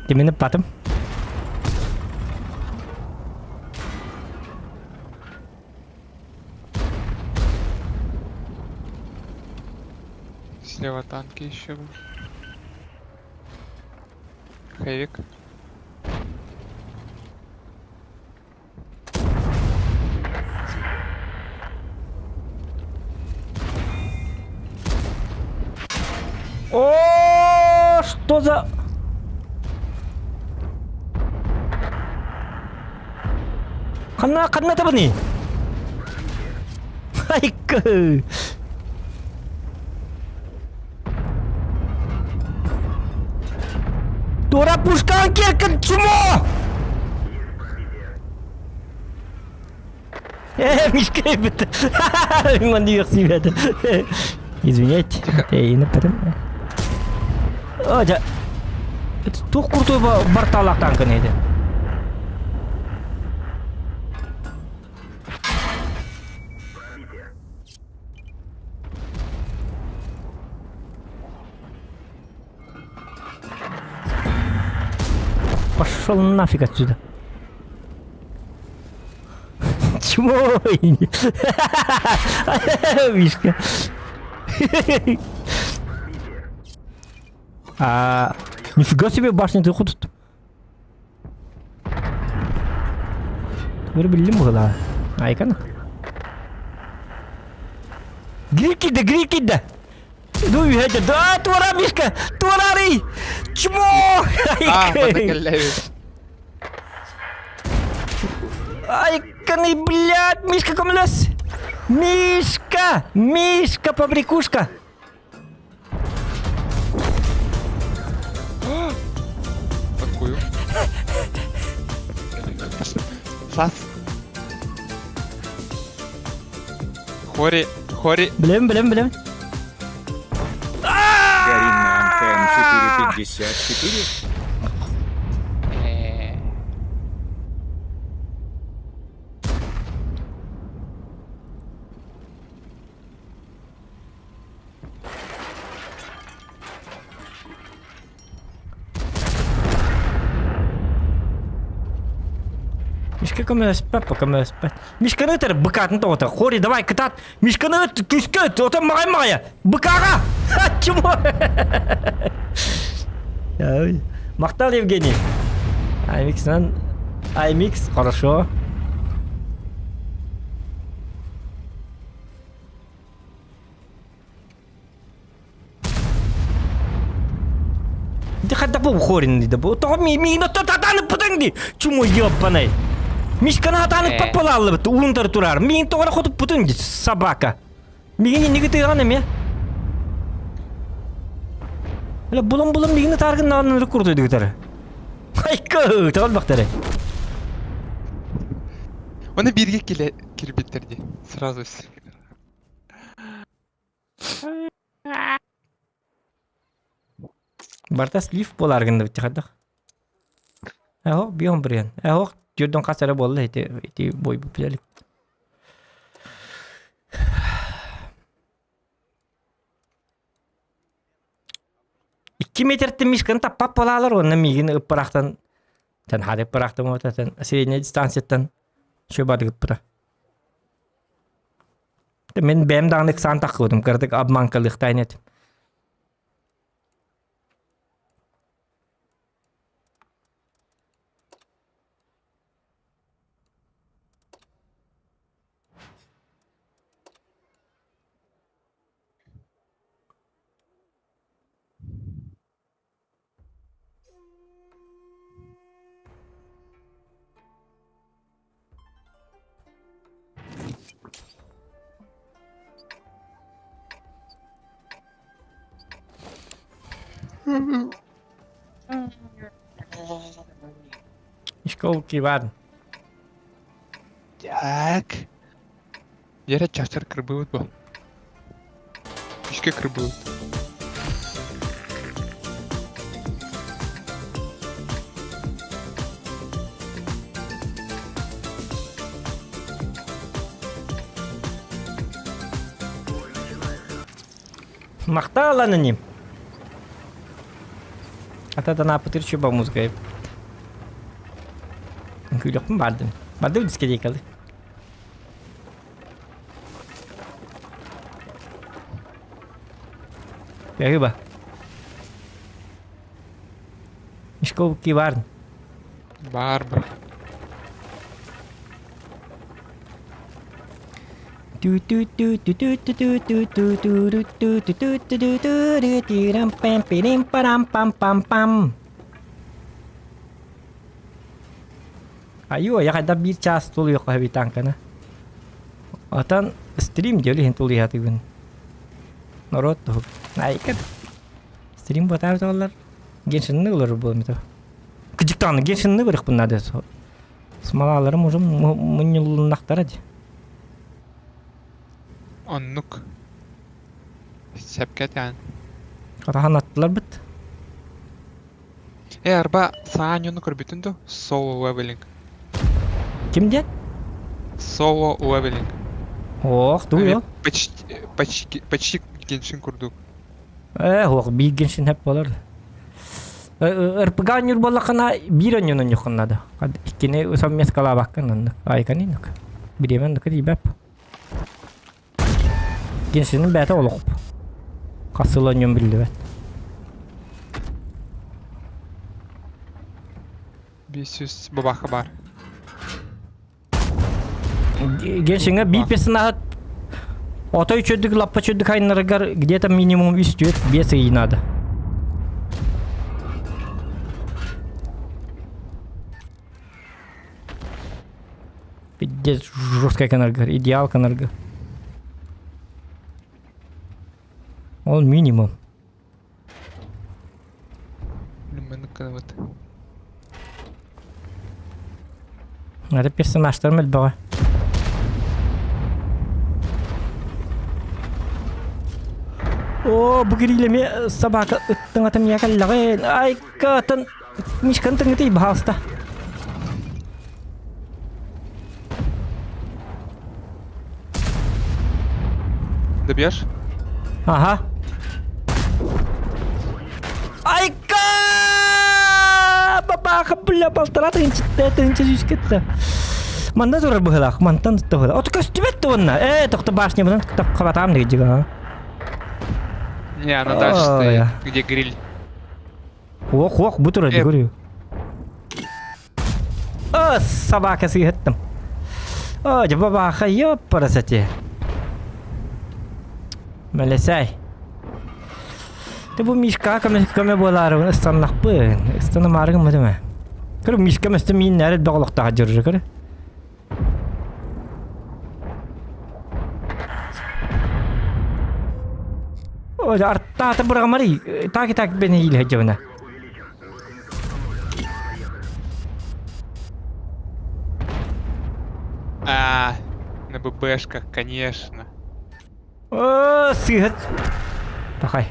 Тимини патым. Слева танки еще. Хэвик. О, что за... Ханна, ханна табыны? Айка. Туора пушкаҕын киэркин чмо! Э, Мишка эбит. Мин үөхсүбэт. Извиняйте, ини потом. О, дьэ. Туох куртуй бартаалаах танкын еді. Пошел нафиг отсюда. Чмо? Мишка. А, нифига себе башня ты тут. Биллим була. Айкан. Грики да, грики да. Ну, это да, туора, Мишка, туорарый! Чмо! А, батакаллавит. Айканы, блядь, Мишка комлес! Мишка! Мишка, побрякушка! Такую. Сас. Хори, хори. Блин, блин, блин. Гарина МТМ 454. Мишка көмөлөспөт, көмөлөспөт. Мишканы ытыр, быкатын тоҕото. Хори, давай, кытаат. Мишканы ыт, күскэ ыт, отон маҕай маҕайа. Быкаҕа! Ха, чмо! Махтал, Евгений. Аймикс, Аймикс, хорошо. Ити хайдах бу хорин диде бу. Тоҕо миигин оттон татаныппытыҥ дии. Чуму ёбаный. Мишканы хатаныппат буолааллыбыт уунтар турар. Миигин тоҕо эрэ хотуппутуҥ дии собака. Миигин инники тыаҕан эмиэ. Эле булан-булан миигин ытааргын нааннары курдуйдугутары. Айка, тоҕо бахтары. Оны бииргэ киле кирбиттэр дии. Сразу Барта слив буолаар гынныбыт хайдах. Эһох бион бриан. Эһох дьөрдөн хас эрэ буолла ити ити бойбу билелик. Икки метртэн мишканы таппат буолаалар уонна миигин ыппырахтан тэн хады ыппырахтым уотатан средняя дистанцияттан шөбадыгыппыта. Мин бэйэм даҕаны ыксаан таххыбытым, кыратык обманкалыахтаан этим. Школки бар. Так. Дьэ чахчар кырбыыбыт бу. Күүскэ кырбыыбыт. Махтал аноним. Ата апытыр чуба музыка. Күлөкпүн бардым. Бардым дискотекалы. Рыба. Мешковки бар. Бар бар. Пам Айуу, я хайда биир чаас тулуйуохха сөбүй тааҥканы. Отон стрим диэли иһин тулуйаатыгын. Норуот туһук. Айка. Стрим ботаабыт оҕолор. Геншинни ылар буолуом этэ. Кыдьык даҕаны Геншинни барыахпын наада. Смолаларым уже мунньулуннахтара дии. Оннук. Сөпкө этэҕин. Хатахан аттыларбыт. Э, арба, саҥа оонньууну көрбүтүн дуу? Solo Leveling. Ким диэн? Solo Leveling. Ох, Эмиэ тугуй ол? почти, почти, почти Геншин курдук. Э, ох, биир Геншин хэп болар. РПГ оонньуур буоллаххына биир оонньууну оонньуоххун наада. Иккини совместкалаабаккын оннук. Айканинок. Бириэмэ оннук тиийбэп. Геншинин бэйэтэ олох. Хас сыл оонньуон биллибэт. 500 бабаха бар. Геншиҥҥэ биир персонажа отой чөдүк лаппа чөдүк айнарыгар где-то минимум 3-4-5 ый надо. Пиздец жесткая канарга, идеал канарга. Он минимум. Блин, Это персонажтарым элбэҕэ. О, бу кирилэми собака ыттыҥатым я кэллэҕин. Айкатын Мишканы тыҥытый, баһаалыста. Добьешь? Ага. Айка! Бабаха, бля, полтора тыһынча, тыһынча сүүс кетті. Манна турар быһылаах, мантан тутта быһылаах. Ото көстүбэт туонна. Э, тохто башня бынан хабатаам дегиджига. ха. Не, она дальше стоит, где гриль. Ох, ох, бу турар, говорю. О, собака сыһыттым. О, дьэ бабаха, ёппарасати. Мэлэсэй. Ты бу Мишка көмө көмө буолаарыбын ыстаннахпын. Ыстанамаарыгым этимэ. Көр Мишка мөстө миин нәрет бөҕөлөхтөөх дьөрү көр. О, артаата бырагамары, так и так бени иилэ дьыбына. А, на ББшках, конечно. О, сыһыт. Пахай.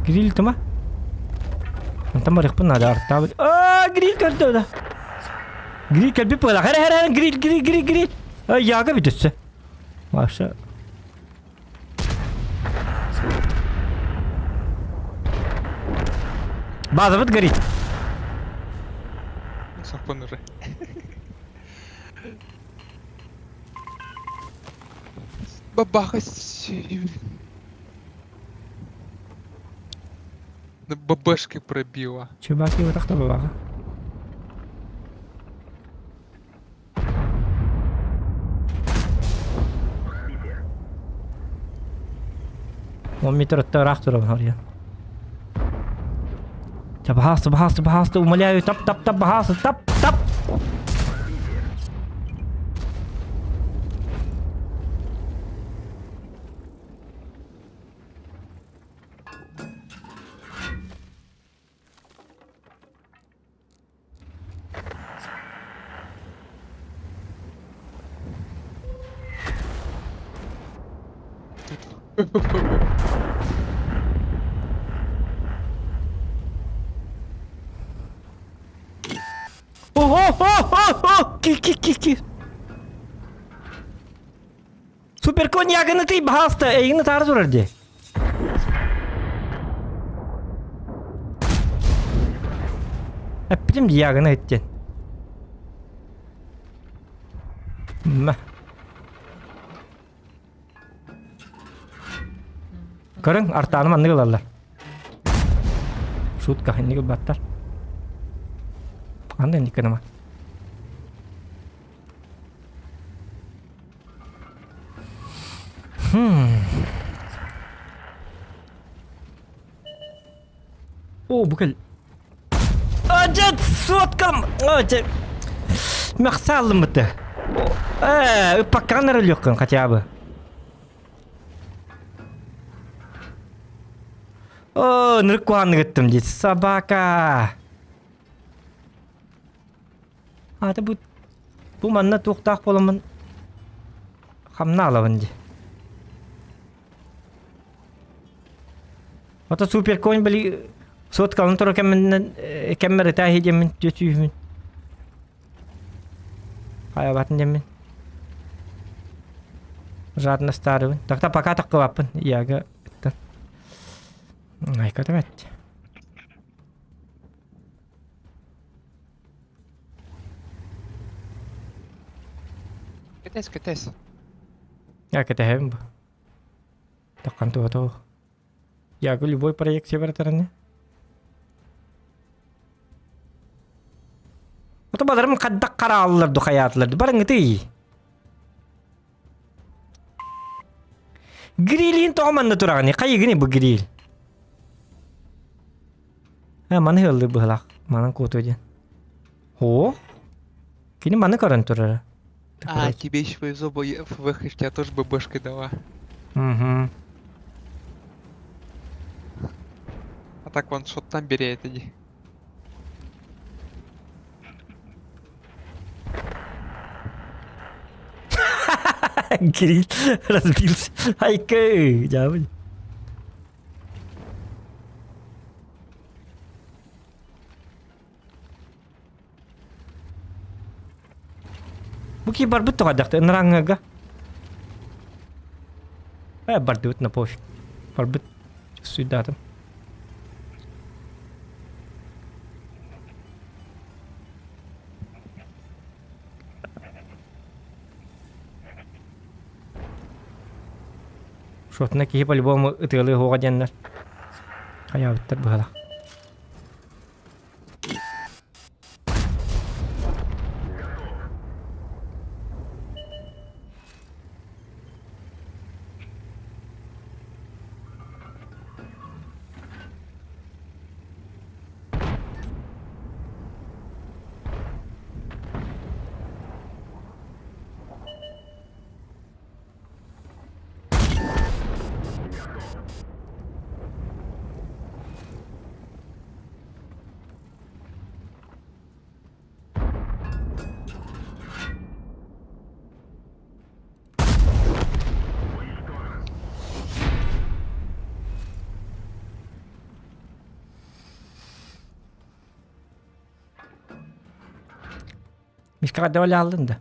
Гриль тума? Онтон барыахпын наада артаабыт. Аа, гриль көрдө да. Гриль кэлбит буолла. Хара хара гриль гриль гриль гриль. Ай, яга бүтүссө. Маша. Базабыт горит. Саппын уже. Бабаха На ББшке пробила. Чуваки, вот так бабаха. Он метр ыраах турабын арыйан. Чэ, баһаалыста, баһаалыста, баһаалыста, умоляю, тап, тап, тап, баһаалыста, тап, тап! Ого-го-го-го! Ки-ки-ки-ки! Суперконьягын ты баһаалыста, эйигин ытаары турар дии. Эппитим диагына иттен. Мэ. Көрүҥ, артааны маннык ылаллар. Шутка, инник ылбаттар. Анда инник гыныма. О, бу кэл. Адьат, соткам! Адьат. Махсалым быты. Э, ыппаккаҕын эрэ өлүөххүн хотя бы. О, ынырык куһааннык ыттым дии. Собака! Аата бу бу манна туохтаах буоламмын хамнаалабын дии. Ото суперконь били соткалын тура кэмминэн кэммэр ытааһи диэммин түөтүүһүмүн. Хайабатын диэммин. Жадно старыбын. Такта пока таккыбаппын. Яга ыттан. Айка эт. Кэтэс, кэтэс. Я кэтэһэбин бу. Таккан туһа Яга любой проекция баратараны. Ото бадарым хаддак харааллар ду хаyaатылар ду барыңытый. Грилин тоҕо манна тураҕыный? Хайыгыный бу гриль? А, маны ыаллыы быһылаах. Манан куотуо диэн. О? Кини маны көрөн турара. А, тебе еще повезло, бо ФВХ тебя тоже ББшкой дала. Угу. А так вон что там бери это не. Гриль разбился. Айка, дьявол. Бу кии барбыт тоҕо ынырааҥҥыга. Э, бардыбыт на пофиг. Барбыт суйдаатым. Шотна киһи по-любому ытыалыы уоҕа диэннэр. Хайаабыттар быһалах. Мишкаҕа да да?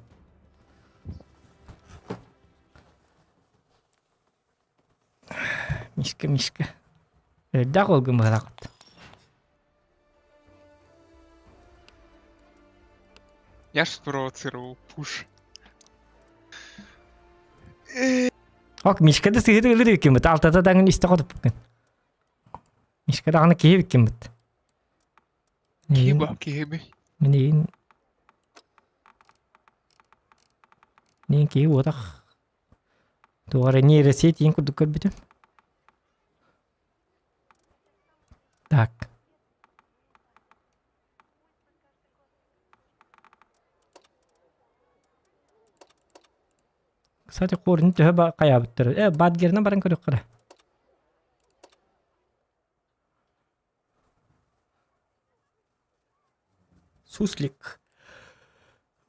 Мишка, Мишка. Эрдээх уолгун быһалаахпыт. Я ж спровоцировал пуш. Ок, Мишка да сыһыт ылыр иккиммит. Алтата даҥын истэ хотуппуккун. Мишка даҕаны киһи иккиммит. Киба, киһиби. Мин Нин киһи уотах Туох эрэ нейросеть иин курдук көрбүтүм. Так. Кстати, корни төһө хайаабыттар. Э, Бадгерынан баран көрүөххэ эрэ. Суслик.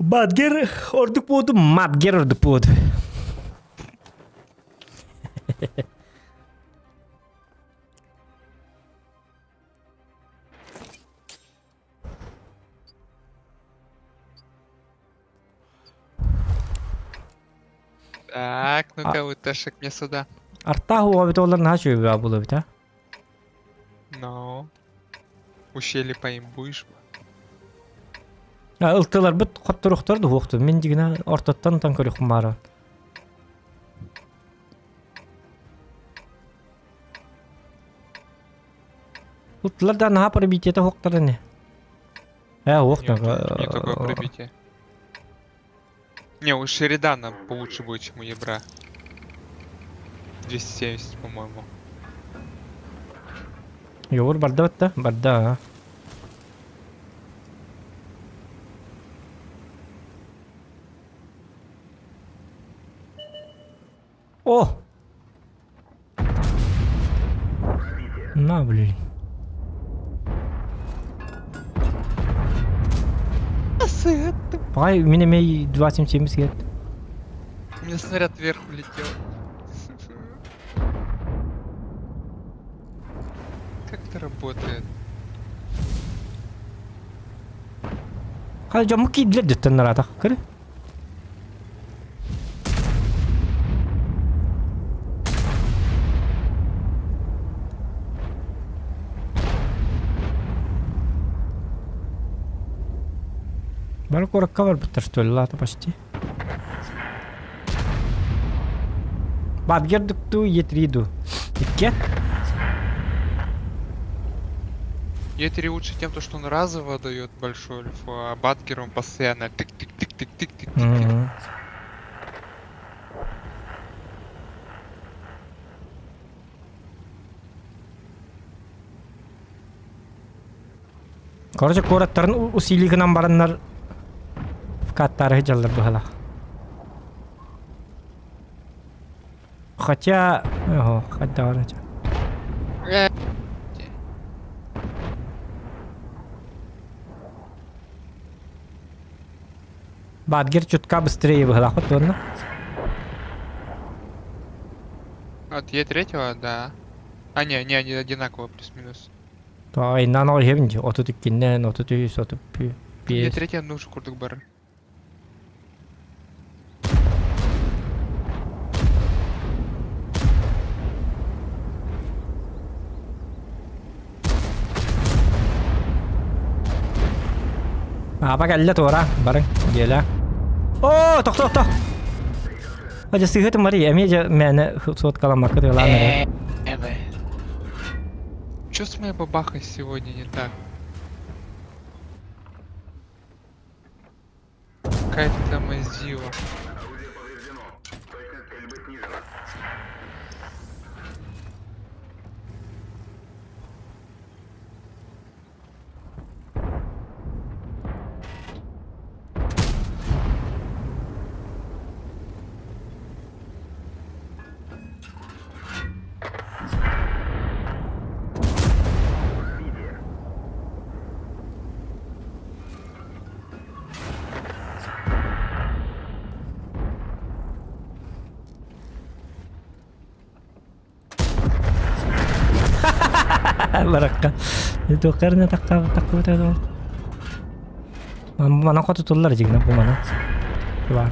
Бадгер ордук буолду, Мадгер ордук буолду. Так, ну-ка, выташек мне сюда. Артаах уоҕа олар наһаа үчүгэй буолуо эбит а? Но. Ущелье поимбуешь. Ылтыларбыт хотторуохтар да уохту. Мин дигинэ ортоттон тан көрүөхпүн баара. Ылтылар да наһаа пробитиета уохтар ини. Э, уох Не, не такое пробитие. Не, у Шеридана получше будет, чем у Ебра. 270, по-моему. Йогур барда батта? Барда. О! На, блин. Пай, мин эмиэ 2.77 сигэт. У меня снаряд вверх улетел. Как это работает? Хай дьоммут киирдилэр дьиттэн нараатах. Көрө. Бары куоракка барбыттар что ли, лата почти. Бадгер дукту Е3 Икки. Е3 лучше тем, то, что он разово дает большую альфу, а Бадгер он постоянно тык-тык-тык-тык-тык-тык-тык. Мгм. Короче, куораттарын усилий гынан бараннар вкаттары дьаллар быһалах. Хотя, ого, хотя, хотя. Бадгер чутка быстрее быһалаахпыт уонна. От Е3, да. А, не, не, они одинаково, плюс-минус. Айнан ол иһэбин дии, 32-нэн, 33, 35. Е3 нужен курдук бар. Аба кэллэ туора, барыҥ, дьиэлээ. Оо, тохто, тохто! Дьэ сыыһытым Мария, эмиэ дьэ мээнэ суоткаламмакка тыалаан эрэ. Чё с моей бабахой сегодня не так? Какая-то мазила. Баракка. Туоххарына таххабыта Манан хотутуллар дьигинэ бу маны. Баар.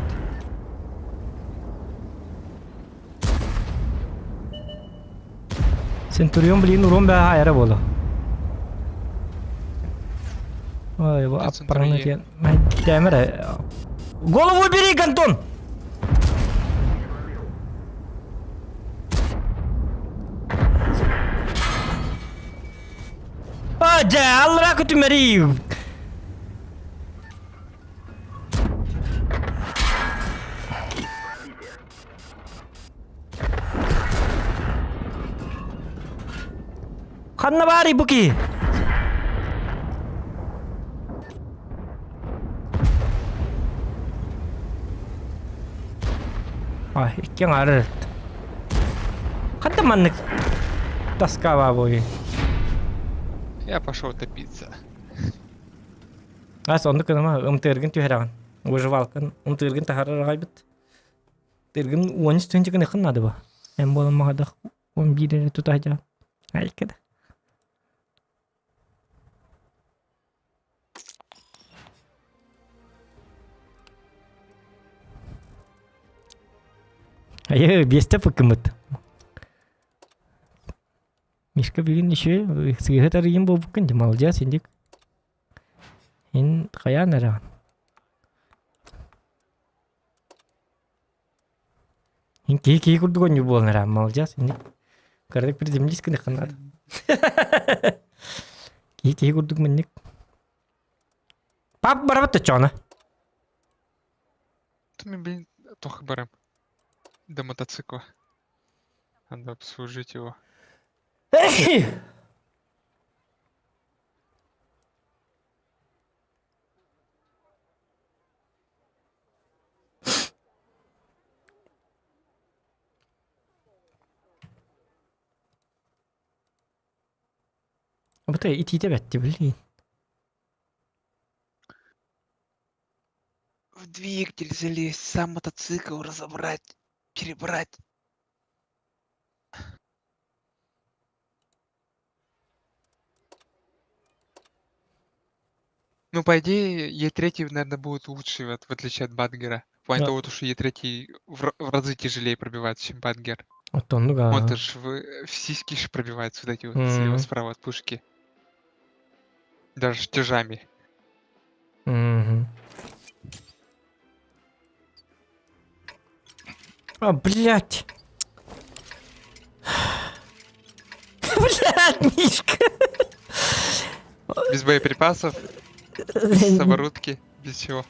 Центурион блин урон бэҕэ айара буолуо. Ой, бу аппараны диэн. Тэмэр. Голову бери, Антон! А, дьэ, аллара күтүмэри! Ханна баарый бу киһи? Ай, икки аҥаары Ханна маннык тоска баабуй? Я пошел топиться. Ас оннук гыныма ымтыыргын түһэрэҕин. Выживалкын ымтыыргын таһаарар аҕайбыт. Тыргын 13 гыныхын надо ба. Эн буолан маҕадах 11 эрэ тута сылдьаҕын. Айка да. Айы, биэстэ пыккыммыт. Мишка бүгүн еще сыыһа тарыйын буолбуккун дии, молодец, индик. Ин хайаан эрэҕин? Ин киһи киһи курдук оонньуур буолан эрэ, молодец, инник. Кыратык приземлись гыныаххын наада. Киһи киһи курдук маннык. Пап барабыт оччоҕуна. Ты блин, тох барым. До мотоцикла. Надо обслужить его. Бу итиитэ бэтти блин. В двигатель залезть, сам мотоцикл разобрать, перебрать. Ну, по идее, Е3, наверное, будет лучше, вот, в отличие от Бадгера. В плане Да. того, то, что Е3 в разы тяжелее пробивается, чем Бадгер. Оттон ну Он-то ж в сиськи ж пробивается вот эти вот Мгм. слева-справа от пушки. Даже тяжами. Мгм. А, блядь. Блядь, Мишка. Без боеприпасов, без оборудки, без всего.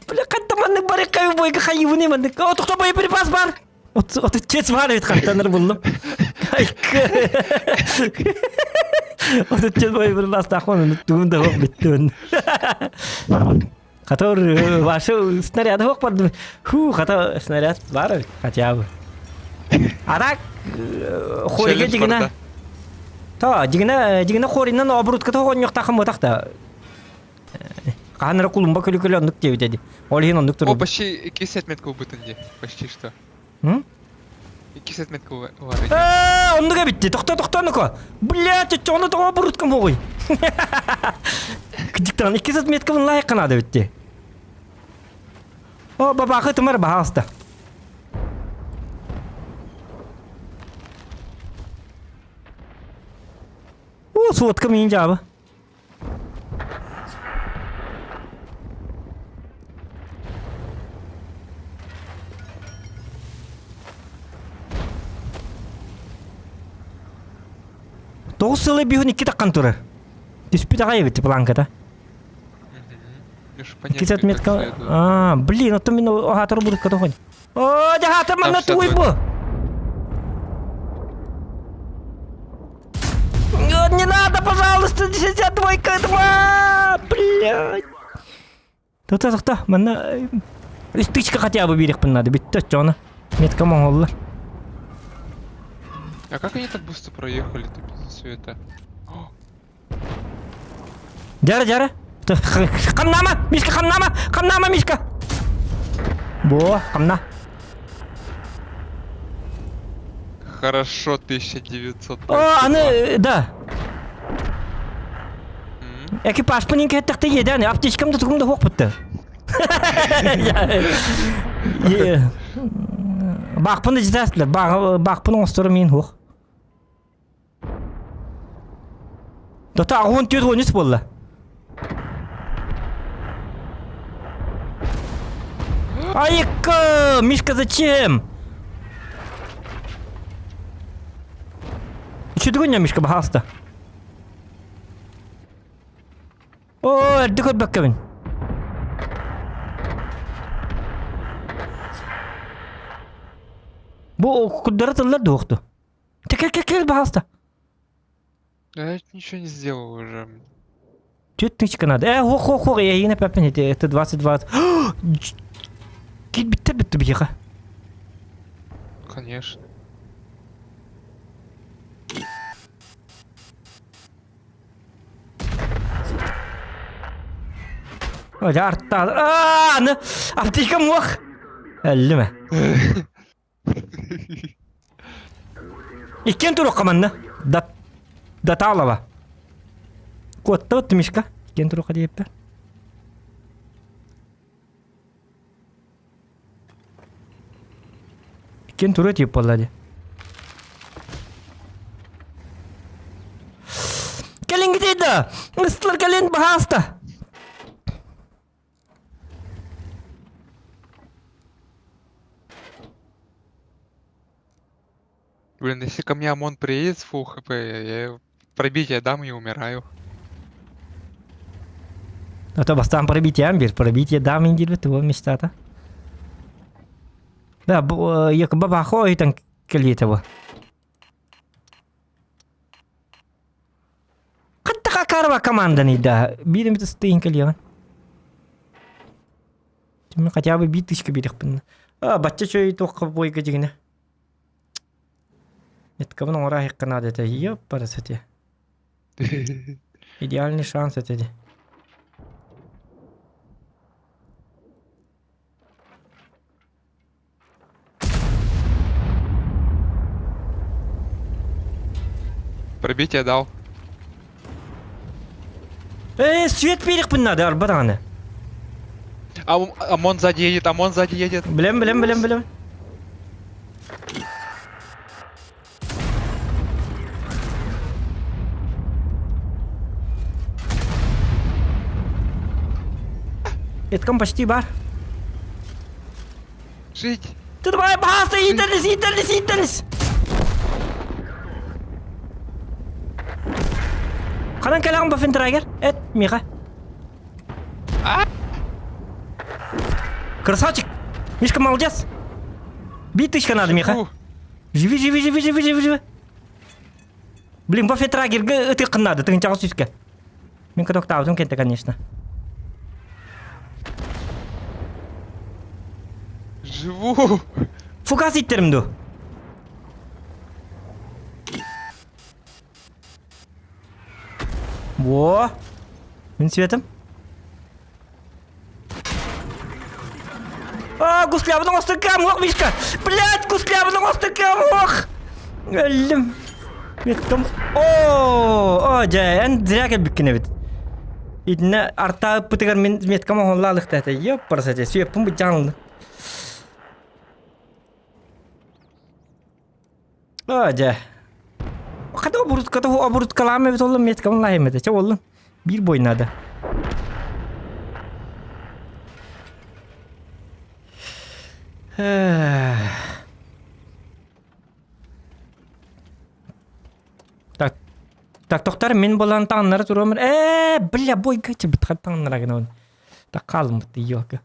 Бля, ханна маннык барыкка бойга хайыбыны маннык. О, тохто боеприпас бар. От от чец бар бит хантаныр буллум. От чец боеприпас тахман тугун да хок биттүн. Хатор ваши снаряды хок барды. Ху, хата снаряд бар хотя бы. А так хорига Челлендж дигина. барда. Та, дигина дигина хоринан оборудка тоҕонньохтаахын буотахта. Хаһан эрэ кулумба көлүкөлө оннук диэбитэ дии. Ол иһин оннук О, турбут. почти 2 отметка убытан дии. Почти что. М? 2 отметка уларый. Ээ, оннук эбитти. Тохто, тохто, ну-ка. Блядь, оччоҕуна тоҕо оборудкам буолуй? Кыдьыктаан иккис отметкабын лайык наада эбитти. О, бабаахы тымар баһаалыста. О, суотка миин дьаабы. Тоҕус сылы биһун икки таххан турар. Түспүт аҕай эбит планката. Икки отметка. А, блин, оттон мин аһаатар бурукка тохон. О, дьаһаатар манна тугуй бу? Не надо, пожалуйста, 62 тьма! Блядь! Тоқта, тоқта, манна үс хотя бы биэриэхпин надо, бүттэ оччоҕуна. Метка моҥоллар. А как они так быстро проехали-то без света? Дьара, дьара. Хамнама, Мишка, хамнама, хамнама, Мишка. Бо, хамна. Хорошо, 1900. О, аны, да. Экипажпын инкеттехте еден, аптечкам да тугум да хуох бутты. Баахпын да житаслар, баахпын оҥостору мин хуох. Тота 14 13 буолла. Айка, Мишка, зачем? Үчүдүгүн Мишка, баһааста. Оо, эрдэ көрбөккөбүн. Бу курдары тыллар дуохту. Кел, кел, кел, пожалуйста. Да я ничего не сделал уже. Чуть тычка надо. Э, хо, хо, хо, я не папин, это, это 20-20. Кит битте битте бьеха. Конечно. Артта. Аа, аны аптека муох. Әллеме. Иккен туруққа манна. Да Даталова. Куотта Мишка. Иккен туруққа диэппэ. Иккен туруа тиеп буолла дии. Кэлиҥҥитий да! Ыстылар кэлин баһааста! Блин, если ко мне ОМОН приедет с фул хп, я пробитие дам и умираю. А то бастаан пробитие бир, пробитие дам индирбит его мечтата. Да, якобы бабахо там кэлиэтэ Хаттаха карва команданы да. Биир эмит ыстыйын кэлиэҕин. Тимми хотя бы биир тысяча биэриэхпин. А, бачча чөй туохха буойга дьигинэ. Меткабын оҥоро аһыахха наада этэ. Ёппарасати. Идеальный шанс это ди. Пробитие дал. Э, свет биэриэхпин надо, арба даҕаны. А ОМОН сзади едет, ОМОН сзади едет. Билем, билем, билем, билем. Эткам почти бар. Жить! Ты давай, баста, иитэлис, иитэлис, иитэлис! Ханан кэлэҕин Баффентрагер? Эт, Миха. Красавчик! Мишка, молодец! Бить тычка надо, Миха. Живи, живи, живи, живи, живи, живи. Блин, Баффентрагерга ытыаххын надо, тыһыынчаҕа сүүскэ. Мин кытоктаабытым кэнтэ, конечно. Живу! Фугас иттерим ду. Во! Мин светом. А, гуслябының остыркам, ох, Мишка! Блядь, гуслябының остыркам, ох! Өллүм. Меттом. О, о, дьэ, эн зря кэлбиккин эбит. Итиннэ артааппытыгар мин меткам оһоллаалыхта этэ. Ёппарсате, сүөппүн быдьаанылы. Оо, дьэ. Хата оборутката оборуткалаам эбит оллум меткам лаһым этэ. Чэ оллун. Биир бой надо. Так, так тохтар мин болан таҥнары туруом. Ээ, бля, бойга чыбыт таҥнара гынабын. Так хаалыммыт ёлка.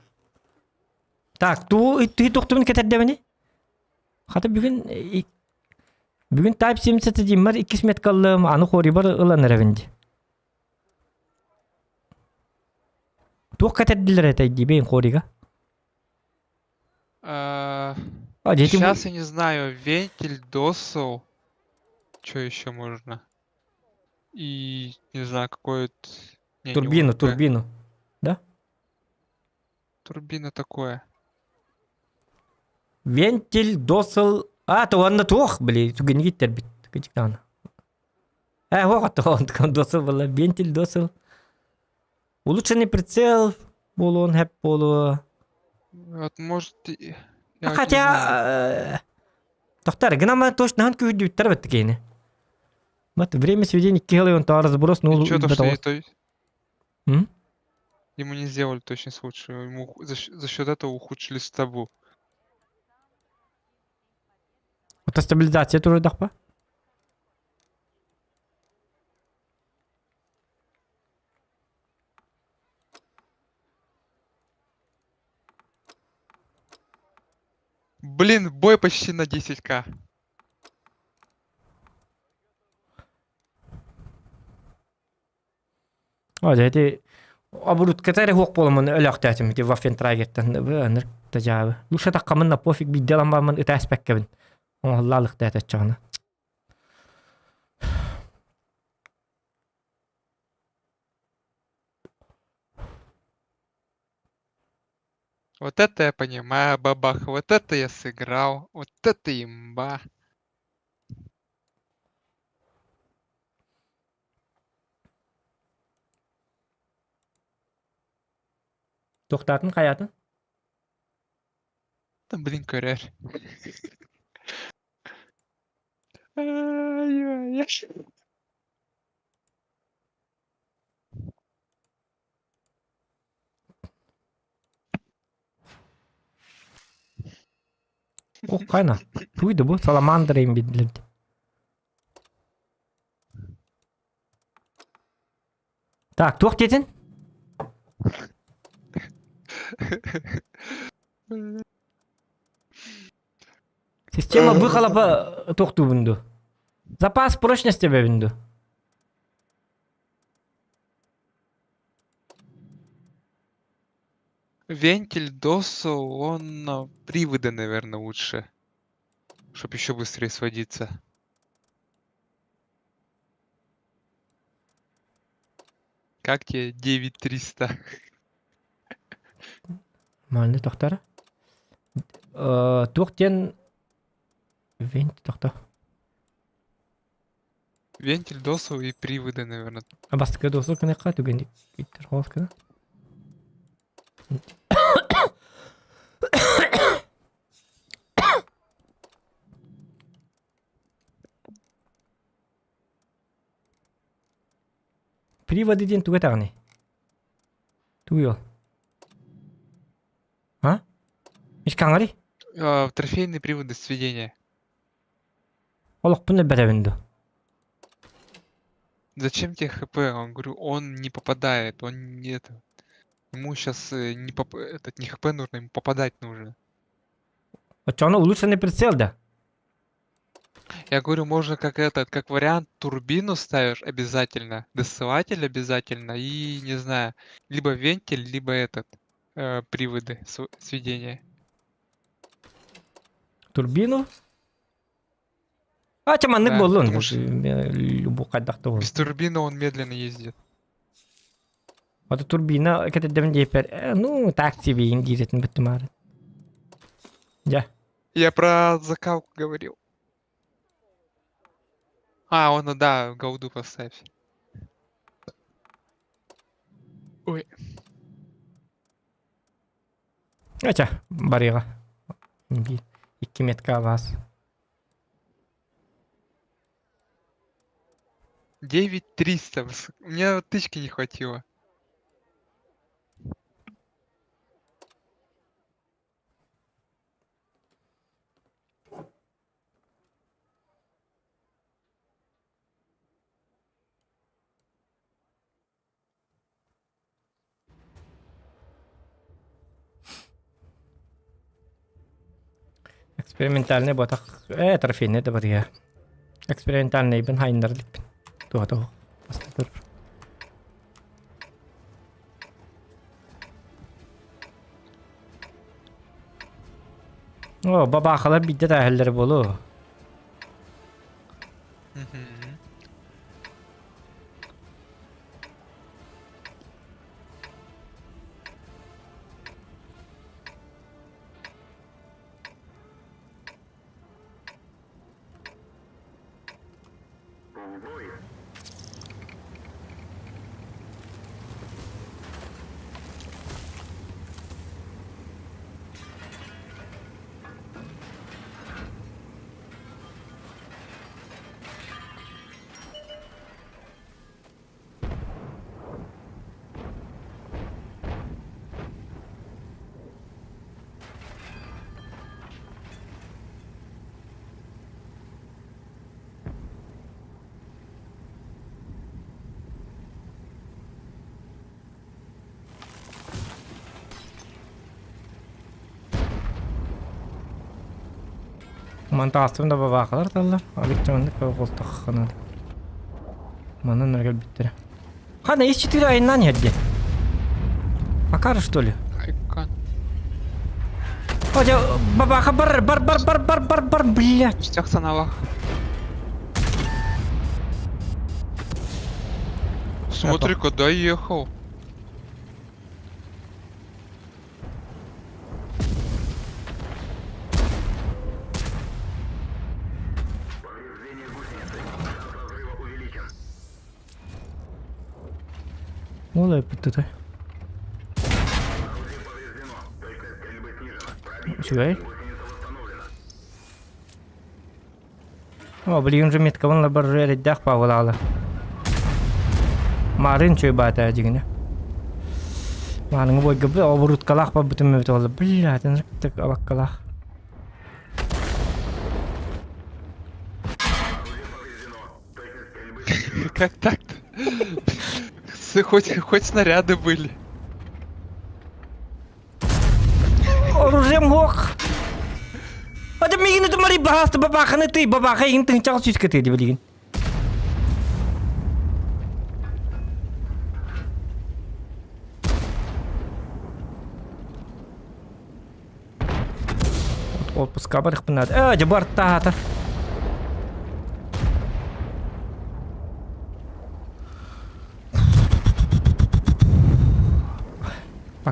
Так, туу тохтубун кэтэрдэбини? Хата бүгүн бүгүн Type 70 дииммэр иккис меткаллым, аны хорибар ылан эрэбин дии. Туох кэтэрдилэр этэй диибин хорига? А, дети Сейчас я не знаю, вентиль, досыл, что еще можно? И не знаю, какой-то... Не, не Турбину, УМП. турбину. Да? Турбина такое. Вентиль, досыл... А, то онно туох, били, түгэнигит тербит. Кычыктаана. Э, вот он досыл была. Вентиль, досыл. Улучшенный прицел буолуон хэп буолуо. Вот может... Я вот не знаю. Хотя... Тохтар, гынама точно күйдүттэр бетти кейни. Вот время сведения килы он то разброс, ну, Ничего, то, что это... М? Ему не сделали точность лучше. Ему за счет этого ухудшили стабу. Это стабилизация тоже дахпа? Блин, бой почти на 10к. О, дьэ, ити оборутката эрэ суох буоламмын өлөөхтөөтүм ити Ваффентрагертан ынырык да дьаабы. Лучше таххаммын на пофиг биирдэ ылан бараммын ыта эспэккэбин. Оҥоһуллаалыктаата оччоҕуна. Вот это я понимаю, бабах, вот это я сыграл, вот это имба. Туохтаатын хайаатын? Да блин, көрөр. Ай-ай-ай. Ох, хайна. Туй да бу саламандр им биллибит. Так, туох диэтин? Система выхолопа туохтуубун дуу? Запас прочности эбэбин дуу? Вентиль досу, он на приводы, наверное, лучше. Чтоб еще быстрее сводиться. Как тебе 9300? Манна тохтор. Туох диэн вент тохто. Вентиль, досу и приводы, наверное. А бастакы досу кыныкка түгэн иттер холос кына. Приводы диэн туга таҕыный? Тугуй ол? А? Ишкаҥарый? Трофейные приводы сведения. Олохпун элбэтэбин дуо? Зачем тебе ХП? Он говорю, он не попадает, он не это. Ему сейчас не поп... этот не ХП нужно, ему попадать нужно. Оччоҕуна улучшенный прицел да? Я говорю, можно как этот, как вариант турбину ставишь обязательно, досылатель обязательно и, не знаю, либо вентиль, либо этот, приводы сведения. Турбину? А, маннык Да, буоллун. потому что Любу хайдах да без турбины он медленно ездит. Ото турбина кэтэрдэбин диэппэр, ну, так тебе диирэтин бүттүм Дьэ. Я про закалку говорил. А, он, да, голду поставь. Ой. Ача, барыга. Биир, икки метка вас. 9300. Мне вот тычки не хватило. Экспериментальный ботах. Трофейный да барыга. Экспериментальныйбын хайыннар иликпин. Туха Бастатыр. О, бабахалар бидде тааһэллэр буолуо. Мгм. Мантаастым да бабаахалар таллар. Алик холтохханады. Манан кэлбиттэрэ. Хана ис четыре айынан иһэрди. Акар что ли? Айкан. Одя бабаха бар бар бар бар бар бар бар блядь. Ништяк саналах. Смотри, куда ехал. Ол эппит Үчүгэй. О, билигин уже меткабын бар эрэйдээх паавалаала. Марын чөй баата дьигинэ. Маарыҥы бойга оборуткалаах барбытым эбит буолла. Блядь, так абаккалаах. Как так-то? Хоть, хоть снаряды были. Оружием ох! Ата мигин это мари бахаста бабаханы ты бабаха ин тын чал сүүскэ ты билигин. Отпуска барыхпын надо. Э, дьэ бартаата.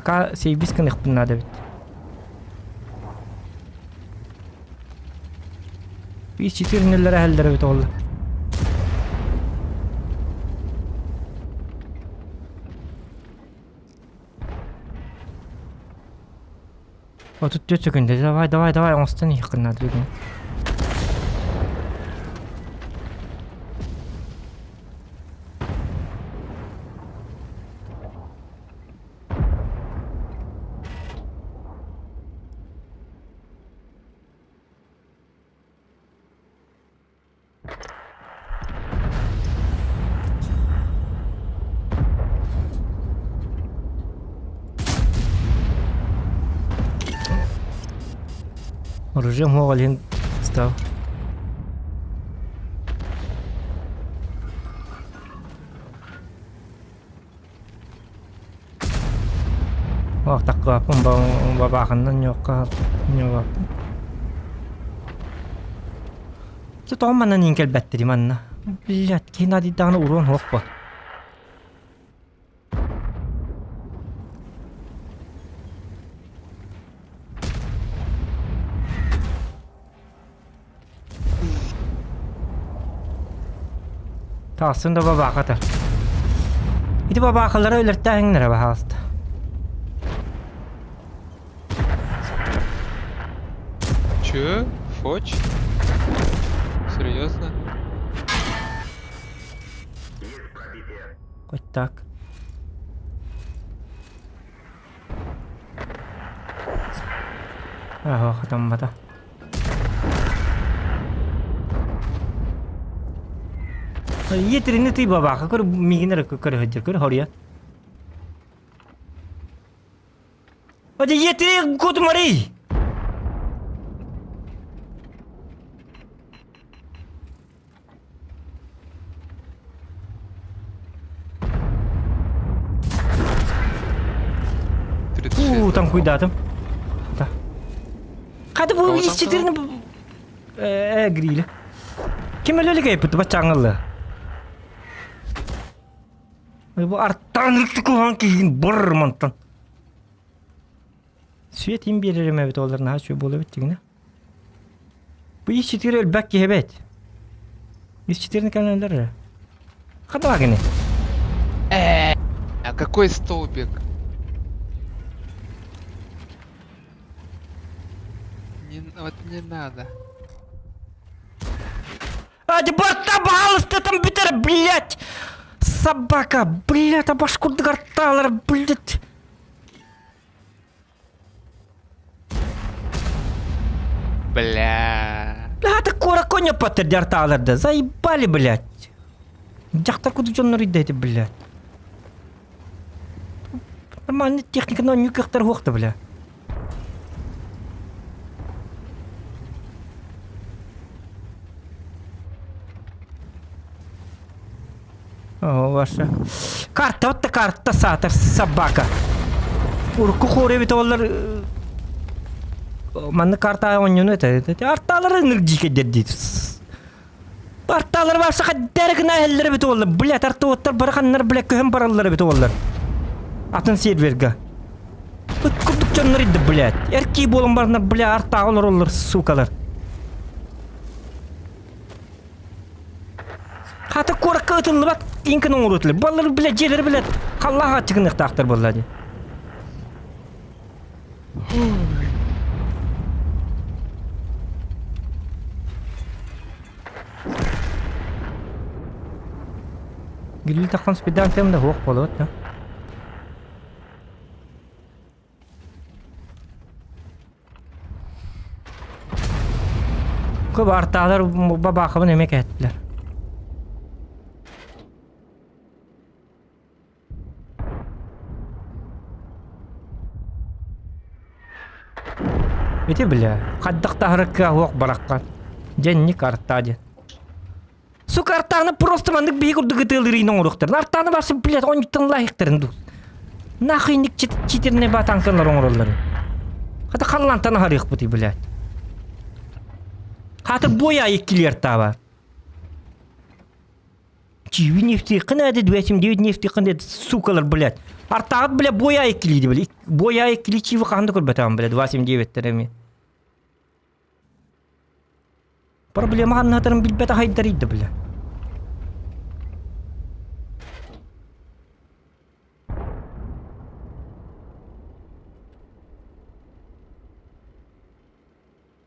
Пока сейбис гыныахпын наада эбит. Биир четырнеллэр эһэллэр эбит ол. 34 секунда. Давай, давай, давай, оҥостон иһиэххин наада бүгүн. Оружием суох илин стал. Ох, таккааппын бабаахыннан ньуохха ньуобаппын. Чэ тоҕо манна иин кэлбэттэрий манна? Блядь, киһи наадыйдаҕына уруон суох буо. Тахсын да бабаахата. Ити бабаахалара өлөртөөһүҥнэрэ баһаалыста. Че? Фоч? Серьезно? Хоть так. Ага, хатаммата. Иэтирини тый бабаха көр миигин эрэ көрө сылдьар көр хоруйа. Оде иэтири кутумарый! 36 Уу, там хуйдатым. Да. Хата бу Кого из там 14 э гриль. Ким өлөлүк эппит баччаңылы. Бу арттан куһаан киһин быр мантан. Свет им биэрэрим эбит олар наһаа үчүгэй буолуо эбит дигинэ. Бу ис четыре элбэх киһи эбит. Ис четырени кэлэнэлэр эрэ. Хата кини. Э, а какой столбик? Не, вот не надо. А, борта пожалуйста, там бүтэр, блядь! Собака, блядь, а башкурдыгарталар, блядь! Бля. Бля, ты кура коня паттердиартаалар Заебали, блядь. Дьахтар кудук дьоннор эти, блядь. Нормальный техника, но нюкахтар хуохта, бля. О, ваша. Карта, вот карта саатар, собака. Урукку хуор эбит олар манны карта оонньууну это арталары ынырык дьиикэйдэр дии Арталар барса хаддары гына иһэллэр эбит уоллар блядь артовоттар бараханнар блядь көһөн бараллар эбит уоллар атын серверга ыт курдук дьоннор идде блядь эркии буолан бараннар бля артааҕа олороллор сукалар Хата куоракка ытыллыбат иҥкин оҥоруотулар. Баллар, блядь, дьиэлэри, блядь, халлаах аччыгыныахтаахтар буолла дии. Гүлүл таххан спидаан тем да хуох буолуот да. Көп артаалар бабаахабын эмэ кэһэттилэр. Ити бля, хайдах таһарыкка уох бараххан. Дьэнник артаа диэн. Сука, артааны просто маннык биһи курдук ытыалыырын оҥоруохтарын. Артааны барсы, блядь, онньуттан лайыктарын дуу. Нахуй ник читернэй батанкалар оҥороллорун. Хата халлантан аһарыахпытый, блядь. Хата буой айык килиэр таба. Чиви нефтихын әді, 279 нефтихын деді, сукалар, блядь. Артаҕыт бля буойа иккилииди бля. Буойа иккилии чиви хаһан да көрбөтөҕүм бля 2.79-тер эми. Проблема ханнаатарын билбэтэх айдарыйда бля.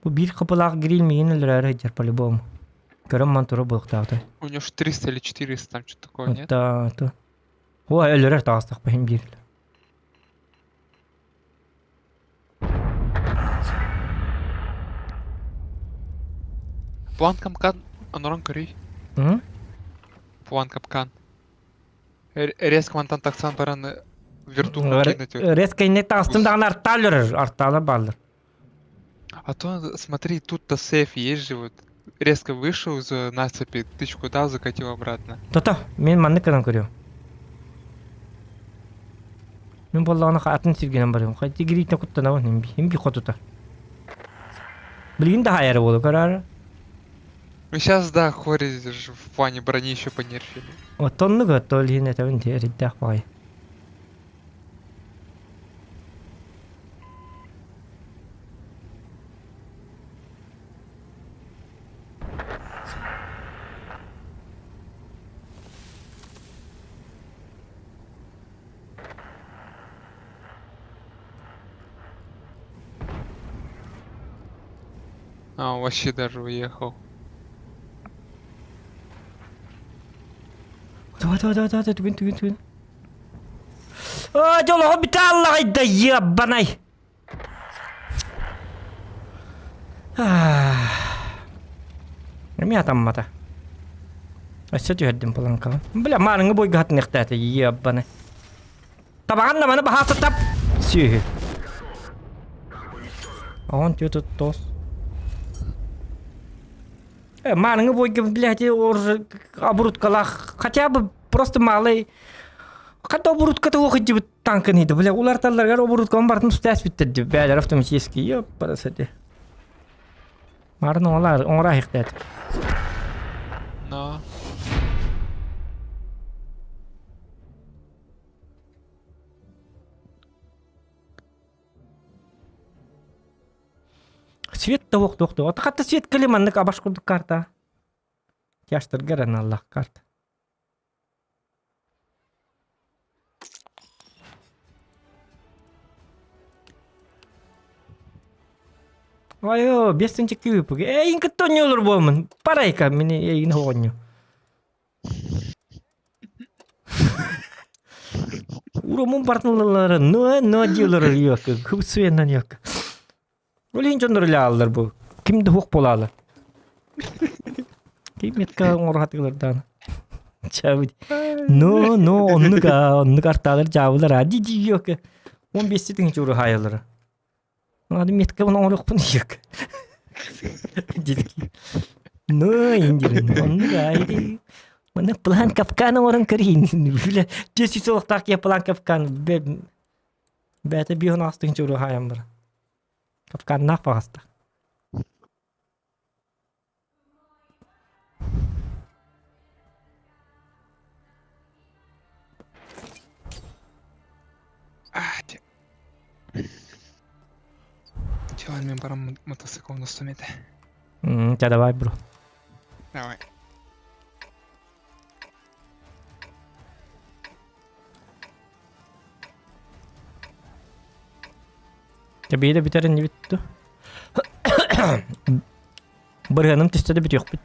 Бу биир хапылаах гриль миигин өлөрөөрү сылдьар по-любому. Көрөн ман тура буолуохтаахтай. У него ж 300 или 400 там что-то такое, нет? Да, то. Ой, өлөрөр таҕыстахпа иһин биир. План капкан онорон көрүй. М? План капкан. Резко мантан тахсан баран вертуху кинуть. Резко не таҕыстым даҕаны артаал өлөрөр, артаала бааллар. А то, смотри, тут-то сейф есть же вот. Резко вышел из насыпи, тычку дал, закатил обратно. То-то, мин маннык гынан көрүөм. Мин буоллаҕына атын сиргинэн барыам. Хайдыы гириитин куттанабын имби, имби хотута. Билигин да хаайара буолу көрөөрү. Ну сейчас да, Хори же в плане брони еще понерфили. Оттоннук отто ол иһин этэбин ти эрийдээх баҕайы. А, он вообще даже уехал. Давай, давай, давай, давай, түгін, түгін, түгін. А, дьолоҕо бүтэ аллаҕайда, ебанай! Эмиэ атаммата. Өссө түһэрдим планкаҕа. Бля, маарыҥҥы бойга хатыныахтаата, ебанай. Табаҕан да маны баһааса тап! Сүөһү. Оҕон түө тос. Маарыҥҥы бойга, блядь, оборудкалаах хотя бы просто малый хата оборудката уох идибит танкын иди бля уларталларгар оборудканы бартын устаас биттер бээлер автоматически ёппарасати Марын оҥолар оҥора иһихтээт Но. Свет да уох туох туох хатта свет кэлим маннык абаш курдук карта Тяжтарга эрэ аналлаах карта. Айо, бестенчик күүпүг. Эйин кытта оонньуулар буолмун. Парайка мини эйин оҕонньу. Урумун партнерлары но но дийлер yok. Хыпсуеннан yok. Ол иһин дьоннор үлэ бу. Ким да суох буолаалы. Ким метка оҥоро Чабыт. Но, но, оннук аа, оннук артаалар дьаабылар аа ди ди yok. 15 тыһыынча уруһаайалара. Ады метка оны оҥоруохпун yok. Дедики. Ну, индирин, оннук аа иди. Маны план капкан оҥорон көрейин. Бля, 10 солохтаах киһи план капкан. Бэйэтэ биир тыһыынча уруһаайан бар. Капканнаах баҕаста. Чего, мен барам мотоцикл настумете. Ча давай, бро. Давай. Тэбиэ да бүтэр иннибит дуу? Бырыһыаным түстэ да бүтүөхпүт.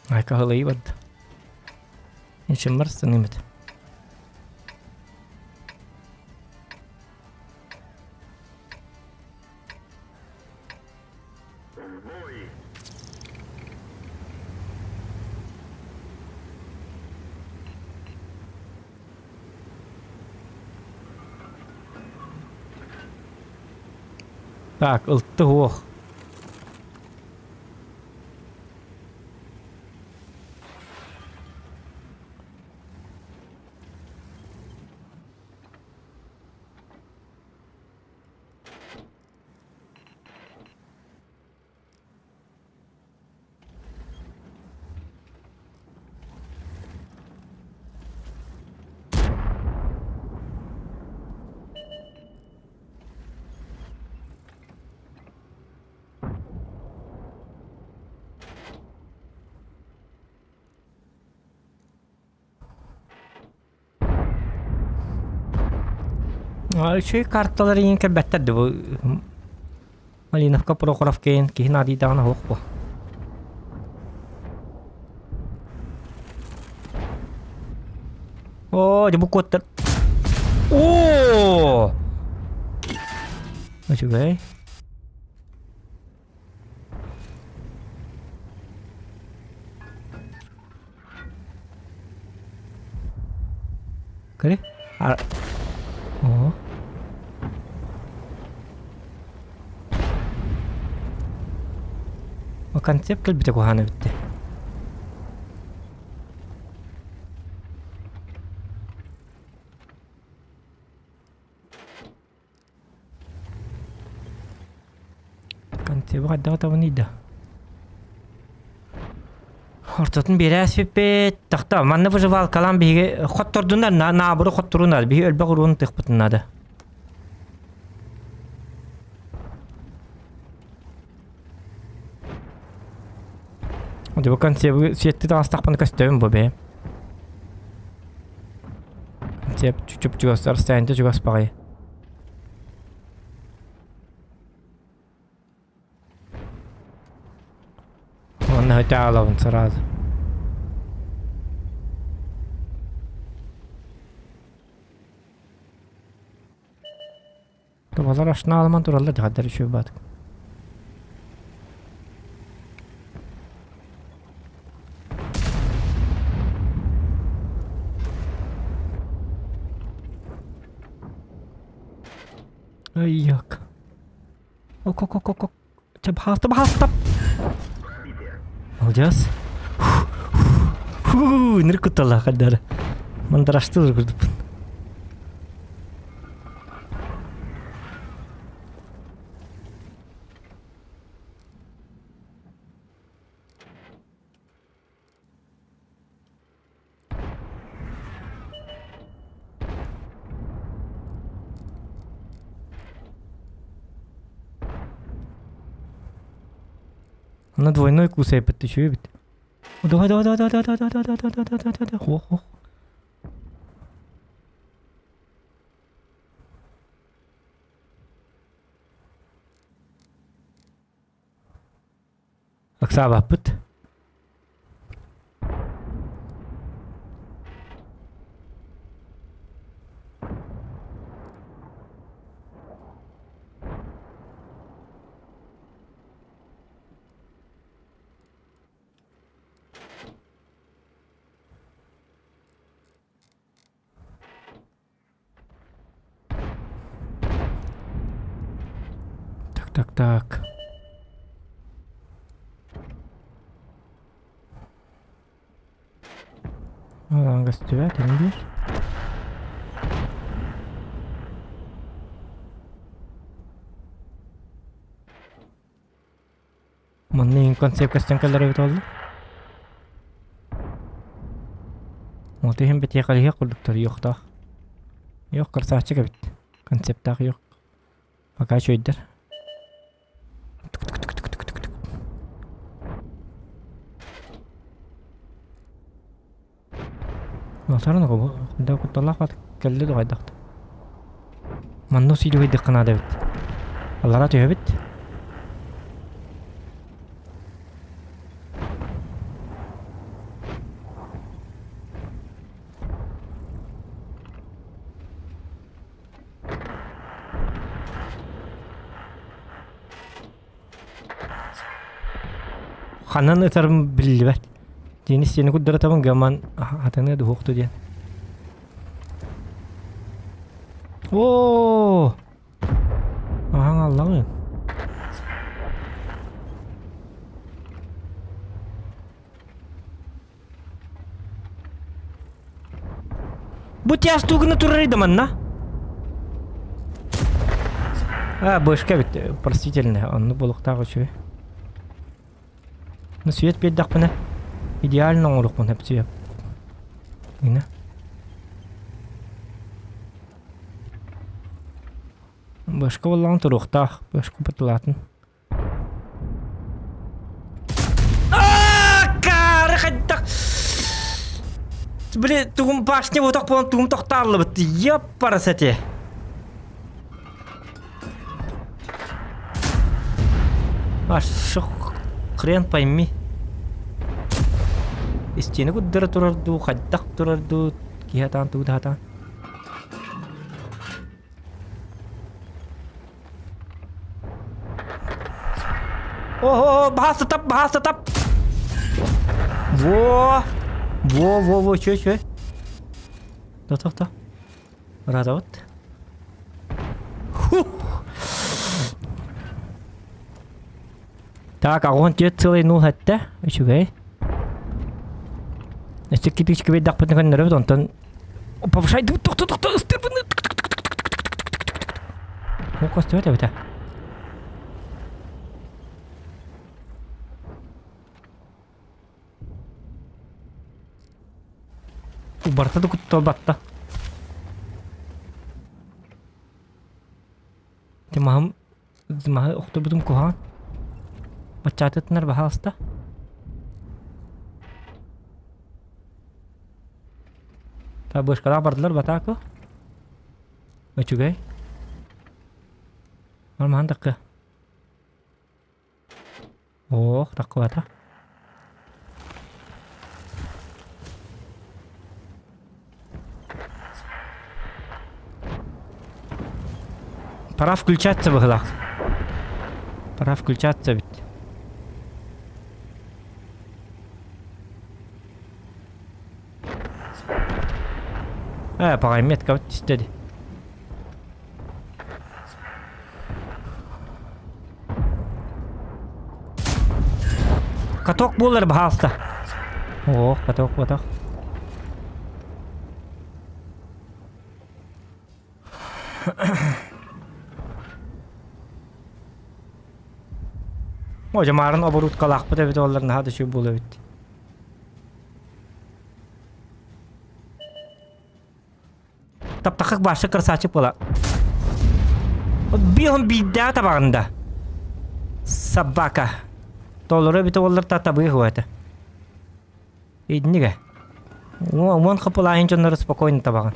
Айка ылыйы барда. Ничем барсын имит. Так, ылтты уох. Үчүгэй карталар иин кэлбэттэр да бу Малиновка Прохоровка иин киһи наадыйдаҕына суох буо. Оо, дьэ бу куоттар. Оо! Үчүгэй. Көрү. Оо. О концепт кэлбитэ куһаҕан эбит Концебы хайдах табыный да? Ортотун биэрээспиппит. Тахта, манна выживалкалаан биһиги хоттордунар, наабыры хотторунар. Биһи өлбөх уруун тыхпытын надо. Дьэ бу концебы сиэтти таҕыстахпына көстөбүн бу бэйэм. Концеп чуп-чугас, расстояние чугас баҕайы. Уонна хотя сразу. Табалар ашна аламан тураллар дьаһаллар үчүгэй баатык. Ай-як. Ок-ок-ок-ок. Чэ, баһаалта, баһаалта. Молодец. Фу, ныр кутталлаах хайдары. Мандараштылар курдукпун. Она двойной кусайбыт үчүгэй эбит. Давай, давай, давай, давай, давай, давай, давай, давай, давай, давай, давай, ох, ох. Ыксаабаппыт. Так, так, так. Аан көстүбэт ини биир. Манна иҥ концепт көстөн кэлэр эбит буолла. Вот иһин бэтиэхэлиһиэх курдуктар йохтоох. Йох красавчик эбит. Концептаах йох. Пока үчүгэйдэр. Матарын да кутталаах бат кэллэ да хайдахта. Манна усиливайдыхха наада эбит. Аллара түһэбит. Ханан ытарым биллибэт. Дьиэни сиэни курдаратабын гаман атыныа дуһуохту диэн. Оо! Аһаҥ аллаҕын. Бу тяж тугуна турар да манна? А, бышка бит, простительно, онну буолуохтаах үчүгэй. Ну, свет биэрдэхпинэ идеально оҥоруохпун сөп. Гына. Башка буоллаҕын туруохтаах, башка бытылаатын. Каары хайдах Блин, тугум башня ботох буолан тугум тохтааллыбыт. Яппарас эти. Аж хрен пойми. Истиэни курдара турар дуу, хайдах турар дуу, киһи атаан тугу да сатаан. О, баһаста тап, баһаста тап! Во! Во, во, во, чё, чё? То-то-то. Ыраатабыт. Хух! Так, огонь 4,07. Үчүгэй. Өссө китички биэрдэхпитинэ көннөрөбүт, онтон повышайдыбыт, тохто, тохто, ыстырбыны. О, көстүбэт эбитэ. Барыта да кутталбатта. Маһым маһы охторбутум куһаҕан. Баччаатытынар баһаалыста. Та бышкалаах бардылар батааку. Үчүгэй. Маһан такка. Ох, таккыбата. Пора включаться быһылаах. Пора включаться ведь. Э, паҕай метка истэди. Каток буолар баһаалыста. Ох, каток ботох. О, дьамаарын оборуткалаахпыт эбит оллар наһаа да үчүгэй буолуо эбит. Таптахык башы красавчик буола. Биһон биирдээх табаҕында. Собака. Толору эбитэ буоллар та табыы хуата. Иднигэ. Уон хапылаайын дьоннору спокойно табаҕын.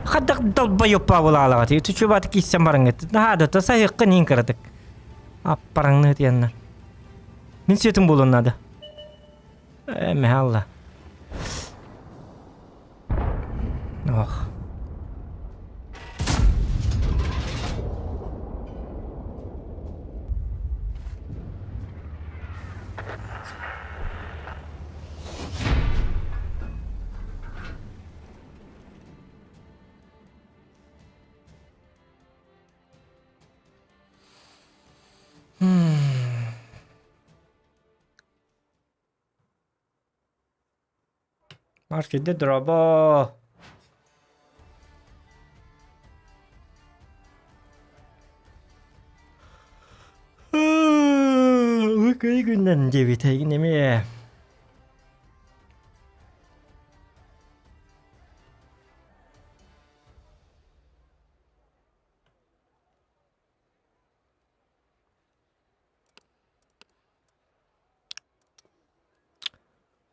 Хадах долбоёб паабылаалаҕат. Үтүчүбат кииссэн бараҥҥыт. Наһаа да тасаһыаххын иин кыратык. Аппараҥныт янна. Мин светым буолуон надо. Э, мехалла. Ох. Маркетте дроба. Ыкый күннэн диэбит эйгин эмиэ.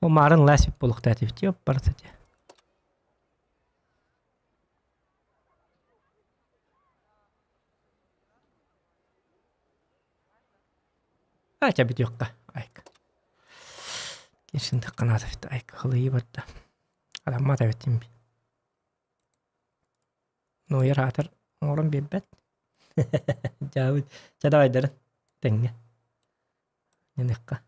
О марын ласип буолуохтаах этибит барыта этэ. Ача бүтүөххэ айк. Кирсин тахханаата айк халыйы барда. Аламмат эбит Нуйар аатар оҥорон биэрбэт. Дьаабыт. Чэ давайдарын тэҥҥэ. Ньаныахха.